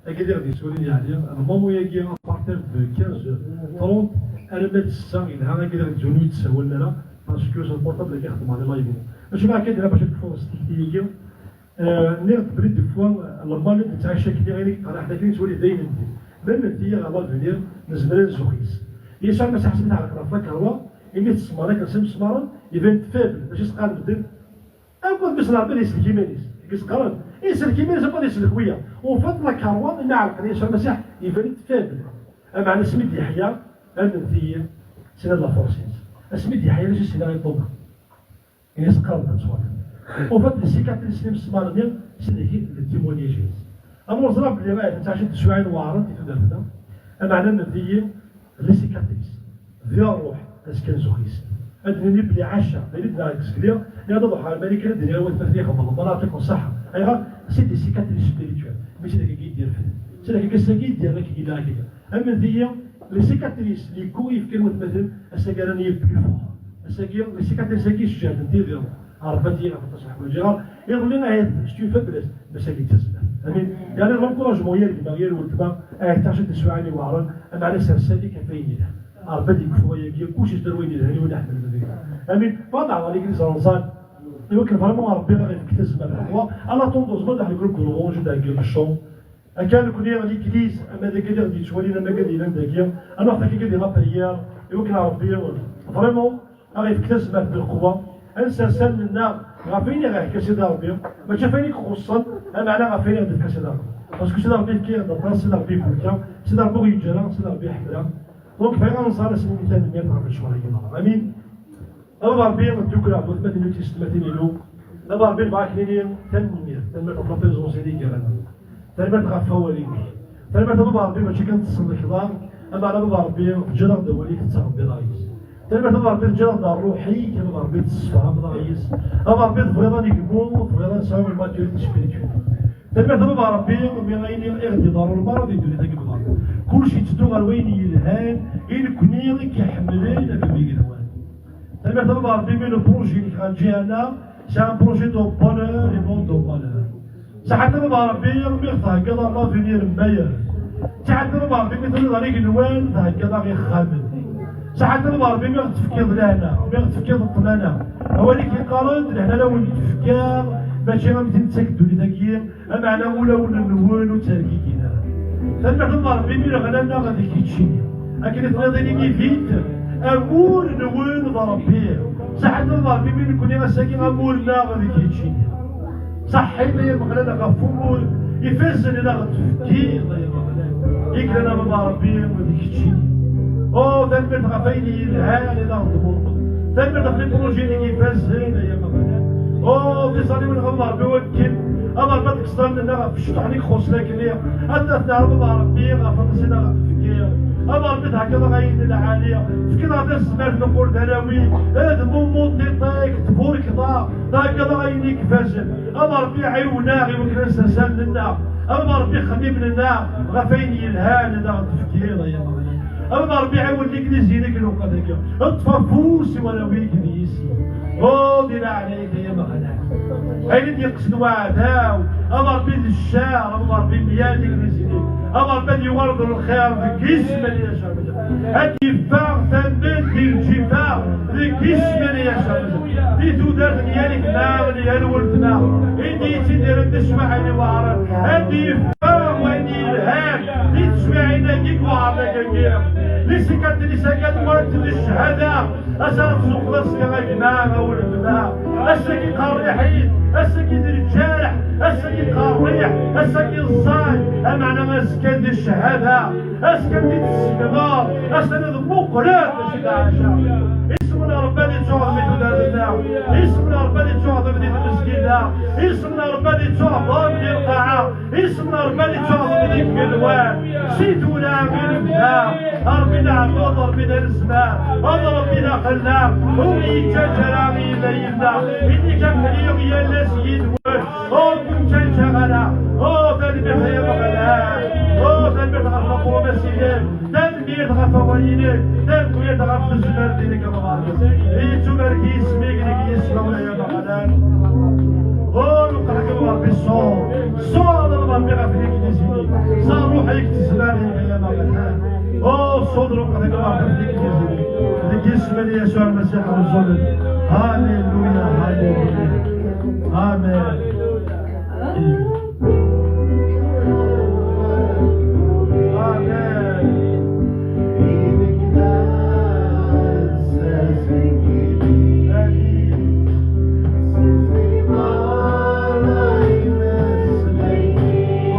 Agi diɣ d-yeswalin yeɛli, ɣer mamu-agi, à partir de quinze heures trente arma d ssetta, yelha agi diɣ d-zun ur yettsawalen ara, parce que s lportable-agi xedmeɣ les live. Acu ma akka dira bac ad kfuɣ s tikti-agi? Eh, nniɣ-d belli des fois, lmal i d-nettɛic akkenni, ayen i yeqreḥ d akken i nettwali d ayen n din. Même nti ɣer l'avenir, nezmer ad nzux yes. Yasuɛ Lmasiḥ asmi t-ɛerqen ɣef la croix, imi tessemɣer akken s imesmaren, iban-d faible, mačči s qqaren medden, akk ad yesselḥu Ṛebbi ad isellek iman-is. Deg yesqaren, isellek iman-is akk ad isellek wiyaḍ. Ufiɣ la croix, imi ɛerqen Yasuɛ Lmasiḥ, iban-d faible. Ameɛna asmi d-yeḥya, amnet-iyi, sina d la force-ines. Asmi d-yeḥya, d acu i s-yenna i Ṭuma? Ini-as, qqaren-d ad ttwaṭṭfen. Ufiɣ-d les cicatrices n imesmar-nni, sina d témoignage-ines. Am ur ẓriɣ belli ahat nettɛic-d teswiɛin weɛrent di tudert-a. Ameɛna amnet-iyi, les cicatrices. Di ṛṛuḥ, azekka nzux yes-sen. Ad d-nini belli ɛaca, ma yella d-neɣ deg zgelli, ad ruḥeɣ ɣer Marikan, ad d-iniɣ i watmaten-iw xebbḍen, ma nɛṭikum ṣṣeḥḥa. Ayɣer? C'est des cicatrices spirituelles. Mačči d akka i d-yerfed. C'est d akka, ass-agi i d-yerra akka, yella akka. Amnet-iyi, les cicatrices, les coups i yefkan watmaten, ass-agi ara nili plus fort. Ass-agi, les cicatrices-agi sǧehdent-iyi di ṛṛuḥ. Ṛebbi ad iyi-iɣef aṭas n leḥwayeǧ. Iḍelli ahat c'est une faiblesse, mais ass-agi d tazmert. Amin. Yeɛni l'encouragement yal gma, yal weltma, ahat teɛciq teswiɛin iweɛṛen, ameɛna sers allen-ik ɣef wayen yelhan. Ṛebbi ad yekfu ayagi, kullec yedder wayen yelhan i win iḥemmlen deg-neɣ. Amin. Bɣiɣ ad d-ɛerḍeɣ l'église n Ṛemẓan, iwakken vraiment Ṛebbi ad aɣ-yefk tazmert. Alatondozma d aḥelgru deg lemɣunj, ad d-ɛeggiḍ leccaw. Akka nekkni, l'église, ama d agad i ɣ-d-yettwalin, ama agad yellan dagi, ad naɣ-tafek agad di la prière, iwakken Ṛebbi, vraiment, ad ɣ-yefk tazmert d lqewwa, ad nsers allen-nneɣ ɣef wayen i ɣ-ihekka Sidi Ṛebbi, mačči ɣef wayen i ixuṣṣen, ameɛna ɣef wayen i ɣ-d-ifka Sidi Ṛebbi. Parce que Sidi Ṛebbi yefka-yaɣ-d aṭas, Sidi Ṛebbi iburek-aɣ, Sidi Ṛebbi iḥemmel-aɣ. Donc, bɣiɣ ad nẓer asmi tanemmirt ɣef lecɣal-agi merra. Amin. A baba Ṛebbi, ddukkleɣ d watmaten-inu d tiyessetmatin-inu. A baba Ṛebbi, nebɣa ad k-nini tanemmirt, tanemmirt ɣef la présence-agi gar-aneɣ. Tanemmirt ɣef wawal-ik. Tanemmirt a baba Ṛebbi, mačči kan tselkeḍ-aɣ, ameɛna a baba Ṛebbi, teǧǧiḍ-aɣ-d awal-ik, tettɛebbiḍ-aɣ yes. Tanemmirt a baba Ṛebbi, teǧǧiḍ-aɣ-d ṛṛuḥ-ik, a baba Ṛebbi, tessefhameḍ-aɣ yes. A baba Ṛebbi, tebɣiḍ ad negmu, tebɣiḍ ad nesɛu une maturité spirituelle. Tanemmirt a baba Ṛebbi, mi ayen i ɣ-d-iḍerrun merra di ddunit-agi, a baba Ṛebbi, kullec yetteddu ɣer wayen yelhan i nekkni i k-iḥemmlen, a baba igenwan. Tanemmirt a baba Ṛebbi, mi le projet-inek ɣer lǧiha-nneɣ, c'est un projet de bonheur et non de malheur. Saḥit a baba Ṛebbi, mi ɣ-theggaḍ ɣer l'avenir meilleur. Saḥit a baba Ṛebbi, mi telliḍ ɣer igenwan, theggaḍ-aɣ ixxamen. Saḥit a baba Ṛebbi, mi ɣ-tefkiḍ lehna, mi ɣ-tefkiḍ ṭṭmana. Awal-ik yeqqar-d, lehna la wen-d-tefka, mačči am tin tettak ddunit-agi, ameɛna ulawen-nwen ur ttergigin ara. Tanemmirt a baba Ṛebbi, mi leɣla-nneɣ d keččini. Akken i tenniḍ, il est vite, amur-nwen d Ṛebbi. Saḥit a baba Ṛebbi, mi nekkni ass-agi amur-nneɣ d keččini. Saḥit ay Ameɣlal ɣef umur ifazen i aɣ-d-tefkiḍ, ay Ameɣlal. I yellan a baba Ṛebbi d keččini. Oh, tanemmirt ɣef wayen yelhan i aɣ-d-tmurqeḍ. Tanemmirt ɣef les projets-nni ifazen, ay Ameɣlal. Oh, tiẓalliwin ɣef Ṛebbi wakken, a Ṛebbi, ad tekkseḍ allen-nneɣ ɣef ccḍeḥ-nni ixuṣṣen akkenni. Ad t-neɛreḍ a Ṛebbi ɣef waṭas i d aɣ-d-tefkiḍ. A Ṛebbi, theggaḍ-aɣ ayen n lɛali. Tefkiḍ-aɣ tazmert neqqel d arraw-ik. D mummu n tiṭ-ik, tburkeḍ-aɣ. Theggaḍ-aɣ ayen i ifazen. A Ṛebbi, ɛiwen-aɣ i wakken ad nsers allen-nneɣ. A Ṛebbi, ixemmimen-nneɣ ɣef wayen yelhan i d aɣ-d-tefkiḍ, ay Ameɣlal. A Ṛebbi, ɛiwen l'église-inek lewqat-agi. Ṭṭef afus i warraw-ik d yessi. Oh, di leɛnaya-k, ay Ameɣlal. Ayen i d-yeqqsen uɛdaw, a Ṛebbi, d ccer, a Ṛebbi, mel l'église-inek. A Ṛebbi, ad yuɣal d lxir deg yisem n Yasuɛ. Ad d-yeffeɣ tamemt di lǧifa deg yisem n Yasuɛ. Di tudert n yal gma, n yal weltma, i d-yettidiren tiswiɛin iweɛṛen, ad d-yeffeɣ wayen yelhan di teswiɛin-agi iweɛṛen-agi. Les cicatrices-agi ad uɣalent d cchada. Ass ara tzuxxeḍ azekka a gma, a weltma. Ass-agi qerriḥ-it, ass-agi d lǧerḥ, ass-agi qerriḥ, ass-agi ẓẓay, ameɛna azekka d cchada. Ass kan i d-tessekneḍ, ass-a d muqlet, a Sidi Ɛica. Isem n Ṛebbi ad yettuɛḍem di tudert-nneɣ. Isem n Ṛebbi ad yettuɛḍem di tmezgida. Isem n Ṛebbi ad yettuɛḍem di lqaɛa. Isem n Ṛebbi ad yettuɛḍem di tgelwan. Si tura i lebda, Ṛebbi d aɛbud, Ṛebbi d anezmar, d Ṛebbi d axellaq, ur yettaǧǧa ara i yella yella. Ini-k aql-i yal ass yid-wen. Ur ken-ttaǧǧaɣ ara. Oh, tanemmirt ay Ameɣlal. Oh, tanemmirt ɣef la promesse-inek. Tanemmirt ɣef wawal-inek. Tanemmirt ɣef tezmert-inek, a Ṛebbi. Yettubarek yisem-ik deg yismawen ay Ameɣlal. Oh, neqqar-ak a Ṛebbi, ṣṣur. Ṣṣur a Ṛebbi ɣef l'église-inek. Ṣṣudru deg Ṛebbi deg yisem, deg yisem n Yasuɛ Lmasiḥ nẓul. Halleluya, halleluya. Amen. Amen.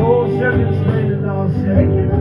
Oh, sing it, sing it now, sing it.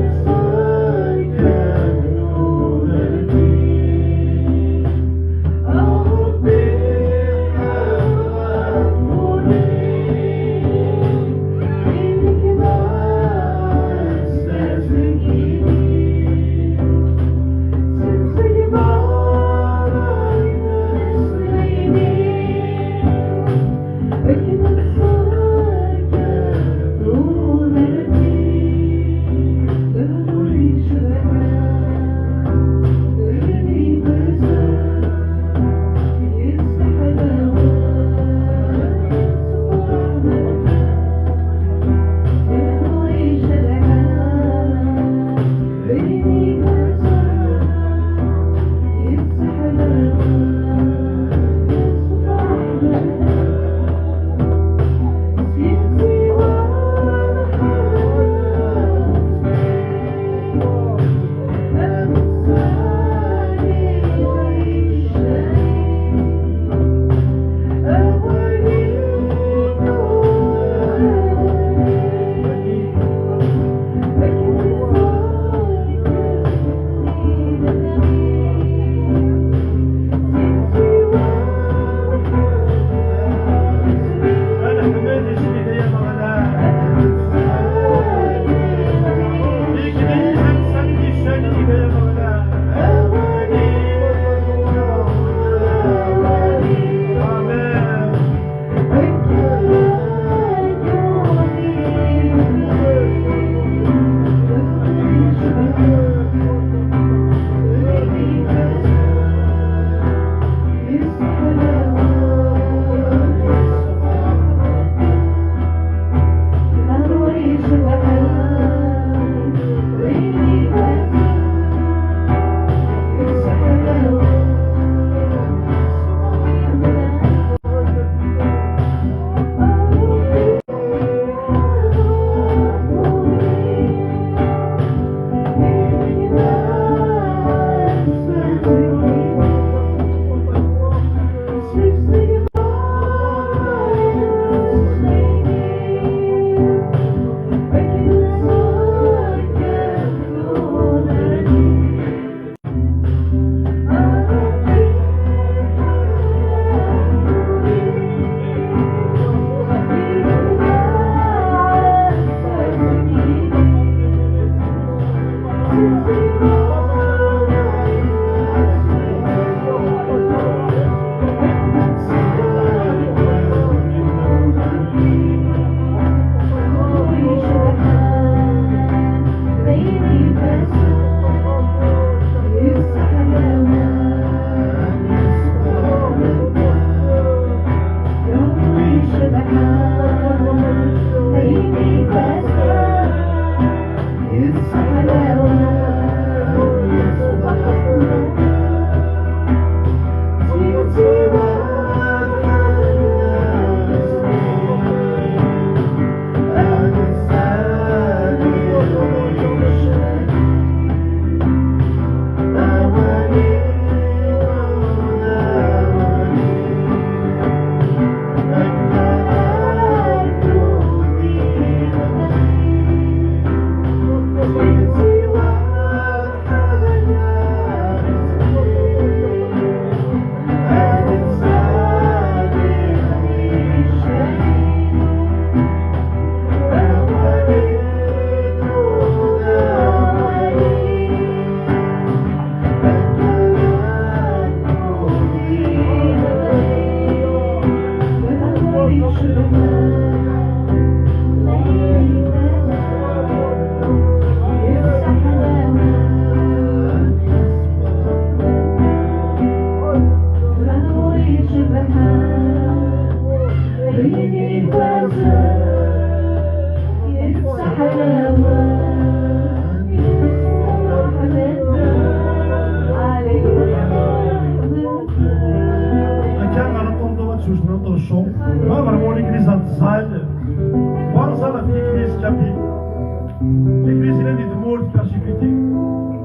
Yellan di tmurt persécuté.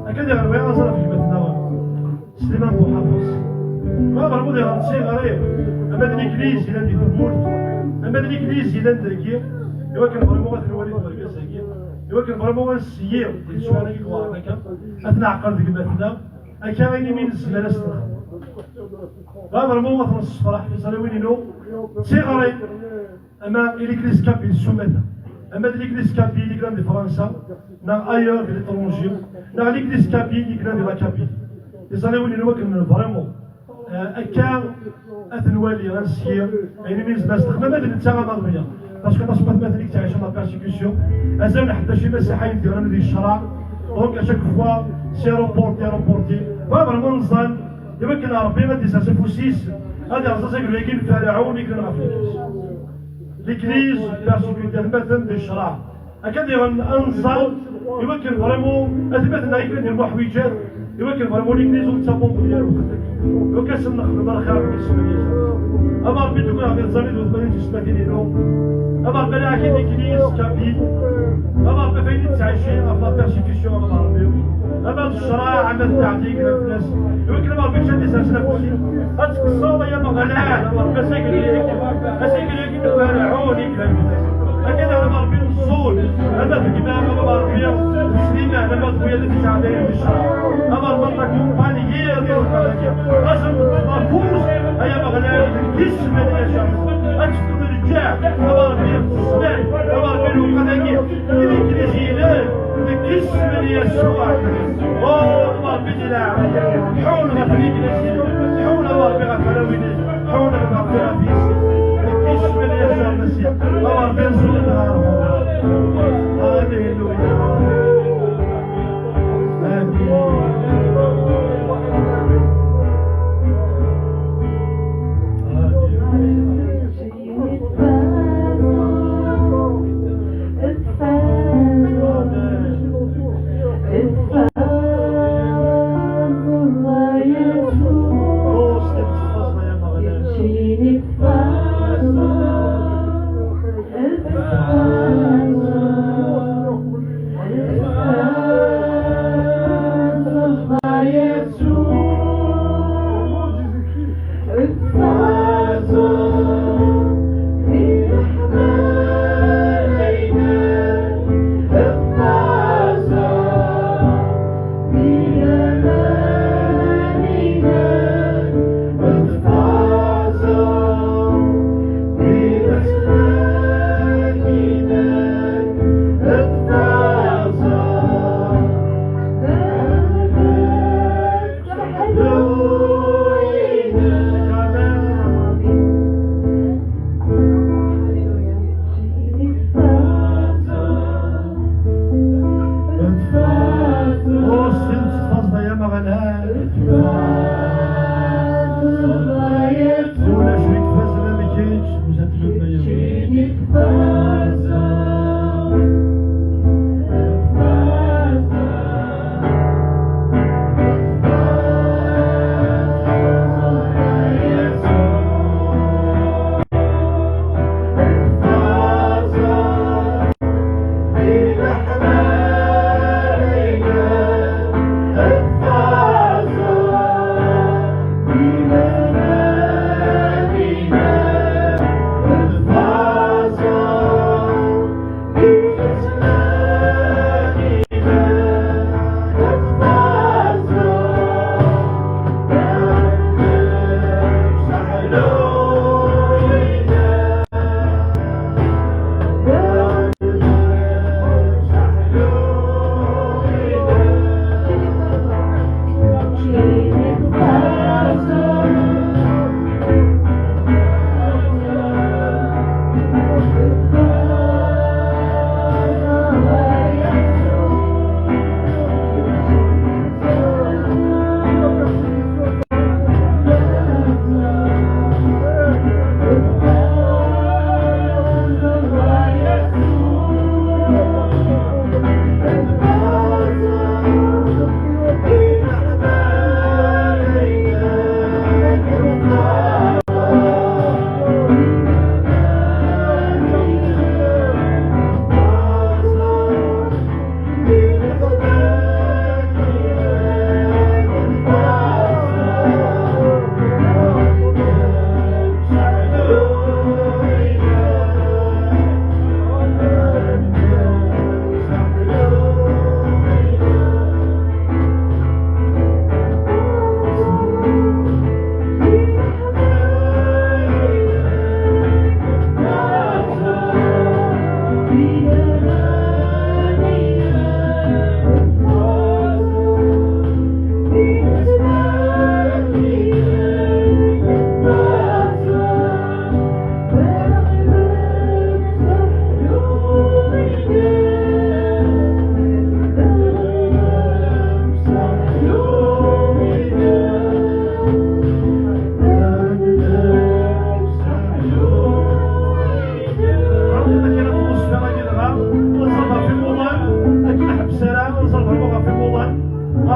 Akka diɣen bɣiɣ ad ẓreɣ ɣef gma-tneɣ Sliman Buḥafeẓ. Ma vraiment diɣen d tiɣri, ama d l'église yellan di tmurt, ama d l'église yellan dagi, iwakken vraiment ad ten-nwali d wergaz-agi, iwakken vraiment ad nseyyi di lecɣal-agi d waɛrab akka, ad t-neɛqel d gma-tneɣ, akka ayen imi nezmer ad s-nexdem. Ma vraiment ad ten-nessefreḥ, tiẓriwin-inu d tiɣri. Ama i l'église kabyle s umata, ama d l'église kabyle i yellan di Fransa, neɣ ailleurs di l'étranger, neɣ l'église kabyle i yellan di la Kabylie. Iẓriwin-inu akken vraiment, euh, akka ad ten-nwali, ad nseyyi, ayen imi nezmer ad s-nexdem, ama d netta ama d wiyaḍ. Parce que aṭas n watmaten i yettɛicen la persécution, azal n ḥdac imasiḥiyen diɣen di ccṛeɛ, donc à chaque fois c'est reporté, reporté. Bɣiɣ vraiment nẓan, iwakken Ṛebbi ad d-isers afus-is, ad iṛẓ azaglu-agi n Ferɛun i yellan ɣef l'église. L'église persécuté atmaten di ccṛeɛ. Akka diɣen ad nẓan iwakken vraiment atmaten-a i yellan di lmuḥwiǧat, iwakken vraiment l'église ur tettabuḍ yar lweqt-agi. Iwakken ad sen-nexdem lxir deg isem n Yesu. Ama Ṛebbi d-gneɣ di tẓallit d tmatin tiyesmatin-inu. Ama Ṛebbi ad iɛaken l'église kabyle. Ama Ṛebbi ɣef ayen i tettɛici ɣef la persécution, ama Ṛebbi. Ama d ccṛeɛ, ama d taɛdi i yellan fell-as. Iwakken ama Ṛebbi ad d-isers afus-is. Ad tekkseḍ, ay Ameɣlal, ama Ṛebbi, asagel-agi. Asagel-agi n Ferɛun i yellan fell-as. Akken ara Ṛebbi neṣṣul, ama d gma, ama Ṛebbi d Sliman, ama d wiyaḍ i d-ittɛeddayen di ccṛeɛ. Ama Ṛebbi ad t-accompagner di lqaḍa-agi. Ad sen-teṭṭfeḍ afus, ay Ameɣlal, deg yisem n Yesu. Ad tefkeḍ lǧehd, ama Ṛebbi d sslam, ama Ṛebbi lewqat-agi, i l'église yellan, deg yisem n Yesu. Oh, ama Ṛebbi di leɛnaya-k, ḥun ɣef l'église yellan, ḥun ama Ṛebbi ɣef warraw-nnes. حولك مغفرة في اسم، باسم يسوع المسيح. اللهم انصرنا يا رب. هللويا. آمين.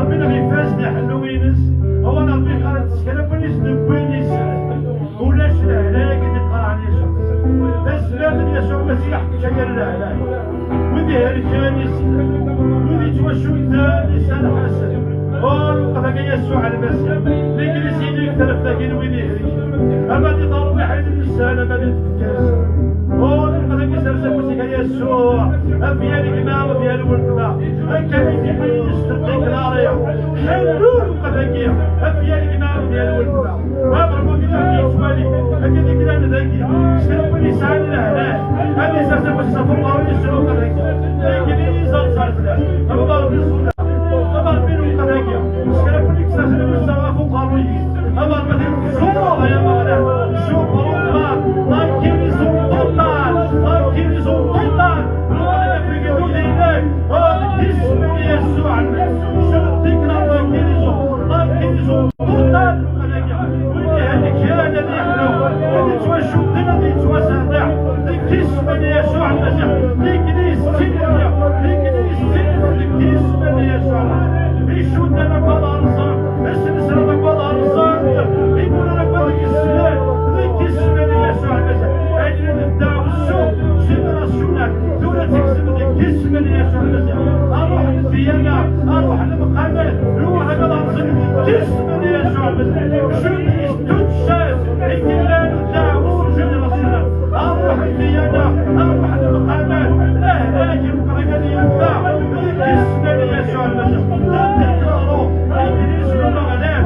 Ṛebbi neɣ ifaz di ḥellu-ines, awal Ṛebbi yeqqar-d, tessekra win-is deg win yesɛan. Ulac lehlak i d-iqqar ɛni Yasuɛ. D azmir n Yasuɛ Masiḥ, yečča-d lehlak. Wid ihelken yesɛan, wid yettwacudden yesɛan ḥasen. Ur uqdagi Yasuɛ Lmasiḥ, Legliz-inu deg tareft-agi n wid ihelken. Ama di terwiḥin-nsen, ama di tfekka-nsen. Ur uqdagi sers afus-ik a Yasuɛ, af yal gma, af yal weltma. Akka i d-iban s teddiklaṛi. Ḥellu lweqt-agi, af yal gma, af yal weltma. Wa Ṛebbi i yettwali, akken i yellan dagi. S kra n win yesɛan lehlak, ad isers afus-is ɣef uqerruy-is lweqt-agi. Legliz ad tẓer fell-as. Ama Ṛebbi iẓur. Ama Ṛebbi lweqt-agi. S kra n win yessersen afus-is ɣef uqerruy-is. Ama Ṛebbi ad t-iẓur, ay Ameɣlal. Jubru ṭṭlam, la guérison totale, la guérison totale. Lukan ad tgeḍ dinay, oh, deg isem n Yasuɛ Lmasiḥ. Je déclare la guérison, la guérison totale. Win ihelken ad yeḥlu, win yettwacudden ad yettwaserreḥ. Deg isem n Yasuɛ Lmasiḥ, Legliz ttinin, Legliz ttinin, deg isem n Yasuɛ Lmasiḥ. Icudden akk ad rẓen, iselsan akk ad rẓen, imurar akk ad yeslen, deg isem n Yasuɛ Lmasiḥ. Ayen i d ddeɛwessu, générationnel, tura tekzem deg isem n Yasuɛ Lmasiḥ. Aṛuḥ n ddiyana, aṛuḥ n lemqamat, tura ad rẓen deg isem n Yasuɛ Lmasiḥ. Je brise toute chaîne, i yellan ddeɛwessu générationnel. Aṛuḥ n ddiyana, aṛuḥ n lemqamat, lehlak yebɣa ad yeffeɣ, deg isem n Yasuɛ Lmasiḥ. Deg isem n Umeɣlal,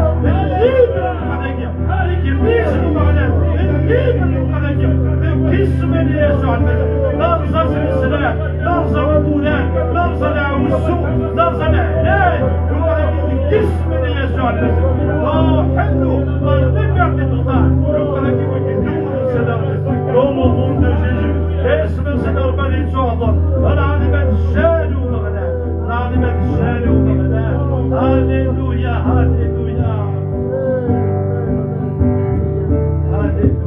libre lweqt-agi. Deg isem n Umeɣlal, libre lweqt-agi. Deg isem n Yasuɛ Lmasiḥ. Nerẓa s leslak, nerẓa imurar, nerẓa leɛwessu, nerẓa lehlak. Lweqt-agi deg isem n Yasuɛ Lmasiḥ. Oh, ḥellu, oh, liberté totale. Lweqt-agi wigi ddu. Au nom de Jésus. Isem-nsen Ṛebbi ad yettuɛḍem. Lɛaḍima d ccan Umeɣlal. Lɛaḍima d ccan Umeɣlal. Alléluia, alléluia. Alléluia.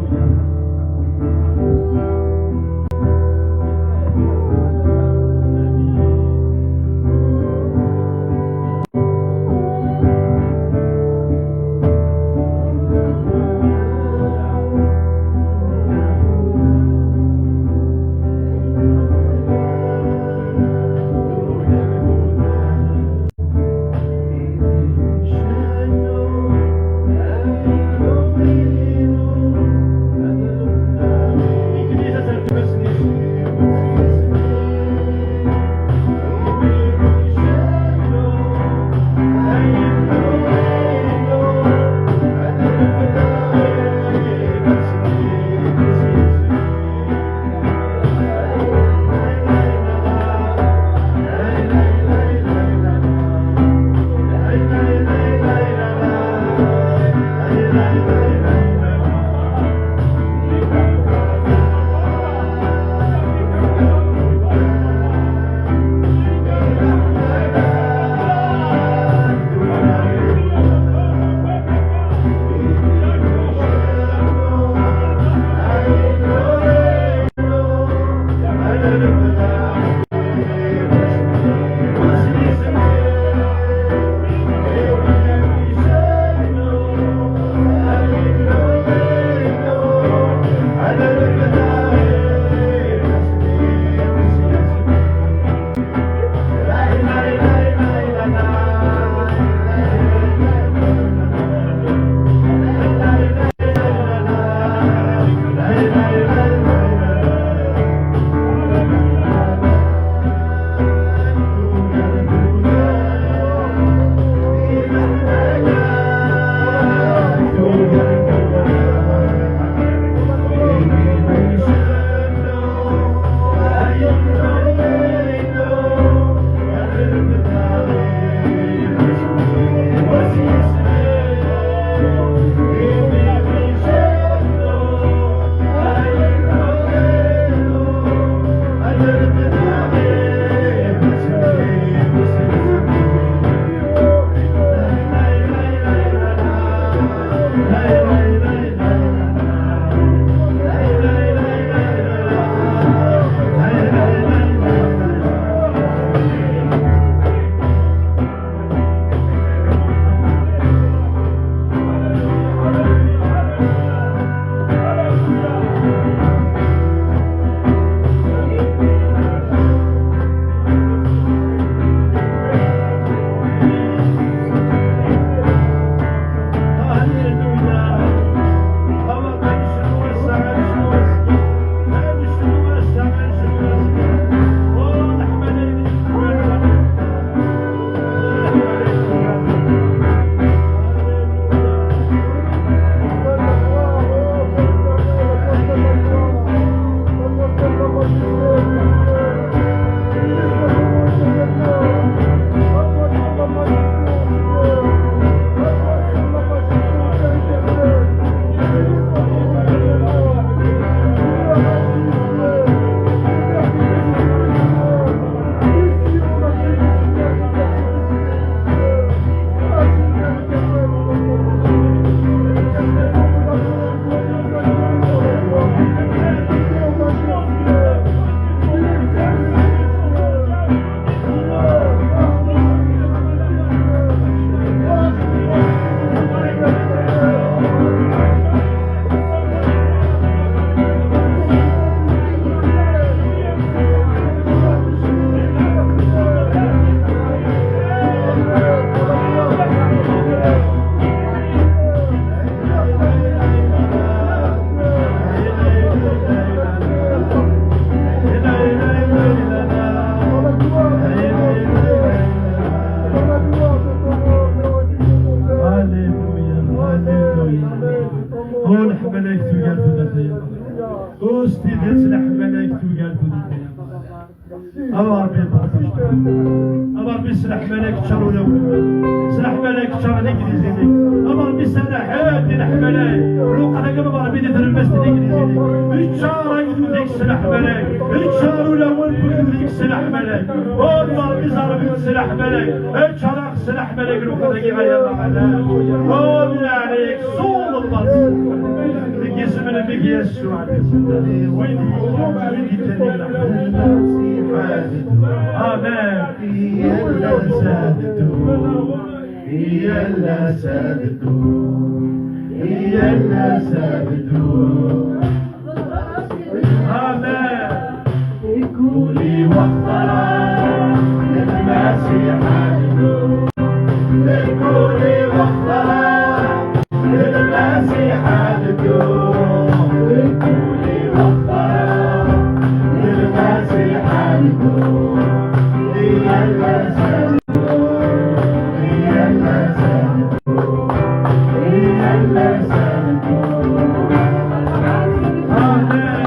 A Ṛebbi, a Ṛebbi, s leḥmala-k ččar ulawen. S leḥmala-k ččar legliz-inek. A Ṛebbi, serreḥ-d i leḥmala-k. Luqad akka, a Ṛebbi, di tlemmast n legliz-inek. Ččar agdud-ik s leḥmala-k. Ččar ulawen n ugdud-ik s leḥmala-k. A Ṛebbi, ẓerb-it s leḥmala-k. Ččar-aɣ s leḥmala-k luqad-agi, ay Ameɣlal. A Ṛebbi, leɛnaya-k, ṣuḍ-d. Deg yisem n Nnbi Yasuɛ. Win yellan, win yellan. Amen. Yal ass ad dduɣ, yal ass ad dduɣ, yal ass ad dduɣ. Amen. Kul i wexxer, Lmasiḥ ad dduɣ. Kul i wexxer, Lmasiḥ ad dduɣ. Kul i wexxer, Lmasiḥ ad dduɣ. Yal ass ad dduɣ, yal ass ad dduɣ, yal ass ad dduɣ. Amen.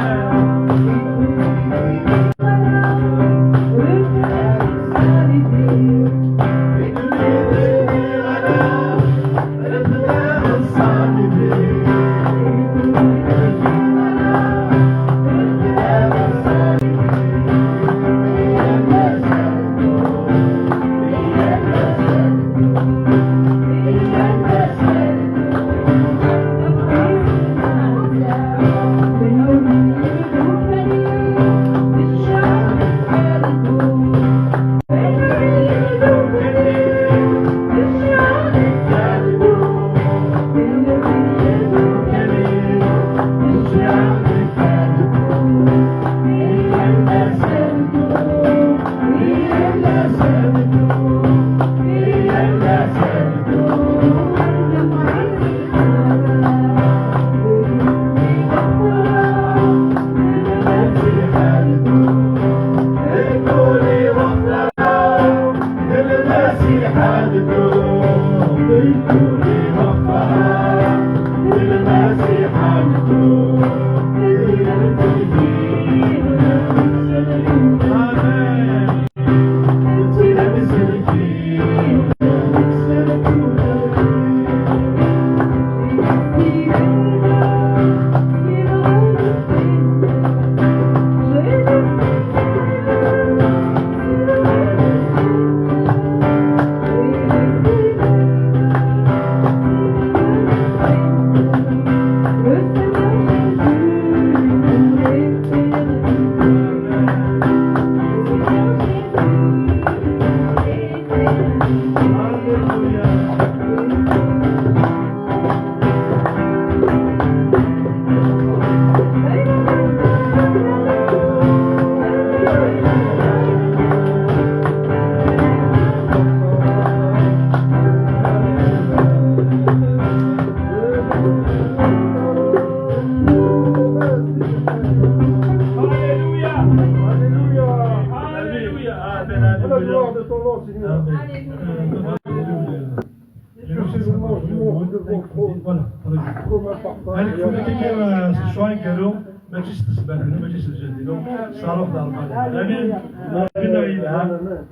Alléluia. Alléluia. Amen. Alléluia. Amen. Alléluia. Voilà, très bien. Allez, faut que quelqu'un, euh, se soit un cadeau, mais juste se battre, mais juste se jeter. Donc, ça alors dans le mal. Amen. Amen. Amen.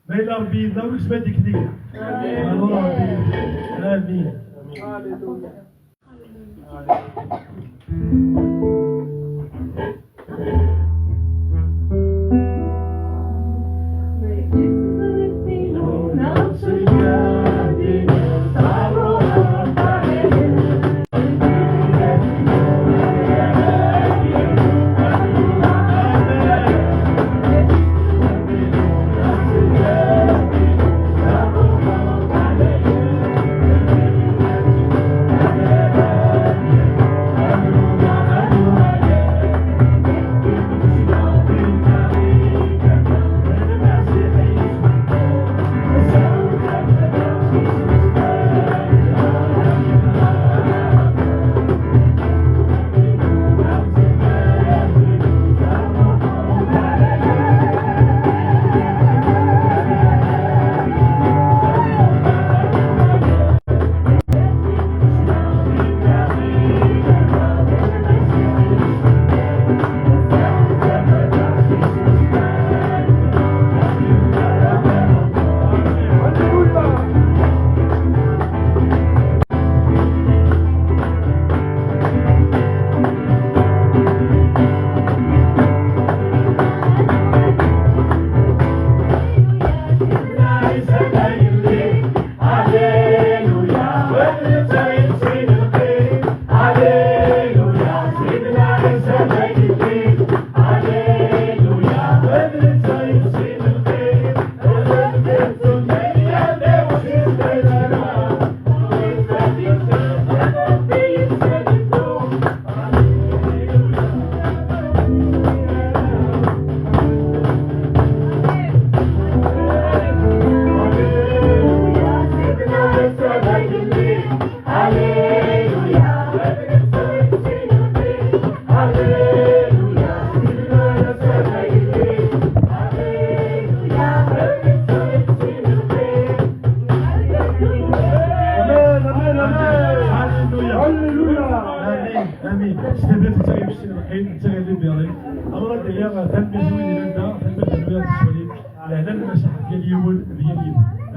Mais il a envie, il a envie de se mettre des clés. Amen. Alors, amen. Amen. Alléluia.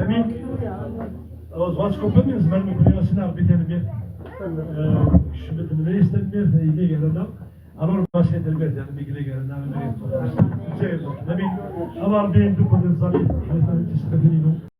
Amin. Ẓwat kumpani nezmer nekni asen Rebbi tanemmirt. Kecmet lemris tanemmirt ay d gar-aneɣ. Alors, ma c'est tanemmirt ay d gar-aneɣ. Amin. Alors, Rebbi yeddukel d ẓẓali.